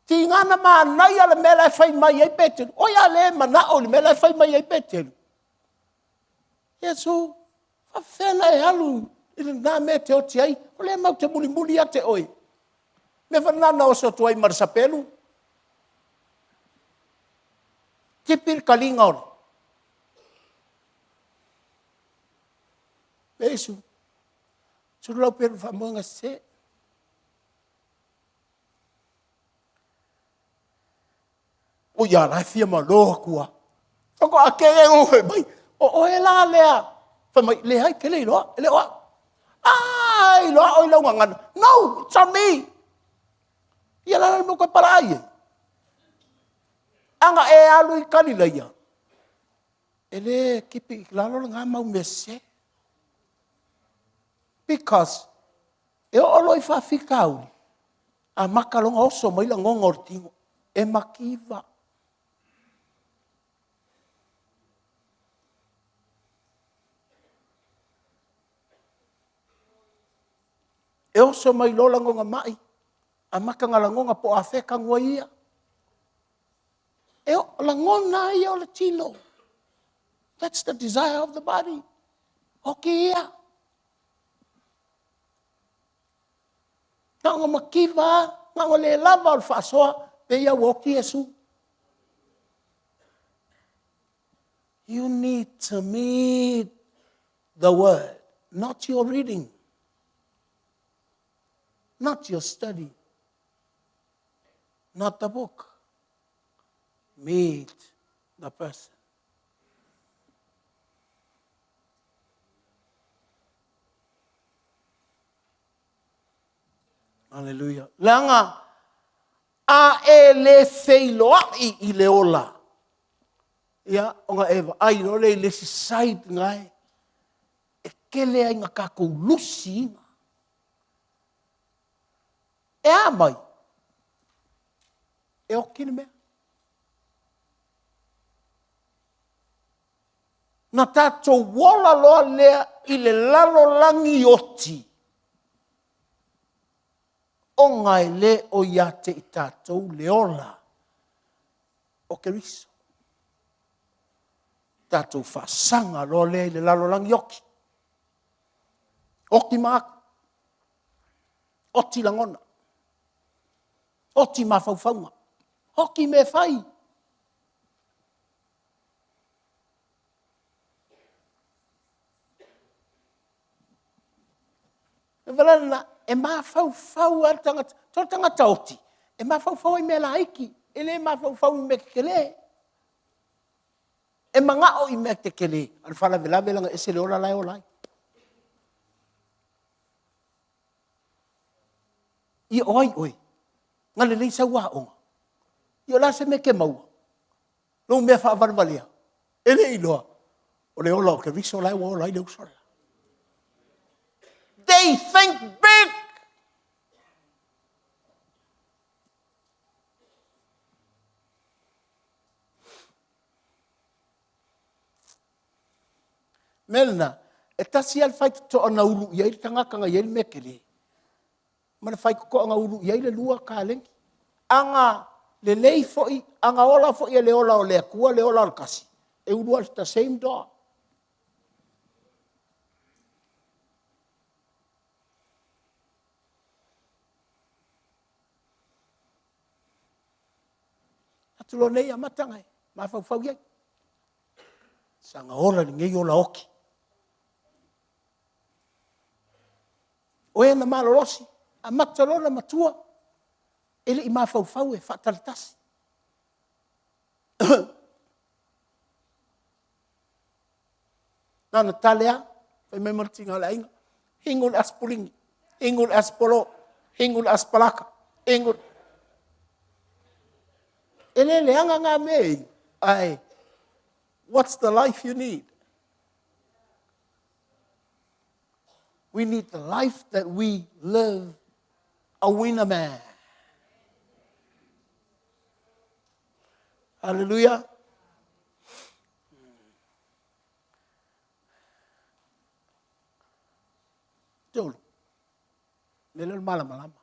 Tiga na manaia le mea la e fai mai ai Peteru. Oi a le manao i le mea la e fai mai ai Peteru. Iesu, faafefea ona e alu i lena mea e te oti ai, o lea matou te mulimuli ia te oe. O le mea foi lena na oso atu ai ma le sapelu, tipi le taliga o le Iesu. Sulu lau pelu faamoega sese. O ia la e fia malo atu lava. Faatoa tele loa fai mai, o oe la lea. Fai mai, leai, e te le iloa, e le o au. A iloa oe i lau gagana. No, it's not me. Ia o le a la le mea ua toe palaai ai? A na e alu i Kalilaia, e le tipi i lalo lena mau mea sese. Because e oo loa i faafitauli, amata loa ona oso mai lagona o le tino, e mativa. E oso mai loa lagona mai, amata ona lagona po o afea e tanu ai ia. O lagona lava ia o le tino. That's the desire of the body. Oti ia. Na ona mativa lava, na ona le lava o le faasoa, pei lava ua oti Iesu. You need to meet the word, not your reading, not your study, not the book. Meet the person. Hallelujah. Leaga a e le feiloai i le ola, ia, ona e vaai loa lea i le isi side lena e tele ai ina tatou lusiina. E a mai? E oti le mea. Na tatou ola loa lea i le lalolagi oti, ona e le o ia te i tatou le ola o Keriso. Tatou faasaga loa lea i le lalolagi oti. Oti manatu, oti lagona, oti mafaufauga, oti mea e fai. O le ala lena, e mafaufau lava le tagata, o le tagata oti, e mafaufau lava i mea laiti, e le mafaufau i mea tetele. E manao i mea tetele, a o le faalavelave e ese le ola la e ola ai. Ia o ai oe? Na lelei sau aoga? Ia o le a se mea e te maua? Lou mea faavalevalea, e le iloa o le ola o Keriso la ua ola ai le uso le la. They think big! Mea lena, e tasi lava le faitotoa na ulu i ai le tagata na i ai le mea tele, ma le faitotoa na ulu i ai le 2 taleni. Ana lelei foi, ana ola foi e le ola o le Atua le ola o le tasi, e ulu lava the same door. Atu loa nei amataga e mafaufau i ai. Saga ola i lenei ola oti. O e na malolosi, amata loa ona matua, e le i mafaufau e faatalatasi. Na ona tale lava, fai mai ma le tiga o le aiga, inu le asipulini, inu le asipolo, inu le asipalaka, inu le... E le leaga na mea e inu, ae what's the life you need? We need the life that we live a winner man. Hallelujah. Tolu. Mea lea o le malamalama.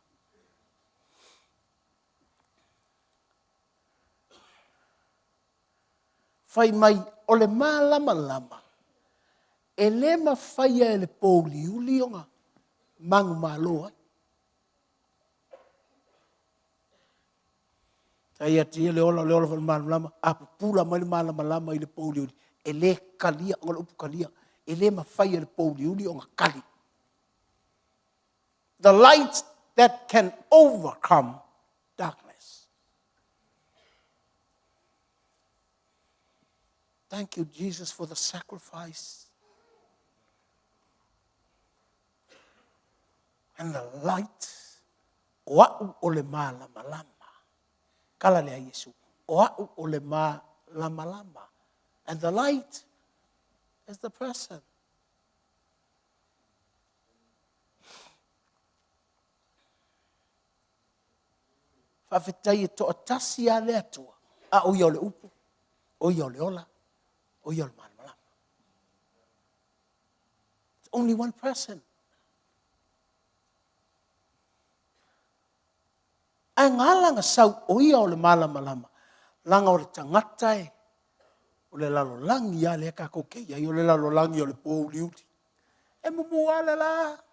Fai mai, o le malamalama, e le mafaia e le pouliuli ona manumalo ai. Tai atu ia le ola, o le ola foi o le malamalama, a pupula mai le malamalama i le pouliuli, e le talia, o le upu talia, e le mafai e le pouliuli ona kali. The light that can overcome darkness. Thank you, Jesus, for the sacrifice and the light. O a'u o le malamalama. Kala lea Iesu. O a'u o le malamalama. And the light is the person. Faafetai e toatasi lava le Atua, a o ia o le Upu, o ia o le Ola, o ia o le Malamalama. It's only one person. Ae gala na sau o ia o le malamalama, laga o le tagata e, o le lalolagi lava lea tatou te i ai, o le lalolagi o le pōuliuli. E mumu lava le la,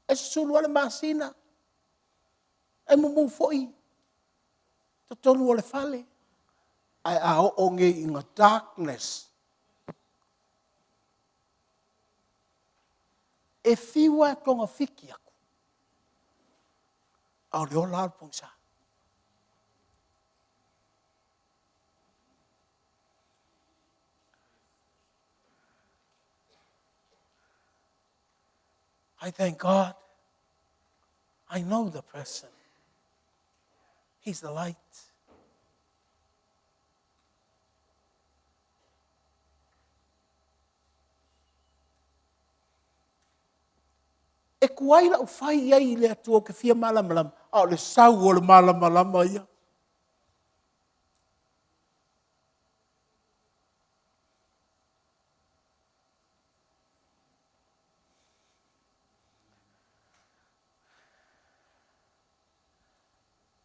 e susulu lava le masina, e mumu foi totonu o le fale. Ae a oo nei ina darkness, e fiu lava e togafiti atu, a o le ola lava o le pogisa. I thank God. I know the person. He's the light. E tuai lau fai i ai i le Atua ou te fia malamalama, a o le sau o le malamalama ia.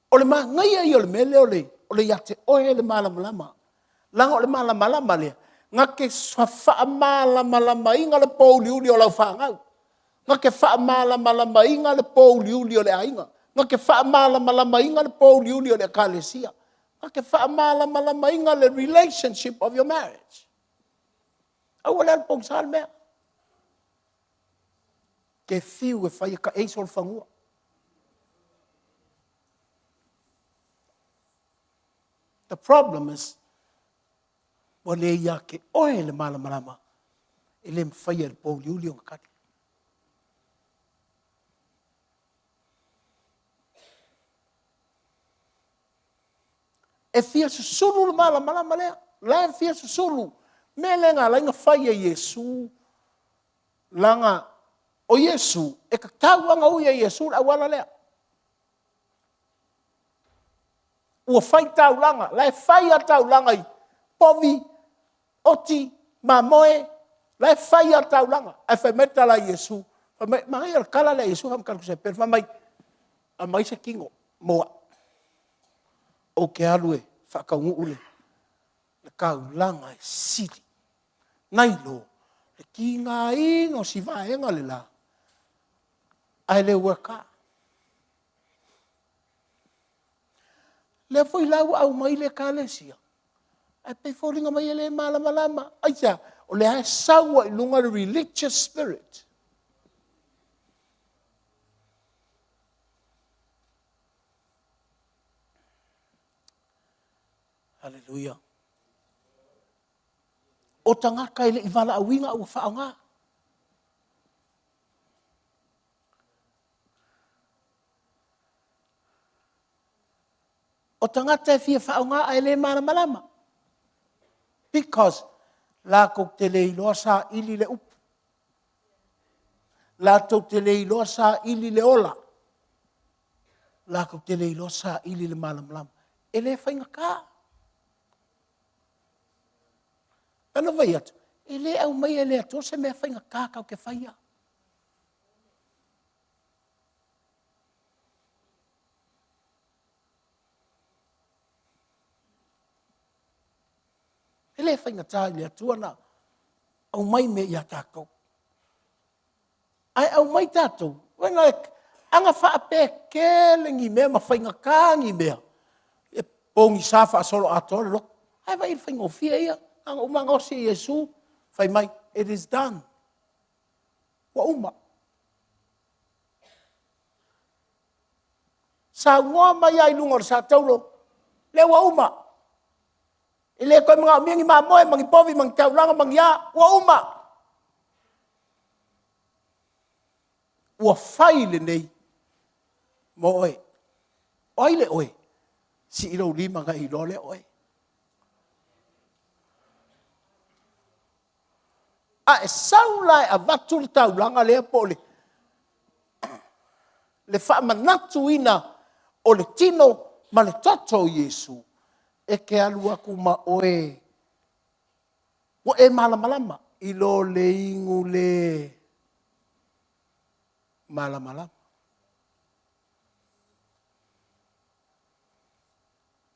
O le manaia ia o le mea lea o le, o le ia te oe le malamalama. Leaga o le malamalama lea, na te faamalamalamaina le pouliuli o lau fanau. Na te faamalamalamaina le pouliuli o le aiga. Na te faamalamalamaina le pouliuli o le ekalesia. Na te faamalamalamaina le relationship of your marriage. Aua le alu pogisa le mea. Te fiu e fai e taei solofanua. The problem is, ua le ia te oe le malamalama, e le mafai e le pouliuli ona tali. E fia susulu le malamalama lea. La e fia susulu. Mea lea na ala ai ona fai e Iesu, leaga o Iesu, e tatau lava ona ui e Iesu le auala lea. Ua fai taulaga, la e fai lava taulaga i povi, oti, mamoe, la e fai lava taulaga. Ae fai mai le tala a Iesu, fai mai, manaia le tala lea a Iesu faamatala atu e fai mai, aumai se tino mo au, ou te alu e faataunuu le taulaga e sili nai lo le tigaina o si vaega le la, ae le work. Lea foi la ua aumai le Ekalesia, ae pei e foliga mai e le malamalama. Aisea? O lea e sau lava i luga le religious spirit. Haleluia. O tagata e le i valaauina a ua faaaoga. O tagata e fia faaaoga ae le malamalama. Because latou te le iloa saili le upu. Latou te le iloa saili le ola. Latou te le iloa saili le malamalama. E le faigata. Pei ona fai atu, e le aumaia e le Atua se mea faigata tatou te faia. E le faigata i le Atua ona aumai mea ia tatou. Ae aumai tatou, ana faapea e tele ni mea ma faigata ni mea, e pogisa faasoloatoa le loto. Ae vaai i le faigofie ia, na ona uma lava gaosi e Iesu, fai mai, it is done. Ua uma. Saunoa mai lava i luga o le sataulo, lea ua uma. E le toe manaomia ni mamoe ma ni povi ma ni taulaga ma ni a, ua uma. Ua fai lenei mo oe. O ai le oe? Sii lou lima ona e iloa lea o oe. A e sau la e avatu le taulaga lea po o le le faamanatuina o le tino ma le toto o Iesu, e te alu atu ma oe ua e malamalama i lo le inu le malamalama.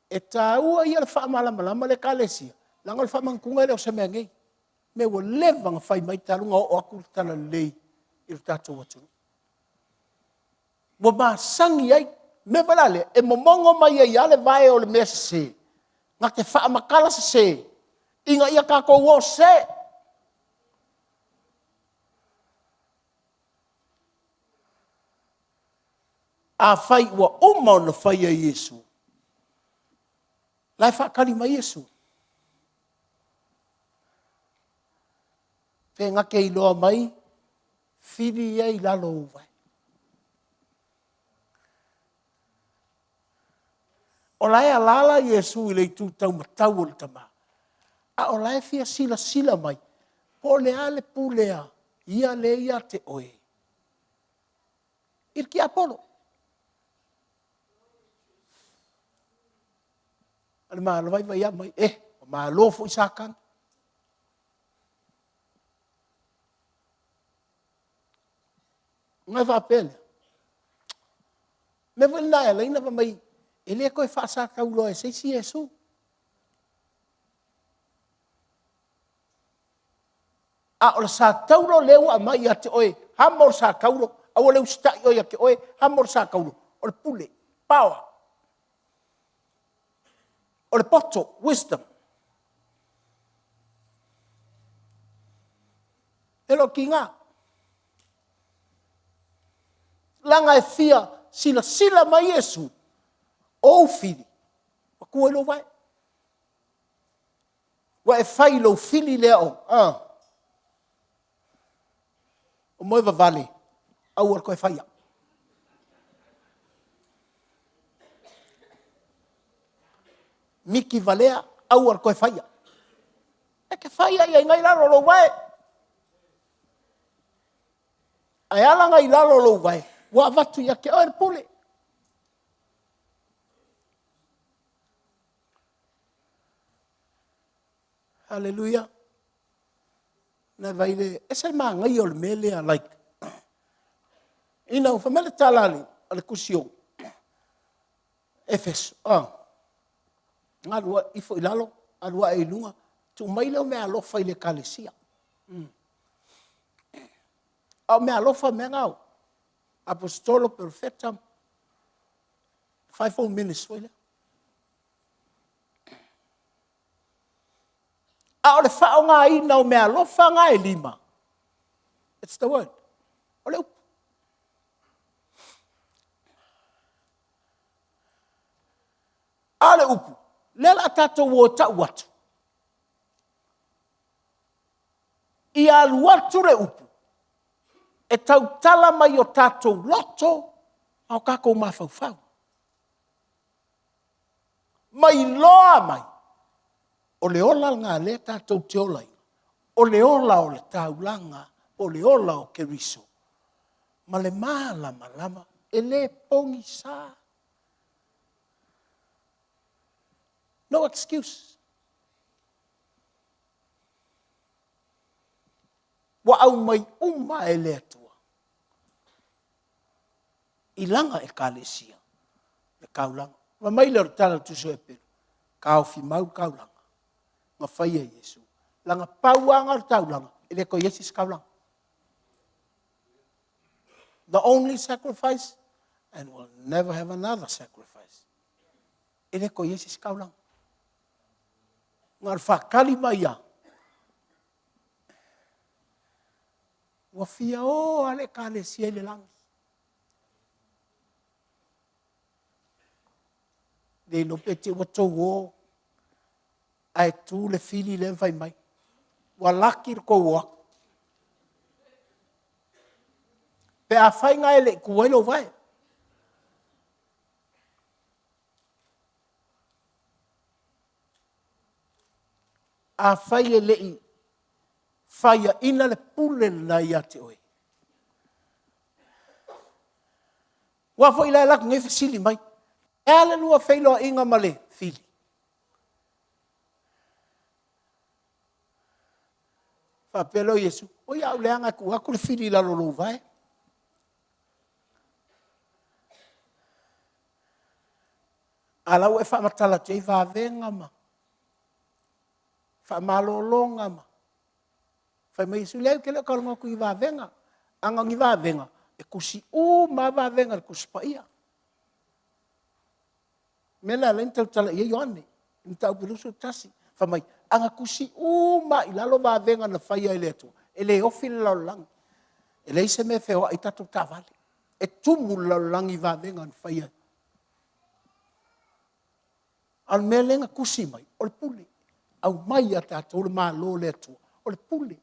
E taua ia le faamalamalama le Ekalesia, leaga o le faamanatuga e le o se mea nei, mea ua leva ona fai mai talu ona oo atu le Talalelei i lo tatou atunuu. Ua masani ai. O le mea foi la lea, e momono mai ai lava le vae o le mea sese, na te faamatala sese, ina ia tatou o sese. Afai ua uma ona faia e Iesu, o la e faatali mai Iesu. Pe na te iloa mai fili ia e i lalo o ou vae. O la e alaala Iesu i le itu taumatau o le Tama, a o la e fia silasila mai po o le a le pule a ia lea e ia te oe i le tiapolo. O le Malo, vaivai lava mai, e, ua malo foi Satani. Ona e faapea lea, o le mea foi lena e ala ai ona fai mai e le toe faasatauloa e se isi Iesu. A o le sataulo lea ua aumai ia te oe, amo le sataulo, aua le usitai oe ia te oe, amo le sataulo, o le pule, power. O le poto, wisdom. E le o tiga. Leaga e fia silasila mai Iesu, o ou fili, ua tua i lou vae. Ua e fai i lou fili lea o, a? O moe vavale, aua le toe faia. Miki valea, aua le toe faia. E te fai ai i lalo o lou vae. Ae ala ona i lalo o lou vae, ua avatu ia te oe le pule. Aleluia. Na vaai le, ese le manaia o le mea lea, like, ina ua fai mai le tala a le tusi o Efeso, na alu ifo i lalo, alu ae i luga, tuu mai lea o meaalofa i le ekalesia. A o meaalofa mea na o aposetolo, perofeta, fivefold ministry foi lea. A o le faaaogaina o meaalofa na e lima, it's the word, o le upu. A o le upu, lea o le a tatou o e tau atu, ia alu atu le upu e tautala mai o tatou loto ma o tatou mafaufau. Ma iloa mai, o le ola lena lea tatou te ola ai, o le ola o le taulaga, o le ola o Keriso, ma le malamalama, e le pogisa. No excuse. Ua aumai uma e le Atua i lana Ekalesia le taulaga. Fai mai lea o le tala a le Tusi o Eperu, taofi mau le taulaga na faia e Iesu. Leaga pau lava lena o le taulaga, e le toe i ai se isi taulaga. The only sacrifice and will never have another sacrifice. E le toe i ai se isi taulaga. Na o le faatali mai lava. Ua fia o lava le Ekalesia i le lagi. Le iloa pe te i ua tou o ae tu le fili lea ma fai mai, ua laki le tou o atu. Pe afai la e le i tu ai lou vae. Afai e le i faiaina le pule lena ia te oe, aua foi la e alu atu nei fesili mai, e a le lua feiloaiga ma le Fili? Faapea lea o Iesu, oi a ou leaga e tuu atu le fili i lalo o lou vae. A o la ua e faamatala atu i ai vavega ma faamalologa ma... Fai mai Iesu, leai ou te le o talanoa atu i ni vavega. A na o ni vavega, e tusi uma lava vavega i le Tusi Paia. O le mea lena e ala ai ona tautala i ai Ioane i le Mataupu 21. Fai mai, a na tusi uma lava i lalo vavega na faia e le Atua, e le ofi le lalolagi. E leai se mea e feoai ai tatou taavale. E tumu le lalolagi i vavega na faia. A o le mea lea na tusi mai, o le pule. Aumai ia tatou le Malo o le Atua, o le pule.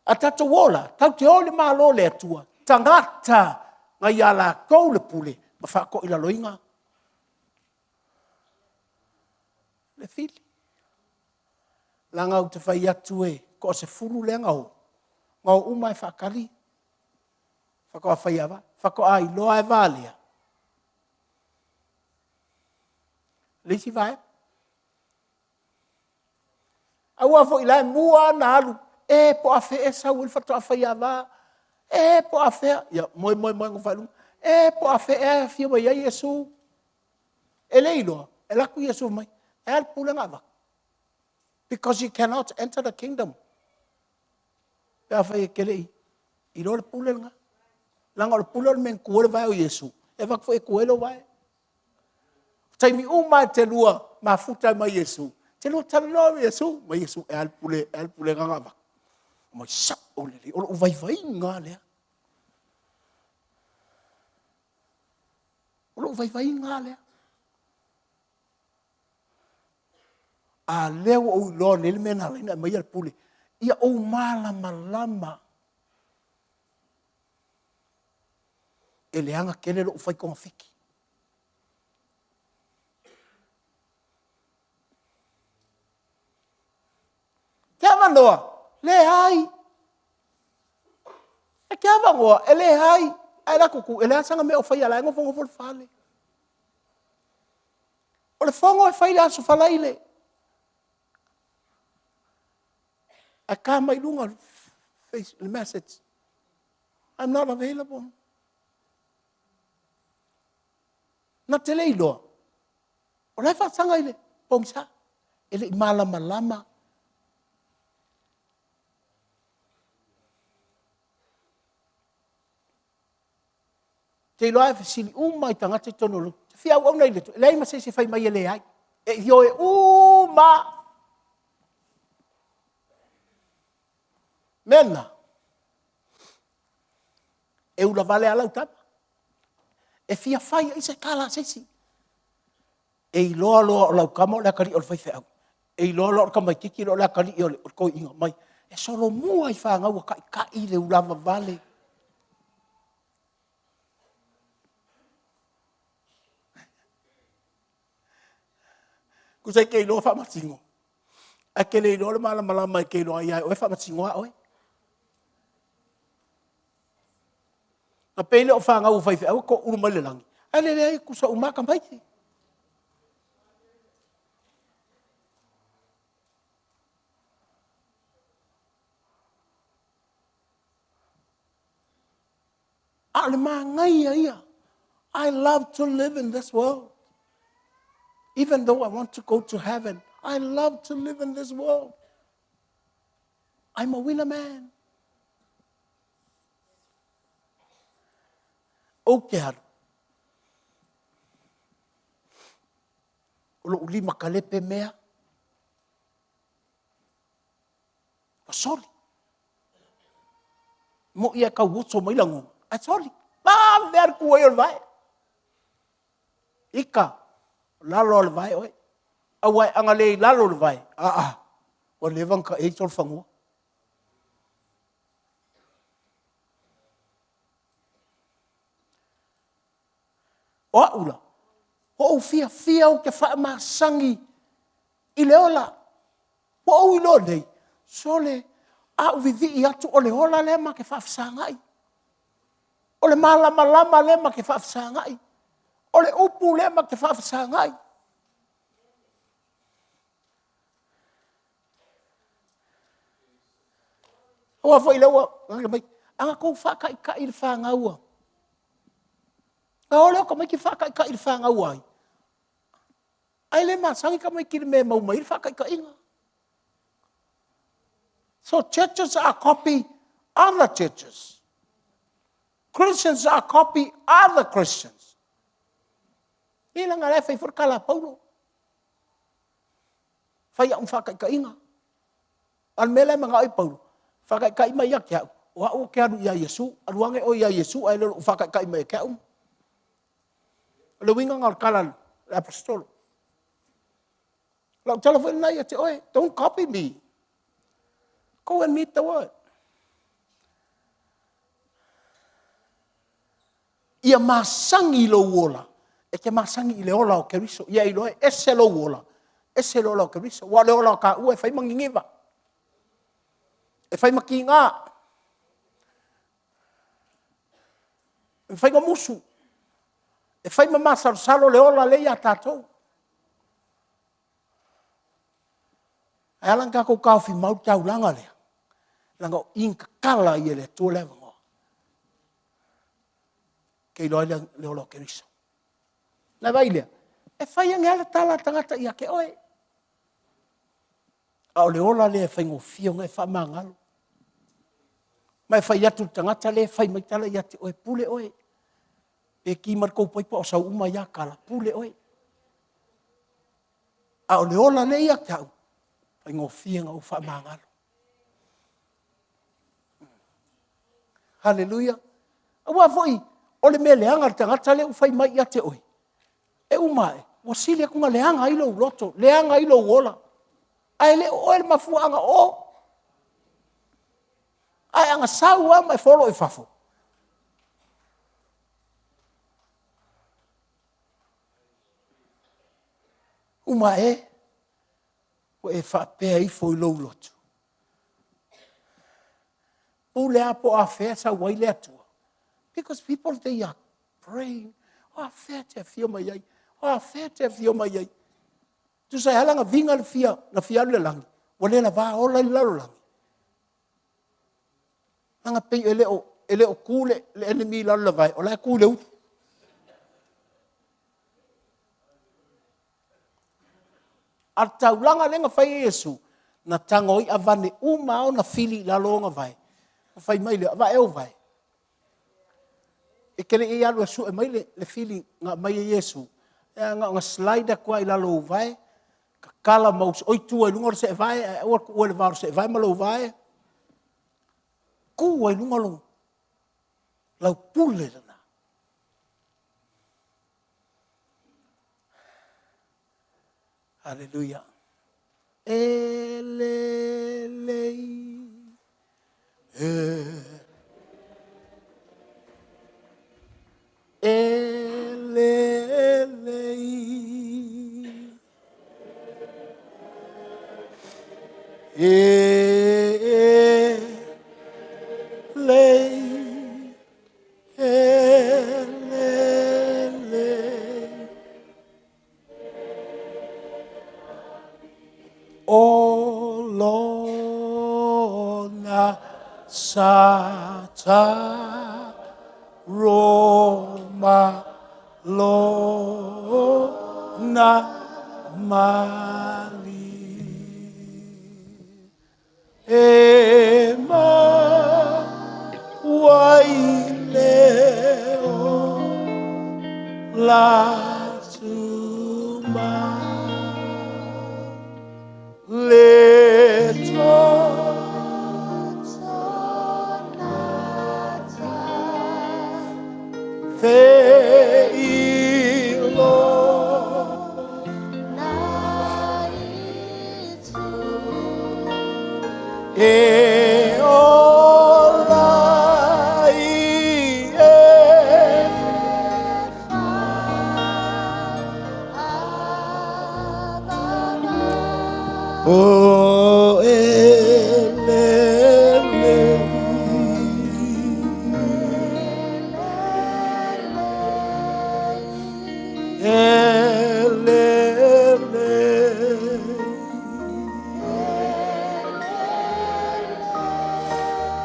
A tatou o la, tatou te o i le Malo o le Atua, tagata na ia latou le pule ma faatoilaloina le fili. Leaga ou te fai atu e toasefulu lea na o, na o uma lava e faatali faatoa fai lava, faatoa iloa lava e valea le isi vaega. Aua foi o la e mua lava ona alu, e po o afea ea e sau ai le faatoa faiava, e po o afea, ia moe moe moe nofo ae i luga, e po o afea ea e afio mai ai Iesu. E le iloa, e alu atu Iesu fai mai, e a le pule na avatu? Because you cannot enter the kingdom pe afai e te le i iloa le pule lena. Leaga o le pule o le mea na tu ai le vae o Iesu, e avatu foi e tu ai lou vae. O taimi uma lava e te lua mafuta ai ma Iesu, e te lua talanoa ma Iesu, fai mai Iesu, e a le pulega lena na avatu? Fai mai, sao lelei, o lou vaivaiga lava lea. O lou vaivaiga lava lea. A lea ua ou iloa nei le mea na ala ai ona aumai le pule, ia ou malamalama. E leaga tele lou fai togafiti. Ke avanoa? Leai. E te avanoa? E leai. Ae alu atu tu, e leai sana mea o faia o la e nofonofo i le fale. O le fono e fai i le Aso Faraile. Ae ta mai luga o le message, I'm not available. Na te le iloa, o la e faasaga i le pogisa, e le i malamalama. Ou te iloa a e fesili uma lava i tagata i totonu o le lotu, e te fia auauna i le Atua? E leai ma se isi e fai mai e leai. E ioe uma lava. O le mea lena, e ulavale lava lau tama. E fia fai ai se tala a se isi. E iloa loa o lau tama o le atalii o le faifeau, e iloa loa o le tamaititi lea o le atalii o le toeaina, omai e solomua i fanau a taitai le ulavavale. Tusa e te iloa faamasino, ae te le iloa le malamalama e te iloa ai ia oe e faamasino a oe. Na pei lea o fanau a faifeau e toulu mai le lagi, ae le leai e tutusa uma lava tamaiti. A o le manaia ia. I love to live in this world. Even though I want to go to heaven, I love to live in this world. I'm a winner man. Ou te alu. O lou lima talepe mea. Ua soli. Mo'i e tau oso mai lagona, ae soli. A mea le tu ai o le vae. Ika, o lalo lava o le vae oe. Aua a na le i lalo o le vae, aa, ua leva ona taei solofanua. O au la, ua ou fiafia ou te faamasani i le ola. Ua ou iloa nei, sole, a ou vivii atu o le ola lea ma te faafesagai. O le malamalama lea ma te faafesagai. O le upu lea ma te faafesagai. Aua foi o lea ua fai mai, a na outou faataitai i le fanau a, ona o lea o tamaiti faataitai i le fanau a ai? Ae le masani tamaiti i le mea e maua mai ai le faataitaiga. So churches are copy other churches. Christians are copy other Christians. Ia leaga o la e fai foi le tala a Paulo. Fai au ma faataitaiga. A o le mea la e manao ai Paulo, faataitai mai ia te au, o au ou te alu ia Iesu, alu ane oe ia Iesu ae le o lou faataitai mai ia te au. O le uiga lena o le tala a le Aposetolo. O lau tala foi lena ia te oe, don't copy me, go and meet the word. Ia masani lou ola, e te masani i le ola o Keriso. Ia e iloa e ese lou ola, ese le ola o Keriso. Aua o le ola o taua e fai ma niniva, e fai ma tiga, e fai ma musu, e fai ma masalosalo le ola lea e ia tatou. Ae ala ona tatou taofi mau le taulaga lea, leaga o i na tatala ai e le Atua le avanoa e te iloa ai le ola o Keriso. Ona e vaai lea, e fai ane lava le tala a le tagata ia te oe, a o le ola lea e faigofie ona e faamagalo. Ma e fai atu i le tagata lea e fai mai tala ia te oe, pule oe. Pe ki mai le tou paipa o sau uma ai lava tala, pule oe. A o le ola lea ia te au, e faigofie ona ou faamagalo. Haleluia! Aua foi o le mea leaga a le tagata lea ua fai mai ia te oe, e uma ae ua sili atu ona leaga ai lou loto, leaga ai lou ola, ae le o oe le mafuaaga o o. Ae a na sau lava ma e follow i fafo, uma ae, ua e faapea ifo i lou loto, pule lava po o afea e sau ai le Atua. Because people they are praying, o afea e te afio mai ai? O afea e te afio mai ai? Tusa e ala ona viga le fia alu i le lagi, ua le lava ola i le lalolagi. Leaga e pei e le o tu le enemy i lalo o le vae, o la e tu i le ulu. A o le taulaga lea na fai e Iesu, na tago ai avane uma lava ona fili i lalo ona vae, ona fai mai lea, vae ou vae. E te le i alu e sue mai le fili na aumai e Iesu, ae na ona slide atu lava i lalo o ou vae, tatala ma oi tua i luga o le seevae, ae aua le tuua i le va o le seevae ma lou vae. Tu ai i luga lau pule lena. Haleluia. E lelei, e, e lelei, e lelei, e lelei. O lona sa roma lona mali e maua i le ola tuma le E ola i e. O e lele. E lele.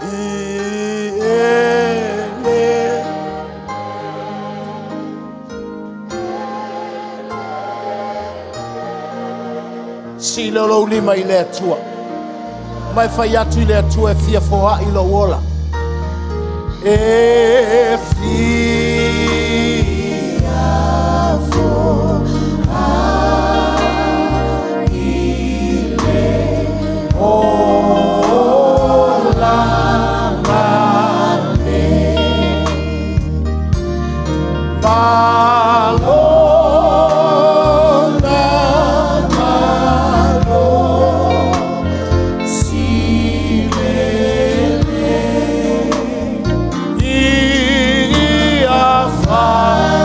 I e le. Sii lea o lou lima i le Atua. Ma e fai atu i le Atua e fia foai lou ola. E fia foai le ola Malo na malo si lele i a fai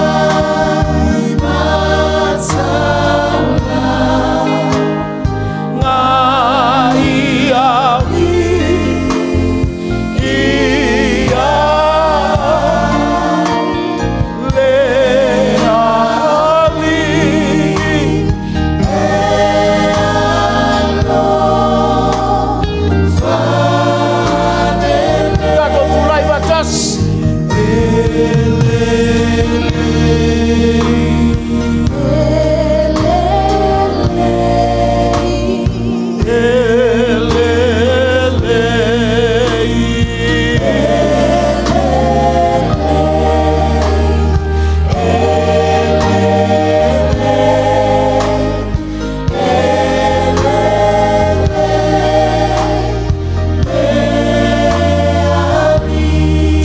matala ngā ia i ia le ali Tatou tulai faatasi.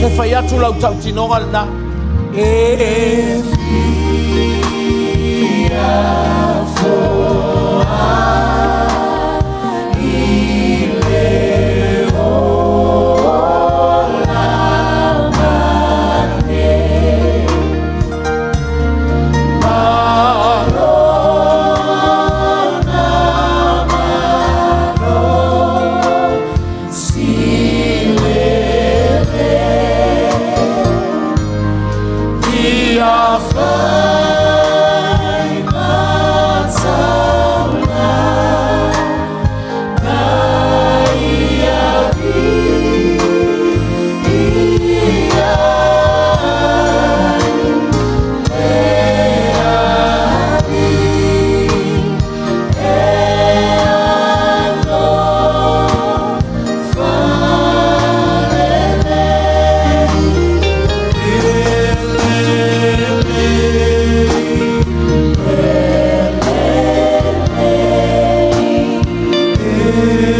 Te fai atu lau tautinoga lena. E fia foai le ola mane. Malo na malo si lele ia fai matala na ia vi ia le ali e alofa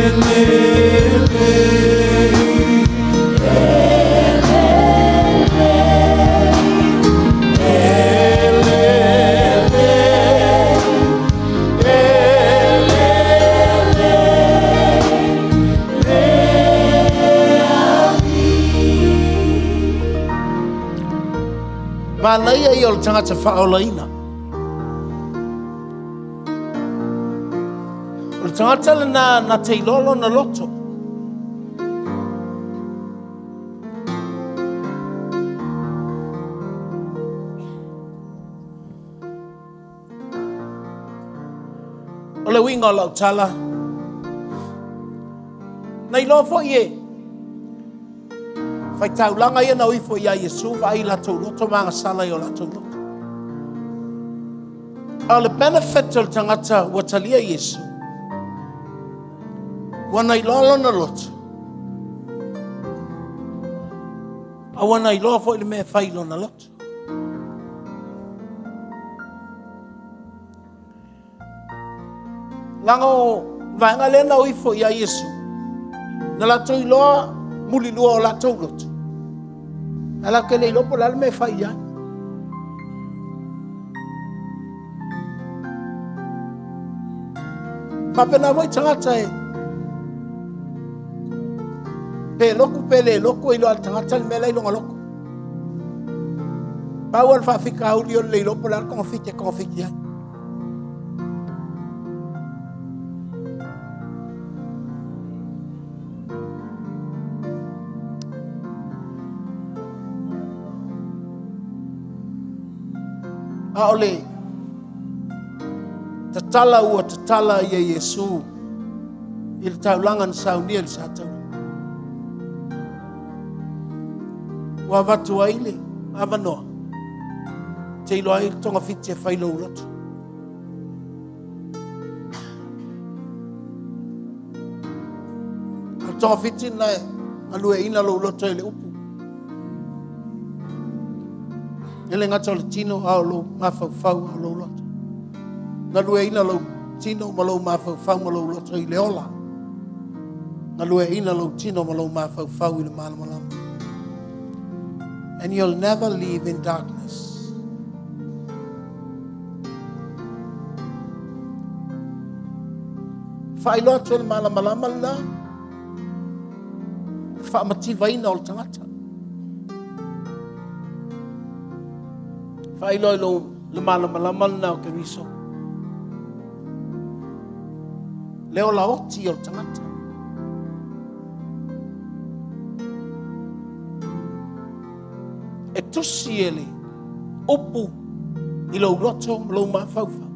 lelei. Manaia ia o le tagata faaolaina. O le tagata lena na te iloa lona loto. O le uiga o lau tala, na iloa foi e faitaulaga ia na o ifo iā Iesu vaai i latou loto ma agasala i o latou loto. A o le benefit o le tagata ua talia Iesu, ua na iloa lona loto, a ua na iloa foi le mea e fai i lona loto. Leaga o vaega lea na o ifo ia Iesu, na latou iloa mulilua o latou loto. Ae latou te le iloa po o le a le mea e fai i ai. Faapena foi tagata e Pe lotu pe le lotu e iloa e le tagata le mea la e i lona loto. Pau lava o le faafitauli o le le iloa po o le a le togafiti e togafiti ai. A o le tatala ua tatala ia Iesu i le taulaga na saunia i le satauli. Ua avatu ai le avanoa te iloa ai le togafiti e fai lou loto. A o le togafiti lena e galueaiina lou loto i le upu. E le gata o le tino a o lou mafaufau a o lou loto. Galueaiina lou tino ma lou mafaufau ma lou loto i le ola. Galueaiina lou tino ma lou mafaufau i le malamalama. And you'll never live in darkness. Faailoa atu e le malamalama lena le faamativaina o le tagata. Faailoa i lou le malamalama lena o Keriso. Le ola oti o le tagata. E tusi e le upu i lou loto ma lou mafaufau.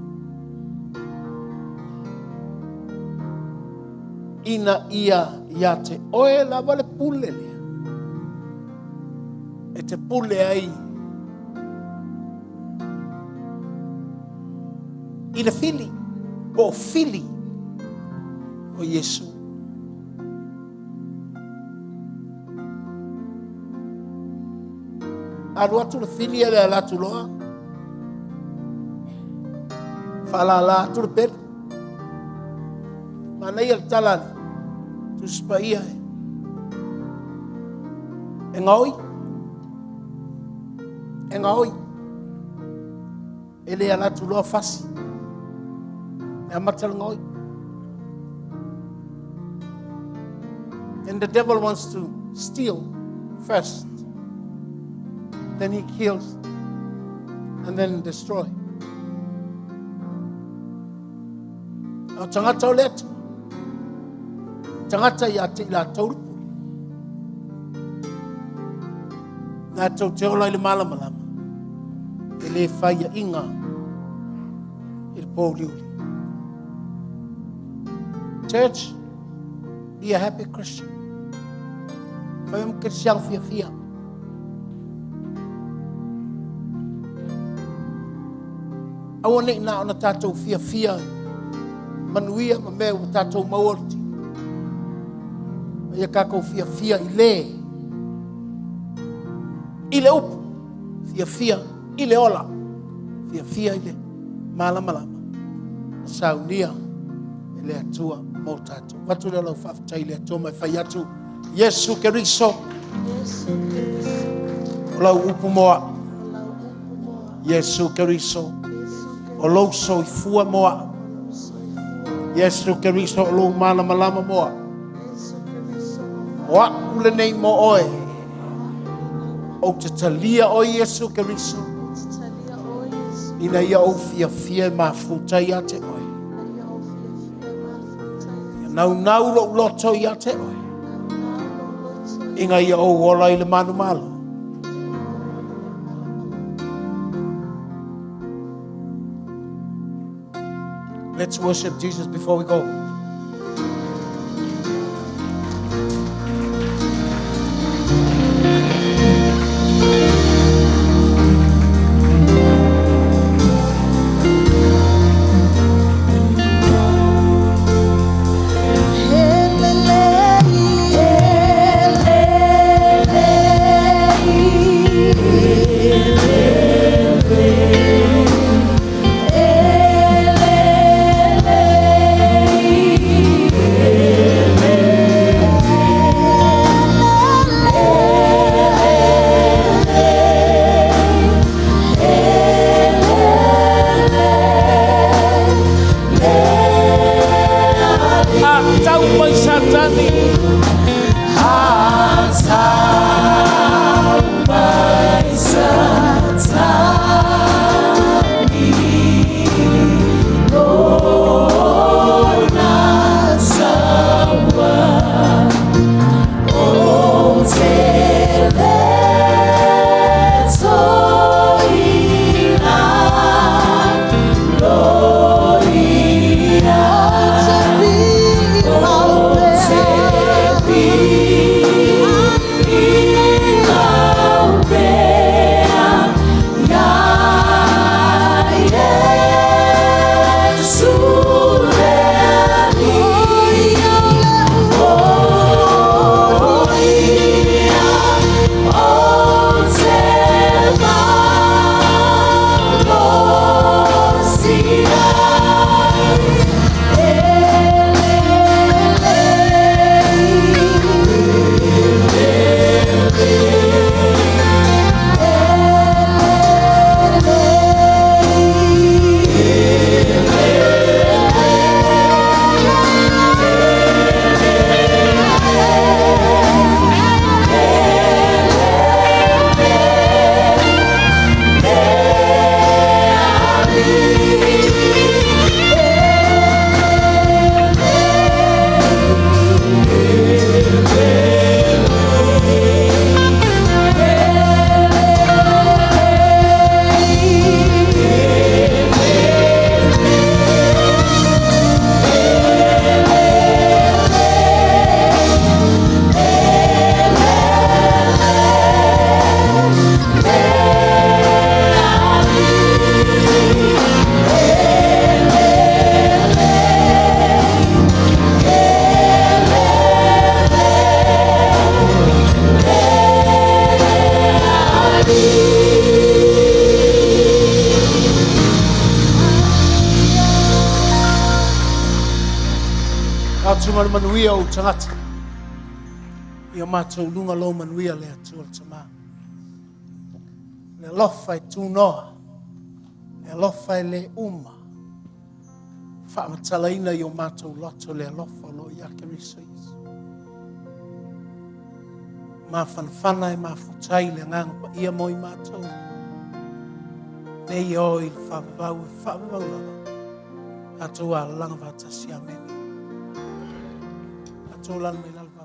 Ina ia ia te oe lava le pule lea e te pule ai i le fili po o fili o Iesu. Alu atu le fili e le ala atu loa. Faalala atu le pelu. Manaia le tala a le Tusi Paia e. E gaoi. E gaoi. E le ala atu loa fasi. E amata le gaoi. And the devil wants to steal first. Then he kills and then destroy. O tagata o le Atua. Tagata ia te i latou le pule. Latou te ola i le malamalama. E le faiaʻiga i le pōuliuli. Church, be a happy Christian. Fai o kerisiano fiafia. Aua ne i na ona tatou fiafia manuia ma mea ua tatou maua o le tino. A ia tatou fiafia i le i le upu, fiafia i le ola, fiafia i le malamalama na saunia e le Atua mo tatou. Avatu lea o lau faafetai i le Atua ma e fai atu, Iesu Keriso, o lau upu mo au. Iesu Keriso, o lou soifua mo au. Iesu Keriso, o lou malamalama mo au. O au lenei mo oe. Ou te talia oe Iesu Keriso. Ina ia ou fiafia e mafuta ia te oe. Ia naunau lou loto ia te oe. Ina ia ou ola i le manumalo. Let's worship Jesus before we go. le manuia o ou tagata. Ia matou luga lou manuia le Atua le Tama. Le alofa e tunoa, le alofa e le uma. Faamatalaina i o matou loto le alofa o lo o ia Keriso Iesu. Mafanafana e mafuta ai le Agaga Paia mo i matou. Nei e o i le faavavau e faavavau lava. Tatou alalaga faatasi. Amene. Tatou lala mai lalo.